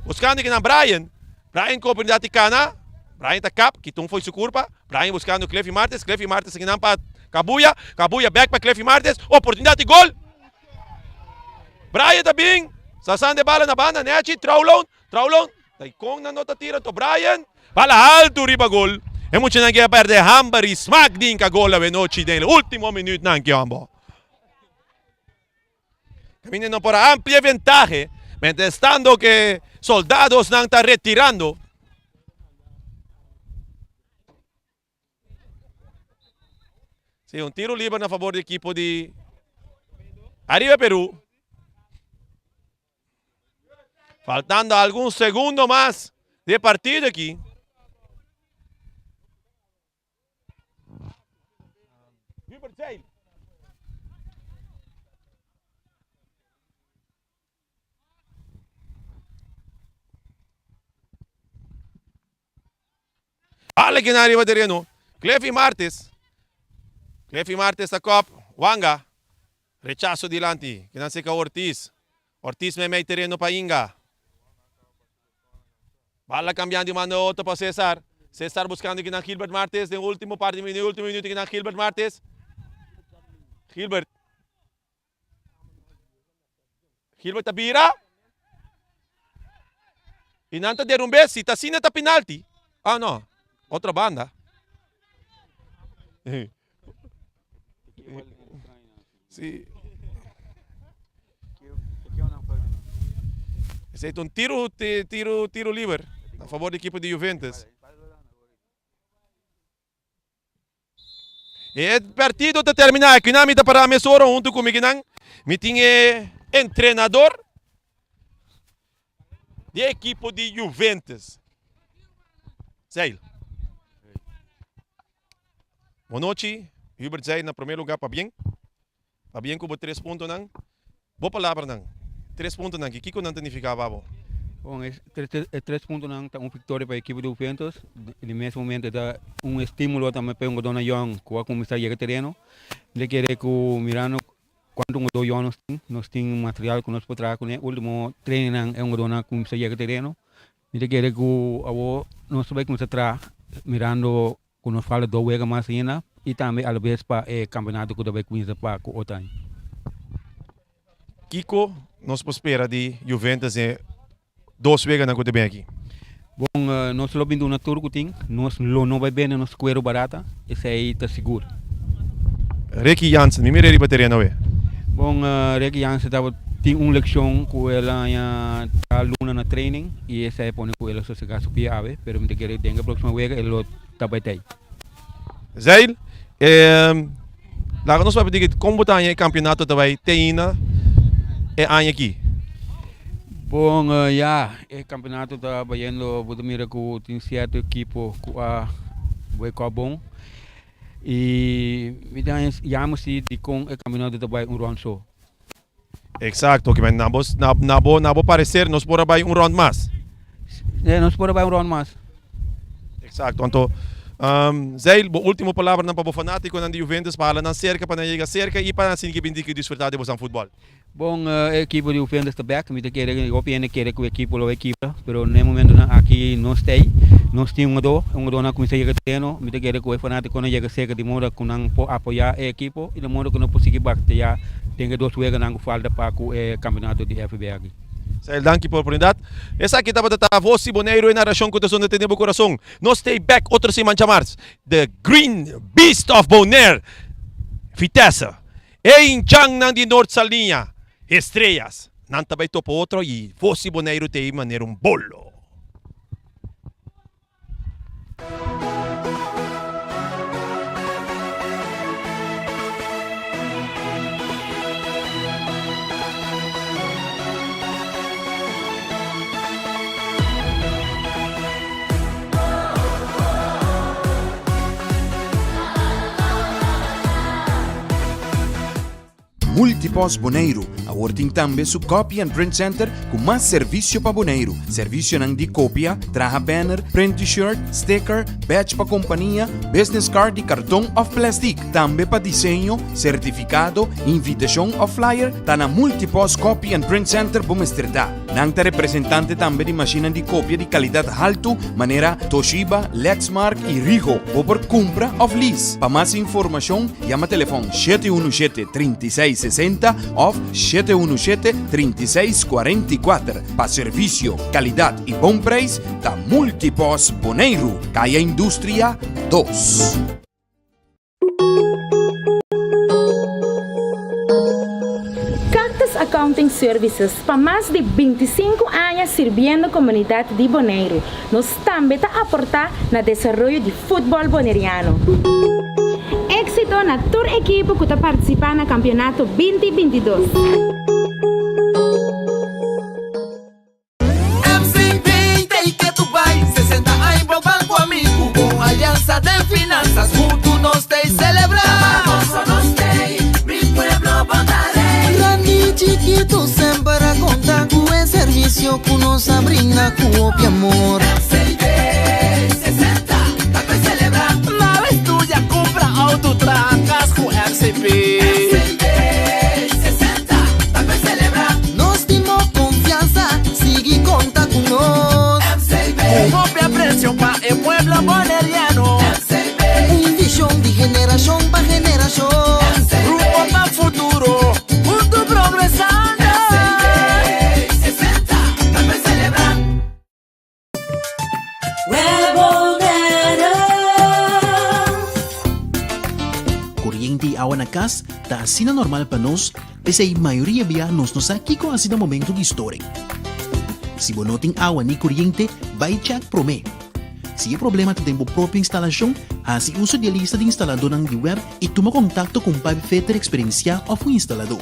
Buskando kinan Brian. Brian ku oportunidat di kana. Brian ta kap, kita un fo'i su kurpa. Brian buskando Cleffy Martes. Cleffy Martes akinan pa Kabuya. Kabuya bek pa Cleffy Martes. Oportunidat di gol. Brian ta bin. Sasando e bala na banda. Nechi, Trouwloon. Trouwloon. Ta kon nan no ta tira to Brian. Bala altu riba gol. E muchanan ke a perde hamber i smak di hinka gol awenochi den e ultimo minuutnan ki hombo. Caminda no por a amplia ventahe, mientras tanto que soldadosnan ta retirando. Sí, un tiro liber na favor di equipo di Arriba Perú. Faltando algún segundo mas de partido aquí. Hubert Zeil. Bala ki na riba tereno. Cleffy Martes. Cleffy Martes ta kop. Wanga. Rechaso dilanti. Kinan seka Ortiz. Ortiz meimei tereno pa Inga. Bala cambiando di mano otro pa Cesar. Cesar buscando kinan Gilbert Martes den ultimo par di minuut, ultimo minuut kinan Gilbert Martes. Gilbert. Gilbert ta bira. Y nan ta derumbe, si ta asina ta penalti. Ah no, otro banda. Si. Esei ta un tiro, tiro, tiro liber na favor di ekipo di Juventus. E partido ta termina aki. Mi ta para mesora hunto ku mi kinan. Mi tin e entrenador di e ekipo di Juventus. Zeil. Bon nochi, Hubert Zeil na prome lugar pabien. Pabien ku bo tres puntonan. Bo palabranan, tres puntonan ki kiko nan ta nifiká pa bo? Bon, e tres puntonan ta un viktoria pa e ekipo di Juventus. Di mes momento e ta un estímulo tambe pa e hungadónan yòn ku a kuminsá yega tereno. Mi ta kere ku mirando kuantu hungadó yòn nos tin, nos tin material ku nos por traha kuné. Último trainingnan e hungadónan a kuminsá yega tereno. Mi ta kere ku awor nos ta bai kuminsá traha mirando Ku nos falta dos wega mas ainda i tambe alabes pa e kampeonato ku ta bai kuminsa pa ku otro aña. Kiko nos por spera di Juventus den dos weganan ku ta bin aki? Bon, nos lo bin duna tur ku tin. Nos lo no bai bende nos kueru barata, esei ta sigur. Ricky Jansen, mi mira riba tereno awe. Bon, Ricky Jansen tabata tin un lekshon ku el a haña ta luna na training i esei a pone ku el a sosegá su pia awe, pero mi ta kere den e próksimo wega el lo ta bai tei. Zeil, laga nos papia di kon bo ta haña e kampionato ta bai te ainda e aña aki? Bon, ya, e kampionato ta bayendo, bo ta mira ku tin sierto ekipo ku a bai kòp bon. I mi ta haña yama si dikon e kampionato ta bai un rònt so. Exacto, ki men na bo, na, na bo, na bo parecer nos por a bai un rond mas. Sí, nos por a bai un rond mas. Exacto, anto um, Zeil, bo último palabranan pa bo fanátikonan di Juventus pa hala nan serka, pa nan yega serka i pa nan sinti ki binti disfrutá di bosan futbòl. Bon, e ekipo di Juventus ta bek, mi ta kere, hopi hende kere ku e ekipo lo e kibra, pero na e momentonan aki no stay. Nos tin un hungadó, e hungadónan a kuminsá yega tereno, mi ta kere ku e fanátikonan yega serka di moda ku nan por apoyá e ekipo i di moda ku nan por sigui batayá den e dos weganan ku falta pa ku e kampeonato di FB aki. Sahel danki pa oportunidat. Esaki tabata ta Voz di Boneiru e narashon ku ta sona tene bo kurason. Nos stay back otro siman djamars. The Green Beast of Bonaire. Vitesse, e hinchannan di Noord Saliña, Estrellas, nan ta bai topa otro i Vosi Boneiru ta ei manera un bolo. Multipost Boneiru awor tin tambe su Copy and Print Center ku mas servisio pa Boneiru. Servisionan di kopia, traha banner, print t-shirt, sticker, badge pa kompania, business card di karton òf plèstik. Tambe pa diseño, sertifikado, invitashon òf flyer ta na Multipost Copy and Print Center bo mester ta. Nan ta representante tambe di mashinnan di kopia di kalidat haltu manera Toshiba, Lexmark i Rigo. Bo por kumpra òf lease. Pa mas informashon yama telefòn 717 36 60 òf 717 36 44. Pa servisio, kalidat i bon preis ta Multipos Boneiru, Kaya Industria 2. Cactus Accounting Services pa mas di 25 aña sirbiendo komunidat di Boneiru. Nos tambe ta aportá na desaroyo di futbòl boneriano. Éksito na tur ekipo ku ta partisipá na kampionato 2022. MCB ta y ke tu bai 60 aña bo ban cu ami Cu bon alianza den finanzas Hunto nos ta y celebra Pa gozo nos t'ey Mi pueblo bo ta rey. Grandi y chikitu semper a konta ku e servisio ku nos a brinda ku hopi amor. MCB 60 ta pa celebra. Na estudia, cumpra auto, traha cas cu MCB. MCB 60 ta pa celebra. Nos tin bo konfiansa, sigui konta ku nos. MCB. Ku hopi apresio pa e pueblo boneriano. MCB. Un vishon di generashon pa generashon. MCB. Rumbo pa futuro, huntu progresando. MCB, 60, ta pa selebrá. Koriente i awa na kas ta asina normal pa nos, p'esei mayoria bia nos no sa kiko hasi na momentu di storing. Si bo no tin awa ni koriente, bai chèk promé. Si e problema ta den bo propio instalashon, hasi uso di e lista di instaladónan di web i tuma kontakto ku un pipefitter eksperensiá òf un instaladó.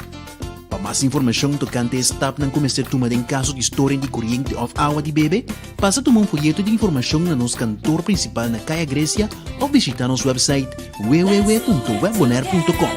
Pa mas informashon tokante e stapnan ku mester tuma den kaso di storing di koriente òf awa di bebe, pasa tuma un foyeto di informashon na nos kantor prinsipal na Kaya Grecia òf bishitá nos wèpsait www.webbonaire.com.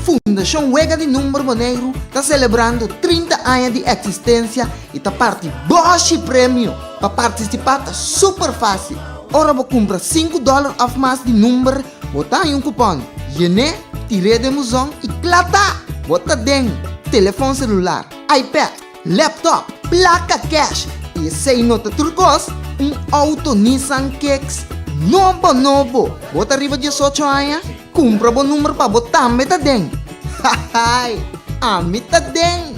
Fundashon Wega di Number Boneiru ta selebrando 30 aña di eksistensia i ta parti bòshi premio! Pa partisipá ta super fásil, ora bo kumpra sinku dòler òf mas di number, Bo ta haña un kupòn, yen'é, tir'é den buzon i kla ta! Bo ta den telefòn selular, iPad, laptop, plaka kèsh i esei no ta tur kos, un outo Nissan Kicks nobo nobo! Bo ta riba diesocho aña? Kumpra bo number pa bo tambe ta den! Hahaai! Ami ta den!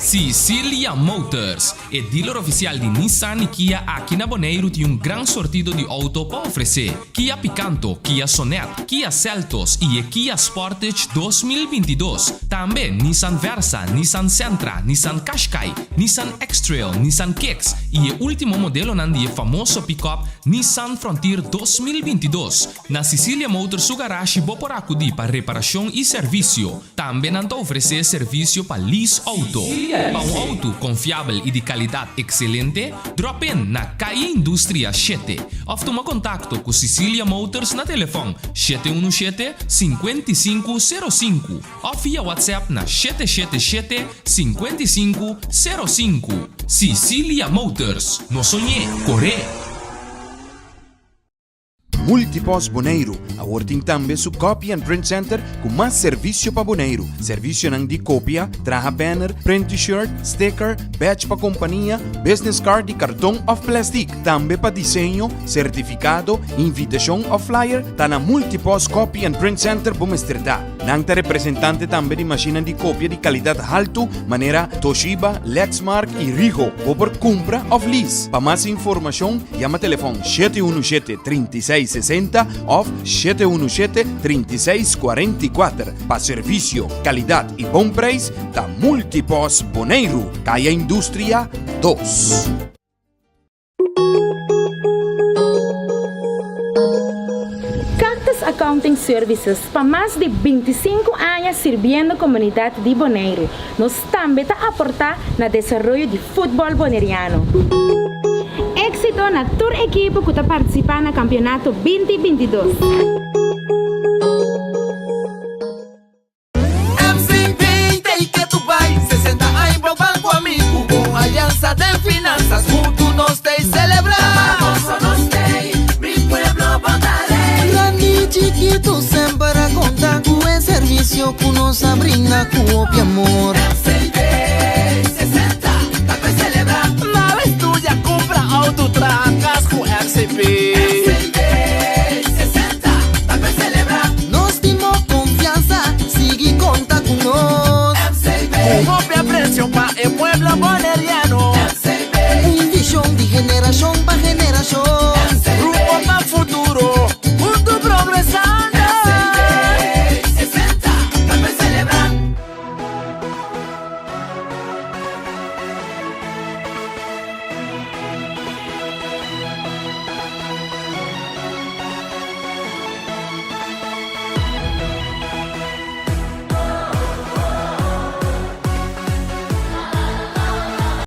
Sicilia Motors, e dealer oficial di Nissan y Kia aki na Boneiru tin un gran sortido di auto pa ofrece. Kia Picanto, Kia Sonet, Kia Seltos y e Kia Sportage 2022. Tambe Nissan Versa, Nissan Sentra, Nissan Qashqai, Nissan X-Trail, Nissan Kicks y e ultimo modelonan di e famoso pick-up Nissan Frontier 2022. Na Sicilia Motors su garashi bo por acudi pa reparacion y servicio. Tambe nan ta ofresé servisio pa lease outo. Pa un outo konfiabel i di kalidat ekselente, drop in na Calle Industria shete òf tuma kontakto ku Sicilia Motors na telefòn 717 55 05 òf via WhatsApp na 777 55 05. Sicilia Motors, no soñ'é, kor'é! Multipost Boneiru awor tin tambe su Copy and Print Center ku mas servisio pa Boneiru. Servisionan di kopia, traha banner, print t-shirt, sticker, badge pa kompania, business card di karton òf plèstik. Tambe pa diseño, sertifikado, invitashon òf flyer, ta na Multipost Copy and Print Center bo mester ta. Nan ta representante tambe di mashinnan di kopia di kalidat haltu manera Toshiba, Lexmark i Ricoh. Bo por kumpra òf lease. Pa mas informashon yama telefòn 717 36 60 òf 717 36 44. Pa servisio, kalidat i bon preis ta Multipost Boneiru, Kaya Industria 2. Cactus Accounting Services pa mas di 25 aña sirbiendo komunidat di Boneiru. Nos tambe ta aportá na desaroyo di futbòl boneriano. Éksito na tur ekipo ku ta partisipá na kampionato 2022. MCB t'ei ke tu bai 60 aña bo ban ku ami Ku bon aliansa den finansas Huntu nos t'ei selebrá Pa goso nos t'ei, mi pueblo bo ta rei. Grandi i chikitu semper a konta ku e servisio ku nos a brinda ku hopi amor.